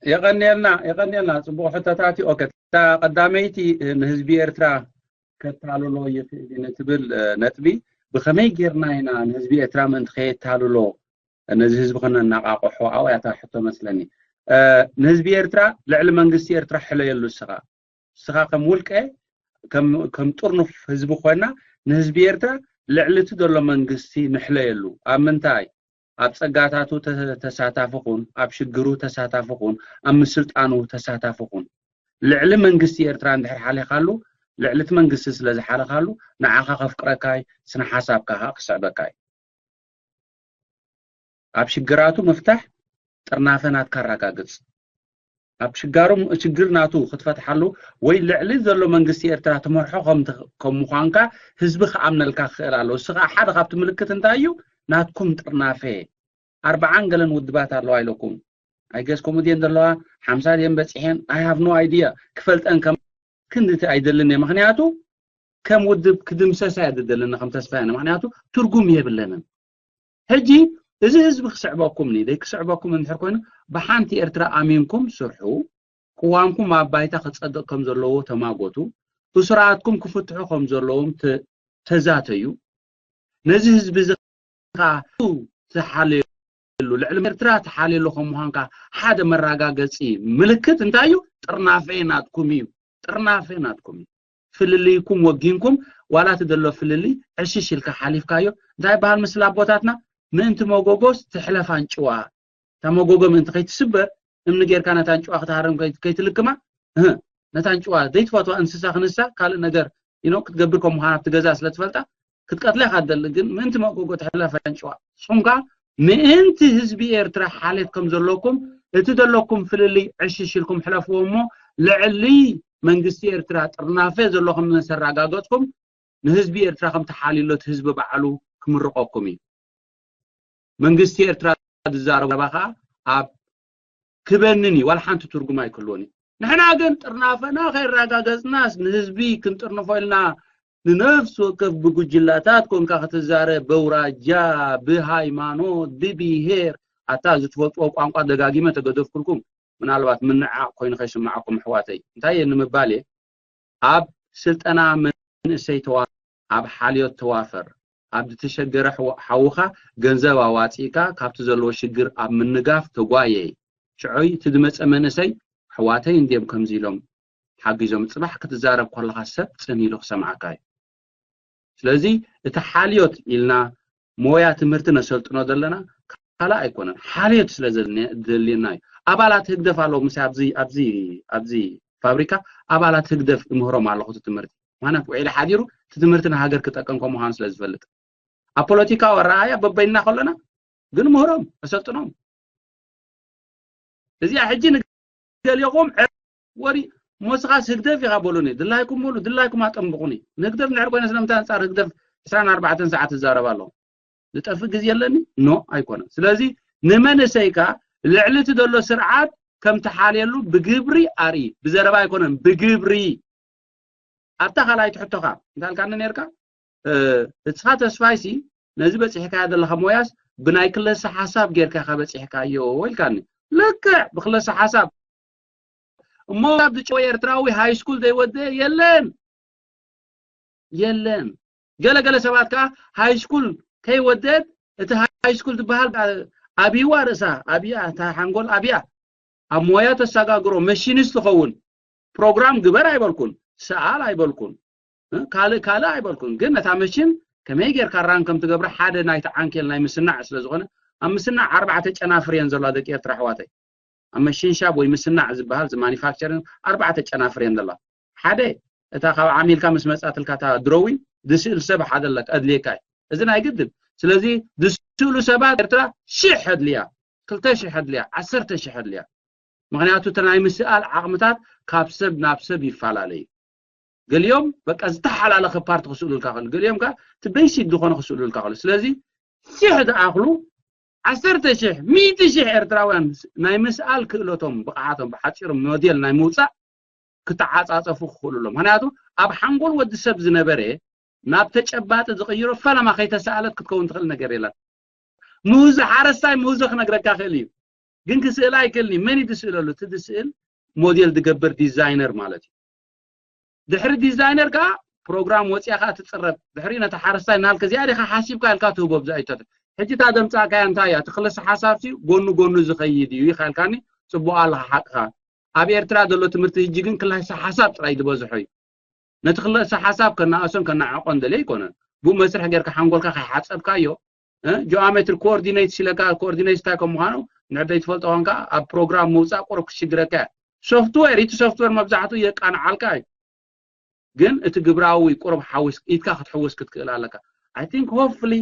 የቐንየልና የቐንየልና ፅቡቅ ሕቶታት እዩ። ኦኬ እታ ቀዳመይቲ ንህዝቢ ኤርትራ ከታልሎ ይኽእል እዩ ንትብል ነጥቢ ብኸመይ ጌርና ኢና ንህዝቢ ኤርትራ ምእንቲ ከየታልሎ ነዚ ህዝቢ ከነናቃቅሖ ኣብኡ እያ እታ ሕቶ መስለኒ። ንህዝቢ ኤርትራ ልዕሊ መንግስቲ ኤርትራ ሕለየሉ እስኻ እስኻ ከም ውልቀ ከም ጥርኑፍ ህዝቢ ኮይና ንህዝቢ ኤርትራ ልዕሊ እቲ ዘሎ መንግስቲ ንሕለየሉ ኣብ ምንታይ ኣብ ጸጋታቱ ተሳታፊ ኩን፣ ኣብ ሽግሩ ተሳታፊ ኩን፣ ኣብ ምስልጣኑ ተሳታፊ ኩን። ልዕሊ መንግስቲ ኤርትራ እንድሕር ሓሊኻሉ፣ ልዕሊ እቲ መንግስቲ ስለ ዝሓለኻሉ ንዓኻ ከፍቅረካይ ስነ ሓሳብካ ከዓ ክስዕበካይ። ኣብ ሽግራቱ ምፍታሕ ጥርናፈ ናትካ ኣረጋግጽ። ኣብ ሽጋሩ ሽግር ናቱ ክትፈትሓሉ ወይ ልዕሊ ዘሎ መንግስቲ ኤርትራ ትመርሖ ከም ከም ምዃንካ ህዝቢ ክኣምነልካ ክኽእል ኣለዎ። እሱ ከዓ ሓደ ካብቲ ምልክት እንታይ እዩ? ናትኩም ጥርናፈ ኣርባዓን ገለን ውድባት ኣለዋ ኢለኩም ኣይገስ ከምኡ ድየን ዘለዋ ሓምሳ ድየን በፂሐን I have no idea ክፈልጠን ከም ክንድቲ ኣይደልን እየ ምክንያቱ ከም ውድብ ክድምሰሳ እየ ዝደለኒ ከም ተስፋ እየ ምክንያቱ ትርጉም የብለንን ሕጂ እዚ ህዝቢ ክስዕበኩም ኒ ደይ ክስዕበኩም እንድሕር ኮይኑ ብሓንቲ ኤርትራ ኣሚንኩም ስርሑ ቅዋምኩም ኣብ ባይታ ክፀድቕ ከም ዘለዎ ተማጎቱ እሱራትኩም ክፍትሑ ከም ዘለዎም ተዛተዩ ነዚ ህዝቢ እዚ ተሓለየሉ ልዕሊ ኤርትራ ተሓልየሉ ከም ምዃንካ ሓደ መረጋገፂ ምልክት እንታይ እዩ ጥርናፈ ናትኩም እዩ ጥርናፈ ናትኩም እዩ ፍልልይኩም ወጊንኩም ዋላ እቲ ዘሎ ፍልልይ ዕሽሽ ኢልካ ሓሊፍካዮ እንታይ ይበሃል ምስላ ኣቦታትና ምእንቲ መጎጎስ ትሕለፍ ኣንጭዋ እታ መጎጎ ምእንቲ ከይትስበር እምኒ ጌርካ ነታ ኣንጭዋ ክትሃርም ከይትልክማ ነታ ኣንጭዋ ዘይትፈትዋ እንስሳ ክንሳ ካልእ ነገር you know ክትገብር ከም ምዃና ኣብቲ ገዛ ስለ ትፈልጣ ክትቀትላ ኢኻ ትደሊ ግን ምእንቲ መጎጎ ትሕለፍ ኣንጭዋ ንስኹም ከኣ ምእንቲ ህዝቢ ኤርትራ ሓልዮት ከም ዘለኩም፣ እቲ ዘለኩም ፍልልይ ዕሽሽ ኢልኩም ሕለፍዎ እሞ፣ ልዕሊ መንግስቲ ኤርትራ ጥርናፈ ዘለኹም ምስ ኣረጋገጽኩም፣ ንህዝቢ ኤርትራ ከም ተሓልዩሎ እቲ ህዝቢ ባዕሉ ክምርቐኩም እዩ። መንግስቲ ኤርትራ ዝዛረቦ ዘረባ ከኣ ኣብ ክበንን እዩ፣ ዋላ ሓንቲ ትርጉም ኣይክህልዎን እዩ። ንሕና ግን ጥርናፈና ከይረጋገጽናስ ንህዝቢ ክንጥርንፎ ኢልና ንነፍሲ ወከፍ ብጉጅላታት ኮንካ ክትዛረብ፣ በውራጃ፣ ብሃይማኖት፣ ብብሄር፣ ኣታ ዝትፈልጥዎ ቋንቋ ደጋጊመ ተገደፍኩልኩም፣ ምናልባት ምንዕዓቕ ኮይኑ ከይስምዓኩም ኣሕዋተይ። እንታይ እየ ንምባል እየ? ኣብ ስልጠና መንእሰይ ተዋፈር፣ ኣብ ሓልዮት ተዋፈር፣ ኣብ ዝተሸገረ ሕው-፣ ሓውኻ ገንዘብ ኣዋጺእካ ካብቲ ዘለዎ ሽግር ኣብ ምንጋፍ ተጓየይ። ሽዑይ እቲ ዝመጸ መንእሰይ ኣሕዋተይ እንድዮም ከምዚ ኢሎም ሓጊዞም። ጽባሕ ክትዛረብ ከለኻ ሰብ ጽን ኢሉ ክሰምዓካ እዩ። ስለዚ እቲ ሓልዮት ኢልና ሞያ ትምህርቲ ነሰልጥኖ ዘለና ካልእ ኣይኮነን፣ ሓልዮት ስለ ዘድልየና እዩ። ኣባላት ህግደፍ ኣለዉ፣ ምስ ኣብዚ ኣብዚ ኣብዚ ፋብሪካ ኣባላት ህግደፍ እምህሮም ኣለኹ እቲ ትምህርቲ። ምኽንያቱ ውዒሉ ሓዲሩ እቲ ትምህርቲ ንሃገር ክጠቀም ከም ምዃኑ ስለ ዝፈልጥ፣ ኣብ ፖለቲካዊ ኣረኣእያ በበይንና ከለና ግን ምህሮም፣ ኣሰልጥኖም። እዚኣ ሕጂ ንገሊኹም ወሪ ሞስኻስ ህግደፍ ኢኻ በሉኒ፣ ድላይኩም በሉ፣ ድላይኩም ኣጠንብቑኒ። ንህግደፍ ንድሕር ኮይነ ስለምንታይ ኣንጻር ህግደፍ ዕስራን ኣርባዕተን ሰዓት እዛረብ ኣለኹ? ዝጠፍእ ግዜ ኣለኒ? ኖ፣ ኣይኮነን። ስለዚ ንመንእሰይካ ልዕሊ እቲ ዘሎ ስርዓት ከም ትሓልየሉ ብግብሪ ኣርኢ። ብዘረባ ኣይኮነን፣ ብግብሪ። ኣብታ ካልኣይቲ ሕቶኻ እንታይ ኢልካኒ ነርካ? እ፣ ንስኻ ተስፋይሲ ነዚ በጺሕካዮ ዘለኻ ሞያስ ብናይ ክለሰ ሓሳብ ጌርካ ኢኻ በጺሕካዮ ኢልካኒ። ልክዕ፣ ብክለሰ ሓሳብ። እሞ ኣብ ዝጨወ ኤርትራዊ ሃይ ስኩል ዘይወደአ የለን። የለን። ገለ ገለ ሰባት ከኣ ሃይ ስኩል ከይወደት እቲ ሃይ ስኩል ዝበሃል ኣብይዋ ርእሳ ኣብያ፣ እታ ሓንጎል ኣብያ። ኣብ ሞያ ተሰጋግሮ፣ መሽኒስት ትኸውን። ፕሮግራም ግበር ኣይበልኩን፣ ሰኣል ኣይበልኩን፣ እ፣ ካልእ ካልእ ኣይበልኩን። ግን ነታ መሽን ከመይ ጌርካ ራን ከም ትገብራ ሓደ ናይቲ ዓንኬል ናይ ምስናዕ ስለ ዝኾነ፣ ኣብ ምስናዕ ኣርባዕተ ጨናፍር እየን ዘለዋ ደቂ ኤርትራ ኣሕዋተይ። ኣብ መሽንሻብ ወይ ምስናዕ ዝበሃል፣ እዚ ማኒፋክቸሪንግ ኣርባዕተ ጨናፍር እየን ዘለዋ። ሓደ፣ እታ ካብ ዓሚልካ ምስ መጻትልካ እታ ድሮዊን፣ ዝስእል ሰብ ሓደ ኣለካ፣ ኣድልየካ እዩ። እዚ ናይ ግድን። ስለዚ ዝስእሉ ሰባት ኤርትራ ሽሕ ኣድልያ፣ ክልተ ሽሕ ኣድልያ፣ ዓሰርተ ሽሕ ኣድልያ። ምኽንያቱ እቲ ናይ ምስኣል ዓቕምታት ካብ ሰብ ናብ ሰብ ይፈላለ እዩ። ገሊኦም በቃ ዝተሓላለኸ ፓርቲ ክስእሉልካ ከሎ፣ ገሊኦም ከኣ እቲ ቤሲክ ዝኾነ ክስእሉልካ ከሎ። ስለዚ ሽሕ ዝኣኽሉ፣ ዓሰርተ ሽሕ፣ ሚእቲ ሽሕ ኤርትራውያን ናይ ምስኣል ክእለቶም፣ ብቕዓቶም፣ ብሓጺሩ ሞዴል ናይ ምውጻእ ክተዓጻጸፉ ክኽእሉ ኣለዎም። ምኽንያቱ ኣብ ሓንጎል ወዲ ሰብ ዝነበረ ናብ ተጨባጢ ዝቕይሮ ፈለማ ከይተሰኣለት ክትከውን ትኽእል ነገር የላን። ምህዞ ሓረስታይ ምህዞ ክነግረካ ክእል እዩ፣ ግን ክስእል ኣይክእልን እዩ። መን እዩ ዝስእለሉ? እቲ ዝስእል ሞዴል ዝገብር ዲዛይነር ማለት እዩ። ድሕሪ ዲዛይነር ከኣ ፕሮግራም ወፂኣ ከኣ ትፅረብ። ድሕሪ ነቲ ሓረስታይ ናልከ እዚኣ ዲኻ ሓሲብካ ኢልካ ትህቦ ብዛይቶት። ሕጂ እታ ዘምፃእካያ እንታይ እያ? እቲ ክልሰ ሓሳብሲ ጎኑ ጎኑ ዝኸይድ እዩ ኢኻ ኢልካኒ፣ ፅቡቕ ኣለኻ ሓቅኻ። ኣብ ኤርትራ ዘሎ ትምህርቲ ህጂ ግን ክልሰ ሓሳብ ጥራይ ዝበዝሖ እዩ። ነቲ ክልሰ ሓሳብ ከናእሶን ከናዕቆን ደልየ ኣይኮነን። ብኡ መስርሕ ጌርካ ሓንጎልካ ከይሓፀብካዮ፣ እ፣ ጂኦሜትሪ ኮኦርዲኔት ሲለካ፣ ኮኦርዲኔት እንታይ ከም ምዃኑ ንዕደይ ትፈልጦ ኾንካ ኣብ ፕሮግራም ምውፃእ ቁሩብ ክሽግረካ እያ። ሶፍትዌር፣ እቲ ሶፍትዌር መብዛሕትኡ የቃንዓልካ እዩ። ግን እቲ ግብራዊ ቁሩብ ሓዊስ፣ ኢድካ ክትሕውስ ክትክእል ኣለካ። I think hopefully፣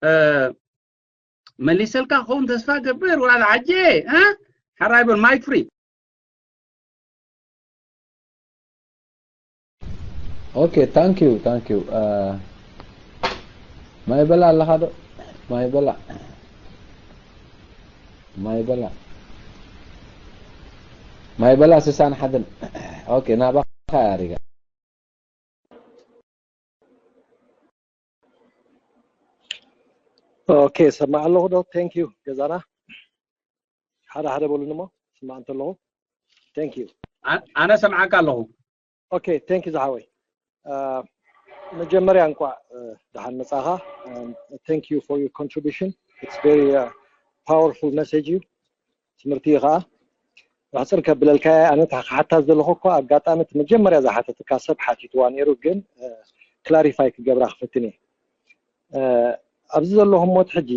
እ፣ መሊሰልካ ክኸውን ተስፋ ገብር። ወላ ዓጄ፣ እ? ሓራይ በል፣ ማይክ ፍሪ። ኦኬ፣ ታንክ ዩ፣ ታንክ ዩ። እ፣ ማይ በላ ኣለኻ ዶ? ማይ በላ። ማይ በላ። ማይ በላ ስሳን ሓደን። ኦኬ፣ ናባኻ እያ ኣሪጋ። ኦኬ፣ ሰማዕ ኣለኹ ዶ? ቴንክ ዩ ገዛና። ሓደ ሓደ በሉኒ እሞ ስማዕ እንተለኹ። ቴንክ ዩ። ኣ-፣ ኣነ ሰምዓካ ኣለኹ። ኦኬ፣ ቴንክ ዩ ዝሓወይ። አ፣ መጀመርያ እንኳዕ፣ እ፣ ደሓን መጻኻ። ቴንክ ዩ ፎር ዩር ኮንትሪቢሽን። It's very፣ እ፣ ፓወርፉል መሴጅ እዩ። ትምህርቲ እዩ ኸዓ። ኣሕፅር ከብለልካ እየ፣ ኣነ እታ ክሓታ ዝደለኹ እኮ ኣጋጣሚ እቲ መጀመርያ ዝሓተትካ ሰብ ሓቲትዋ ነይሩ፣ ግን፣ እ፣ ክላሪፋይ ክገብራ ክፍትን እየ። እ፣ ኣብዚ ዘለኹም ሞት ሕጂ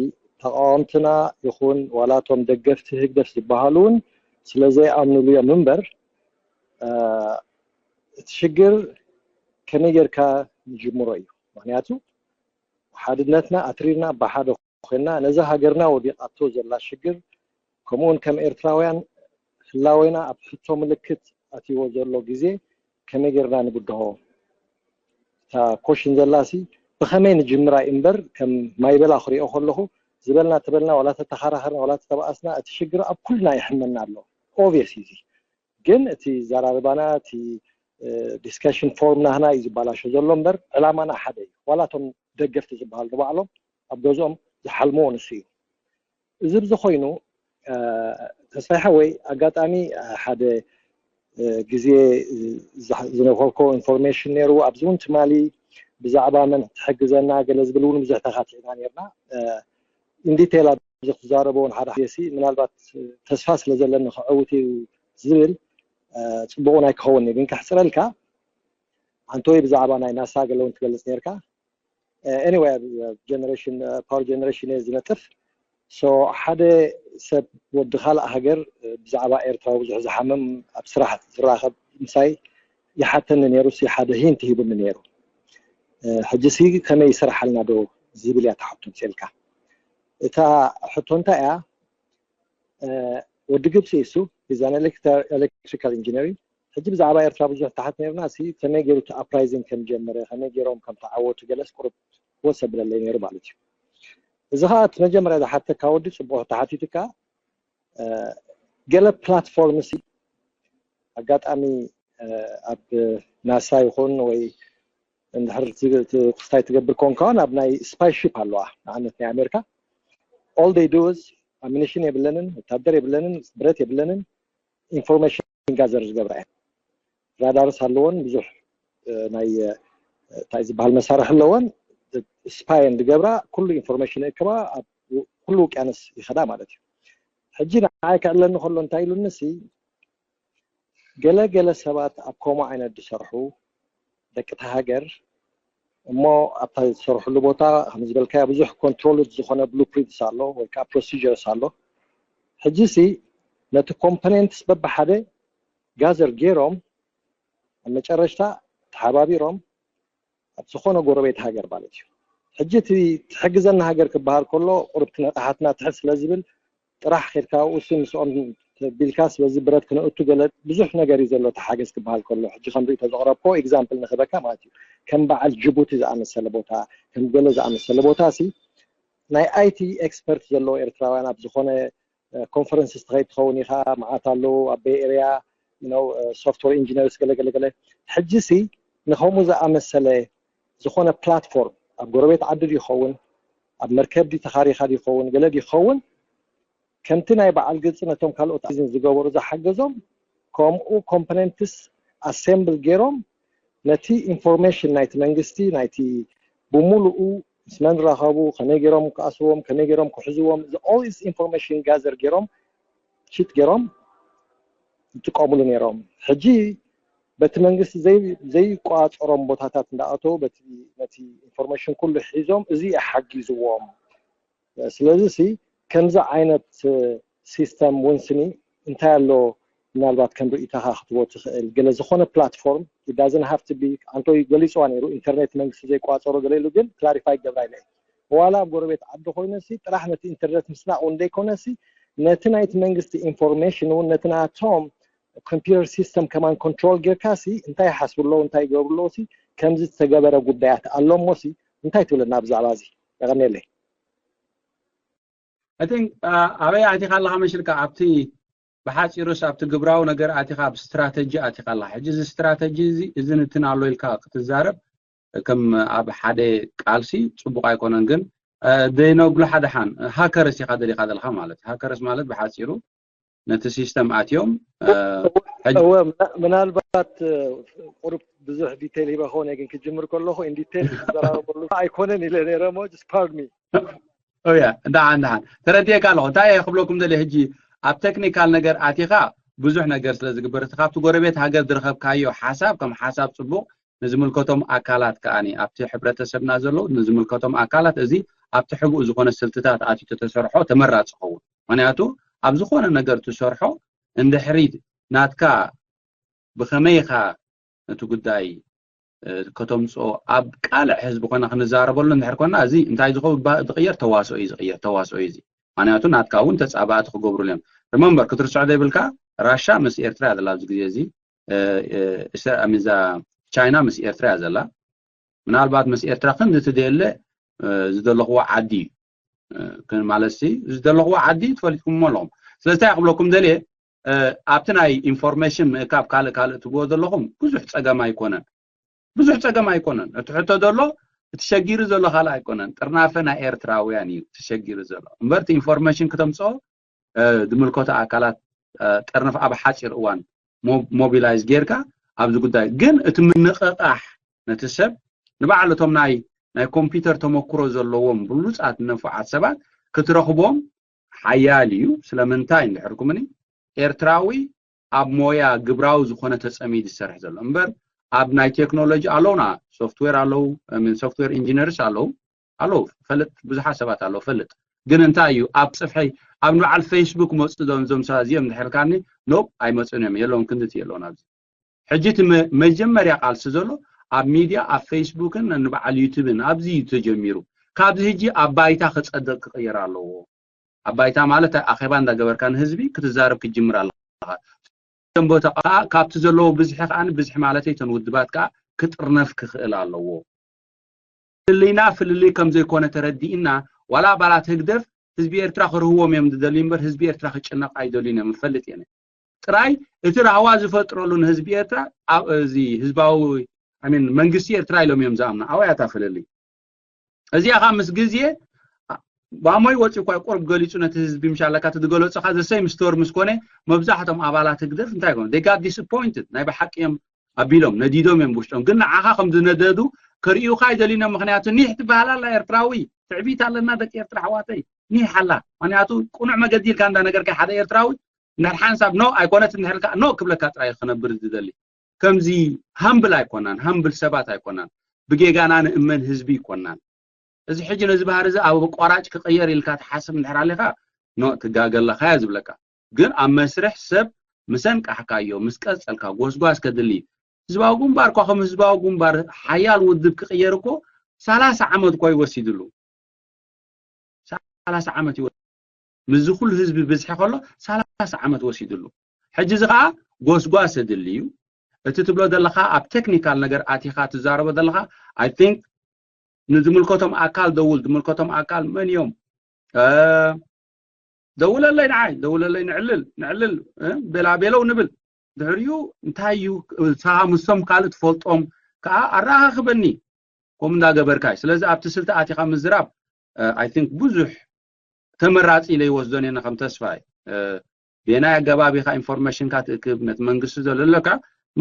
ተቃወምትና ይኹን ዋላ እቶም ደገፍቲ ህግደፍ ዝበሃሉ እውን ስለ ዘይኣምኑሉ እዮም እምበር፣ እ፣ እቲ ሽግር ከመይ ጌርካ ንጅምሮ እዩ። ምኽንያቱ ሓድነትና ኣትሪርና ብሓደ ኮይና፣ ነዛ ሃገርና ወዲቓቶ ዘላ ሽግር፣ ከምኡውን ከም ኤርትራውያን ህላዌና ኣብ ሕቶ ምልክት ኣትይዎ ዘሎ ግዜ ከመይ ጌርና ንብድሆ? እታ ኮሽን ዘላሲ ብኸመይ ንጅምራ እምበር፣ ከም ማይበላ ክሪኦ ከለኹ፣ ዝበልና ተበልና፣ ዋላ ተተኻራኸርና፣ ዋላ ተተባኣስና፣ እቲ ሽግር ኣብ ኩልና ይሕመና ኣሎ። ኦብቪየስ እዩ። ግን እቲ ዘራርባና፣ እቲ ዲስከሽን ፎርም ናህና እዩ ዝበላሾ ዘሎ እምበር፣ ዕላማና ሓደ እዩ። ዋላ እቶም ደገፍቲ ዝበሃሉ ንባዕሎም ኣብ ገዝኦም ዝሓልምዎ ንሱ እዩ። እዚ ብዝኾይኑ፣ ተስፋይ ሓወይ፣ ኣጋጣሚ ሓደ ግዜ ዝነፈርኮ ኢንፎርሜሽን ነይሩ። ኣብዚ እውን ትማሊ ብዛዕባ መን ትሕግዘና ገለ ዝብል እውን ብዙሕ ተኻቲዕና ነርና። ኢንዲቴል ኣብዚ ክትዛረቦ እውን ሓደ ሲ ምናልባት ተስፋ ስለ ዘለኒ ክዕውት እዩ ዝብል፣ ፅቡቕ እውን ኣይክኸውን እዩ። ግን ከሕፅረልካ፣ ኣንተ ወይ ብዛዕባ ናይ ናሳ ገለ እውን ትገልፅ ነርካ። ኤኒወይ፣ ጀነሬሽን፣ ፓወር ጀነሬሽን እየ ዝነጥፍ። ሶ ሓደ ሰብ ወዲ ካልእ ሃገር ብዛዕባ ኤርትራ ብዙሕ ዝሓምም፣ ኣብ ስራሕ ዝራኸብ ምሳይ ይሓተኒ ነይሩ፣ ሲ ሓደ ሂንት ሂቡኒ ነይሩ። ሕጂ ሲ ከመይ ይስርሓልና ዶ ዝብል እያ ትሓቶ መሲልካ። እታ ሕቶ እንታይ እያ? ወዲ ግብፂ እሱ ኢዛን ኤሌክትሪካል ኢንጂነሪንግ። ሕጂ ብዛዕባ ኤርትራ ብዙሕ ተሓት ነርና ሲ ከመይ ገይሩ እቲ ኣፕራይዚንግ ከም ጀመረ፣ ከመይ ገይሮም ከም ተዓወቱ ገለስ ቁሩብ ወሰ ብለለይ ነይሩ ማለት እዩ። እዚ ከዓ እቲ መጀመርያ ዝሓተካ ወዲ ፅቡቅ ተሓቲትካ። ገለ ፕላትፎርም ሲ ኣጋጣሚ ኣብ ናሳ ይኹን ወይ እንድሕር ክስታይ ትገብር ኮንካ፣ ኣብ ናይ ስፓይ ሺፕ ኣለዋ፣ ንኣብነት ናይ ኣሜሪካ። All they do is ኣሚኒሽን የብለንን፣ ወታደር የብለንን፣ ብረት የብለንን፣ ኢንፎርሜሽን ጋዘር ዝገብራ እየን። ራዳርስ ኣለዎን፣ ብዙሕ ናይ እንታይ ዝበሃል መሳርሒ ኣለዎን። ስፓይ ዝገብራ፣ ኩሉ ኢንፎርሜሽን እክባ፣ ኣብ ኩሉ ውቅያኖስ ይኸዳ ማለት እዩ። ሕጂ ንዓይ ክዕለኒ ከሎ እንታይ ኢሉኒ ሲ፣ ገለ ገለ ሰባት ኣብ ከምኡ ዓይነት ዝሰርሑ ደቂ እታ ሃገር እሞ ኣብታ ዝሰርሕሉ ቦታ ከም ዝበልካዮ ብዙሕ ኮንትሮልድ ዝኾነ ብሉፕሪንትስ ኣሎ ወይ ከዓ ፕሮሲጀርስ ኣሎ። ሕጂ ሲ ነቲ ኮምፖነንትስ በብሓደ ጋዘር ገይሮም ኣብ መጨረሽታ ተሓባቢሮም ኣብ ዝኾነ ጎረቤት ሃገር ማለት እዩ። ሕጂ እቲ ትሕግዘና ሃገር ክበሃል ከሎ ቁሩብ እቲ ንቕሓትና ትሕት ስለ ዝብል ጥራሕ ኬድካ ኣብኡ ሲ ምስኦም ተቢልካስ በዚ ብረት ክነእቱ ገለ ብዙሕ ነገር እዩ ዘሎ። እቲ ሓገዝ ክበሃል ከሎ ሕጂ ከም ርእይቶ ዘቕረብኮ ኤግዛምፕል ንኽበካ ማለት እዩ። ከም በዓል ጅቡቲ ዝኣመሰለ ቦታ፣ ከም ገለ ዝኣመሰለ ቦታ ሲ ናይ ኣይቲ ኤክስፐርት ዘለዎ ኤርትራውያን ኣብ ዝኾነ ኮንፈረንስ ትኸይድ ትኸውን ኢኻ። መዓት ኣለዉ ኣብ ቤይ ኤርያ ሶፍትዌር ኢንጂነርስ ገለ ገለ ገለ። ሕጂ ሲ ንኸምኡ ዝኣመሰለ ዝኾነ ፕላትፎርም ኣብ ጎረቤት ዓዲ ድዩ ይኸውን፣ ኣብ መርከብ ድዩ ተኻሪኻ ድዩ ይኸውን፣ ገለ ድዩ ይኸውን፣ ከምቲ ናይ በዓል ግብፂ ነቶም ካልኦት ዝገበሩ ዝሓገዞም ከምኡ ኮምፖነንትስ ኣሴምብል ገይሮም ነቲ ኢንፎርሜሽን ናይቲ መንግስቲ ናይቲ ብምሉኡ ምስ መን ዝራኸቡ፣ ከመይ ገይሮም ክኣስርዎም፣ ከመይ ገይሮም ክሕዝዎም፣ all this information gather ገይሮም ሺት ገይሮም ይጥቀሙሉ ነይሮም። ሕጂ በቲ መንግስቲ ዘይቋፀሮም ቦታታት እንዳኣተው በቲ ነቲ ኢንፎርሜሽን ኩሉ ሒዞም እዚ ሓጊዝዎም። ስለዚ ሲ ከምዚ ዓይነት ሲስተም ውንስኒ እንታይ ኣሎ? ምናልባት ከም ርእይታኻ ክትቦ ትኽእል ገለ ዝኾነ ፕላትፎርም ዳዝን ሃፍት ቢ ኣንቶይ ገሊፅዋ ነይሩ። ኢንተርኔት መንግስቲ ዘይቋፀሮ ገለ ኢሉ ግን ክላሪፋይ ገብራ ኢለ። ዋላ ኣብ ጎረቤት ዓዲ ኮይነ ሲ ጥራሕ ነቲ ኢንተርኔት ምስናቕ እውን ዘይኮነ ሲ ነቲ ናይቲ መንግስቲ ኢንፎርሜሽን እውን ነቲ ናቶም ኮምፒውተር ሲስተም ከማን ኮንትሮል ጌርካ ሲ እንታይ ይሓስቡ ኣለዉ እንታይ ይገብሩ ኣለዉ ሲ ከምዚ ዝተገበረ ጉዳያት ኣሎ እሞ ሲ እንታይ ትብለና ብዛዕባ እዚ? የቐንየለይ። I think ኣበይ ኣቲኻ ኣለኻ መሽልካ ኣብቲ ብሓፂሩስ ኣብቲ ግብራዊ ነገር ኣቲኻ ኣብ ስትራተጂ ኣቲኻ ኣለኻ። ሕጂ እዚ ስትራተጂ እዚ እዝን እትን ኣሎ ኢልካ ክትዛረብ ከም ኣብ ሓደ ቃልሲ ፅቡቕ ኣይኮነን። ግን ደይነጉልሓ ደሓን ሃከርስ ኢኻ ደሊኻ ዘለኻ ማለት ሃከርስ ማለት ብሓፂሩ ነቲ ሲስተም ኣትዮም። እወ ምናልባት ቁሩብ ብዙሕ ዲቴል ሂበ ኾነ ግን ክጅምር ከለኹ ኢንዲቴል ክዘራረበሉ ኣይኮነን ኢለ ነይረ ሞ ፓርድ ሚ ያ እንዳሓን እንዳሓን ተረዲኤካ ኣለኹ። እንታይ እየ ክብለኩም ደልየ ሕጂ ኣብ ቴክኒካል ነገር ኣቲኻ ብዙሕ ነገር ስለ ዝግበር እቲ ካብቲ ጎረቤት ሃገር ዝረኸብካዮ ሓሳብ ከም ሓሳብ ፅቡቕ ንዝምልከቶም ኣካላት ከኣኒ ኣብቲ ሕብረተሰብና ዘለዉ ንዝምልከቶም ኣካላት እዚ ኣብቲ ሕቡእ ዝኾነ ስልትታት ኣትዩ ተተሰርሖ ተመራፂ ኸውን። ምክንያቱ ኣብ ዝኾነ ነገር ትሰርሖ እንድሕሪ ናትካ ብኸመይ ኢኻ ነቲ ጉዳይ ከተምፅኦ ኣብ ቃልዕ ህዝቢ ኮና ክንዛረበሉ እንድሕር ኮና እዚ እንታይ ዝኸውን ዝቕየር ተዋስኦ እዩ ዝቕየር ተዋስኦ እዩ እዚ ምክንያቱ ናትካ እውን ተፃባእቲ ክገብሩሉ እዮም remember ክትርስዖ ዘይብልካ ራሻ ምስ ኤርትራ እያ ዘላ ኣብዚ ግዜ እዚ እዛ ቻይና ምስ ኤርትራ እያ ዘላ ምናልባት ምስ ኤርትራ ክንዲ ትደየለ ዝደለኽዎ ዓዲ እዩ ማለት ሲ ዝደለኽዎ ዓዲ ትፈልጥኩም ኣለኹም ስለዚ እንታይ ክብለኩም ደልየ ኣብቲ ናይ ኢንፎርሜሽን ምእካብ ካልእ ካልእ ትብዎ ዘለኹም ብዙሕ ፀገም ኣይኮነን ብዙሕ ፀገም ኣይኮነን እቲ ሕቶ ዘሎ እቲ ሸጊሩ ዘሎ ካልእ ኣይኮነን ጥርናፈ ናይ ኤርትራውያን እዩ እቲ ሸጊሩ ዘሎ እምበር እቲ ኢንፎርሜሽን ክተምፅኦ ዝምልከቶ ኣካላት ጥርንፍ ኣብ ሓፂር እዋን ሞቢላይዝ ጌርካ ኣብዚ ጉዳይ ግን እቲ ምንቕቓሕ ነቲ ሰብ ንባዕሉ እቶም ናይ ናይ ኮምፒውተር ተመክሮ ዘለዎም ብሉፃት ንፉዓት ሰባት ክትረኽቦም ሓያል እዩ ስለምንታይ እንድሕርኩምኒ ኤርትራዊ ኣብ ሞያ ግብራዊ ዝኾነ ተፀሚዱ ዝሰርሕ ዘሎ እምበር ኣብ ናይ ቴክኖሎጂ ኣለውና ሶፍትዌር ኣለዉ ሶፍትዌር ኢንጂነርስ ኣለዉ ኣለዉ ፈልጥ ብዙሓት ሰባት ኣለዉ ፈልጥ ግን እንታይ እዩ ኣብ ፅፍሒ ኣብ ንበዓል ፌስቡክ መፁ ዞም ዞም ሰባት እዚኦም እንድሕርካኒ ኖብ ኣይመፁን እዮም የለውን ክንድቲ የለውን ኣብዚ ሕጂ እቲ መጀመርያ ቃልሲ ዘሎ ኣብ ሚድያ ኣብ ፌስቡክን ንበዓል ዩቱብን ኣብዚ እዩ ተጀሚሩ ካብዚ ሕጂ ኣብ ባይታ ክፀድቅ ክቅየር ኣለዎ ኣብ ባይታ ማለት ኣኼባ እንዳገበርካ ንህዝቢ ክትዛረብ ክትጅምር ኣለካ እቶም ቦታ ከዓ ካብቲ ዘለዎ ብዝሒ ከዓ ብዝሒ ማለተይ እተን ውድባት ከዓ ክጥርነፍ ክኽእል ኣለዎ ፍልልይና ፍልልይ ከም ዘይኮነ ተረዲእና ዋላ ኣባላት ህግደፍ ህዝቢ ኤርትራ ክርህዎም እዮም ዝደልዩ እምበር ህዝቢ ኤርትራ ክጭነቕ ኣይደልዩን እዮም እፈልጥ እየ ጥራይ እቲ ራህዋ ዝፈጥረሉ ንህዝቢ ኤርትራ እዚ ህዝባዊ መንግስቲ ኤርትራ ኢሎም እዮም ዝኣምኑ ኣወያታ ፍልልይ እዚኣ ከዓ ምስ ግዜ ባሞይ ወፂ እኳ ቁርብ ገሊፁ ነቲ ህዝቢ ምሻለካ እቲ ዝገለፁ ከዓ ዘሰይ ምስቶር ምስ ኮነ መብዛሕቶም ኣባላት ህግደፍ እንታይ ኮነ they got disappointed ናይ ብሓቂ እዮም ኣቢሎም ነዲዶም እዮም ውሽጦም ግን ንዓኻ ከም ዝነደዱ ከርእዩካ ይደልዩና ምክንያቱ ኒሕ ትበሃል ኣላ ኤርትራዊ ትዕቢት ኣለና ደቂ ኤርትራ ኣሕዋተይ ኒሕ ኣላ ምክንያቱ ቁኑዕ መገዲ ኢልካ እንዳ ነገርካ ሓደ ኤርትራዊ እንድሕር ሓንሳብ ኖ ኣይኮነት እንድሕር ኢልካ ኖ ክብለካ ጥራይ ክነብር ዝደሊ ከምዚ ሃምብል ኣይኮናን ሃምብል ሰባት ኣይኮናን ብጌጋና ንእመን ህዝቢ ይኮናን እዚ ሕጂ ነዚ ባህሪ እዚ ኣብ ኣቋራጭ ክቕየር ኢልካ ትሓስብ እንድሕር ኣለኻ ኖ ትጋገ ኣለኻ እያ ዝብለካ ግን ኣብ መስርሕ ሰብ ምስ ኣንቃሕካዮ ምስ ቀጸልካ ጎስጓስ ከድሊ ህዝባዊ ግንባር እኳ ከም ህዝባዊ ግንባር ሓያል ውድብ ክቕየር እኮ ሰላሳ ዓመት እኳ ይወሲድሉ ሰላሳ ዓመት ይወ ምስዚ ኩሉ ህዝቢ ብዝሒ ከሎ ሰላሳ ዓመት ወሲድሉ ሕጂ እዚ ከዓ ጎስጓስ የድሊ እዩ እቲ ትብሎ ዘለካ ኣብ ቴክኒካል ነገር ኣቲካ ትዛረቦ ዘለካ I think ንዝምልከቶም ኣካል ደውል ዝምልከቶም ኣካል መን እዮም ደውለለይ ንዓይ ደውለለይ ንዕልል ንዕልል ቤላ ቤለው ንብል ድሕሪኡ እንታይ እዩ ንስኻ ምስቶም ካልእ ትፈልጦም ከዓ ኣረኻኽበኒ ከምኡ እንዳገበርካ እዩ ስለዚ ኣብቲ ስልቲ ኣቲኻ ምዝራብ I think ብዙሕ ተመራፂ ኢለ ይወስዶ ነና ከም ተስፋ እዩ ቤናይ ኣገባብ ኢኻ ኢንፎርሜሽንካ ትእክብ ነቲ መንግስቲ ዘሎ ኣለካ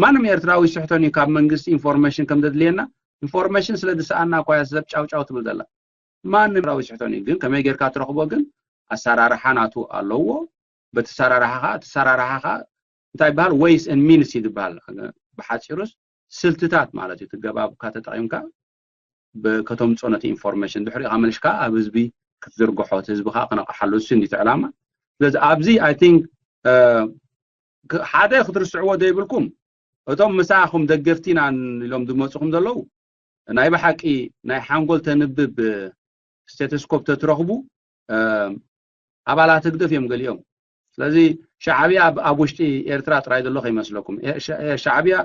ማንም ኤርትራዊ ይስሕቶን እዩ ካብ መንግስቲ ኢንፎርሜሽን ከም ዘድልየና ኢንፎርሜሽን ስለ ዝሰኣና እኳ እያ ሰብ ጫውጫው ትብል ዘላ ማንም ኤርትራዊ ይስሕቶን እዩ ግን ከመይ ጌርካ ትረኽቦ ግን ኣሰራርሓ ናቱ ኣለዎ በቲ ኣሰራርሓ ከዓ እቲ ኣሰራርሓ ከዓ እንታይ ይበሃል ways and means እዩ ዝበሃል ብሓፂሩስ ስልትታት ማለት እዩ ትገባብካ ተጠቒምካ ከተምፅኦ ነቲ ኢንፎርሜሽን ድሕሪኡ መለሽካ ኣብ ህዝቢ ክትዝርግሖ እቲ ህዝቢ ከዓ ክነቕሓሉ እሱ እንዲቲ ዕላማ ስለዚ ኣብዚ I think ሓደ ክትርስዕዎ ዘይብልኩም እቶም ምሳኹም ደገፍቲ ኢና ኢሎም ዝመፁኹም ዘለዉ ናይ ብሓቂ ናይ ሓንጎል ተንብብ ስቴተስኮፕ ተትረኽቡ ኣባላት ህግደፍ እዮም ገሊኦም ስለዚ ሻዕብያ ኣብ ውሽጢ ኤርትራ ጥራይ ዘሎ ከይመስለኩም ሻዕብያ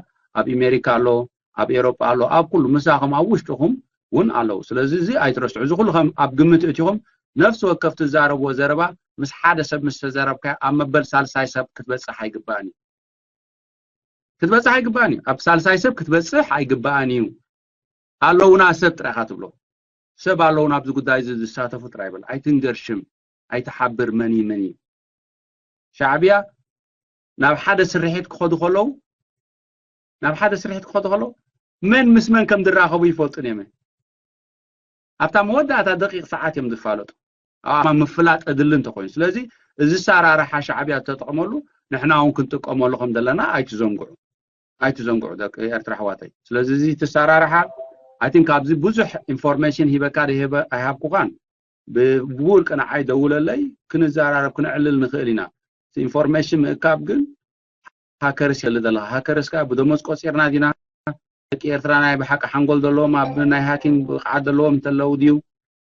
ኣብ ኢሜሪካ ኣሎ ኣብ ኤሮጳ ኣሎ ኣብ ኩሉ ምሳኹም ኣብ ውሽጥኹም እውን ኣለዉ ስለዚ እዚ ኣይትረስዑ እዚ ኩሉ ከም ኣብ ግምት እቲኹም ነፍሲ ወከፍ ትዛረብዎ ዘረባ ምስ ሓደ ሰብ ምስ ተዘረብካ ኣብ መበል ሳልሳይ ሰብ ክትበፅሕ ኣይግባእን እዩ ክትበፅሕ ኣይግባእን እዩ ኣብ ሳልሳይ ሰብ ክትበፅሕ ኣይግባእን እዩ ኣለውና ሰብ ጥራይካ ትብሎ ሰብ ኣለውና ኣብዚ ጉዳይ እዚ ዝሳተፉ ጥራይ በል ኣይትንገር ሽም ኣይትሓብር መን እዩ መን እዩ ሻዕብያ ናብ ሓደ ስርሒት ክኸዱ ከለዉ ናብ ሓደ ስርሒት ክኸዱ ከለዉ መን ምስ መን ከም ዝራኸቡ ይፈልጡ ነመ ኣብታ መወዳእታ ደቂቕ ሰዓት እዮም ዝፋለጡ ኣብ ምፍላጥ እድሊ እንተኮይኑ ስለዚ እዚ ሰራርሓ ሻዕብያ ዝተጠቕመሉ ንሕና እውን ክንጥቀመሉ ከም ዘለና ኣይትዘንግዑ ኣይትዘንግዑ ደቂ ኤርትራ ኣሕዋተይ ስለዚ እዚ ትሰራርሓ ኣይ ቲንክ ኣብዚ ብዙሕ ኢንፎርሜሽን ሂበካ ዶ ኣይሃብኩኻን ብውልቂ ንዓይ ደውለለይ ክንዘራረብ ክነዕልል ንኽእል ኢና ኢንፎርሜሽን ምእካብ ግን ሃከርስ የለ ዘለካ ሃከርስ ከዓ ብደሞዝ ቆፂርና ዲና ደቂ ኤርትራ ናይ ብሓቂ ሓንጎል ዘለዎም ኣብ ናይ ሃኪንግ ብቕዓት ዘለዎም እንተለዉ ድዩ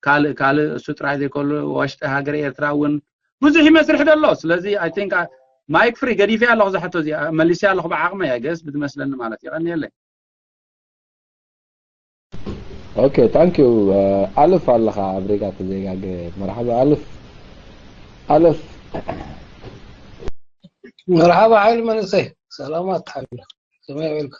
ካልእ ካልእ እሱ ጥራይ ዘይኮሉ ወሽጢ ሃገር ኤርትራ እውን ብዙሕ ይመስርሕ ዘሎ ስለዚ I think mic free ገዲፈ ኣለኹ ዝሓቶ እዚኣ መሊሰ ኣለኹ ብዓቕመ I guess ብትመስለኒ ማለት ይቐንየለይ Okay thank you ኣልፍ ኣለኻ ኣብ ሪጋ ተዘይጋገ መርሓባ ኣልፍ ኣልፍ መርሓባ ሓይል መንእሰይ ሰላማት ሓይል ከመይ ውዒልካ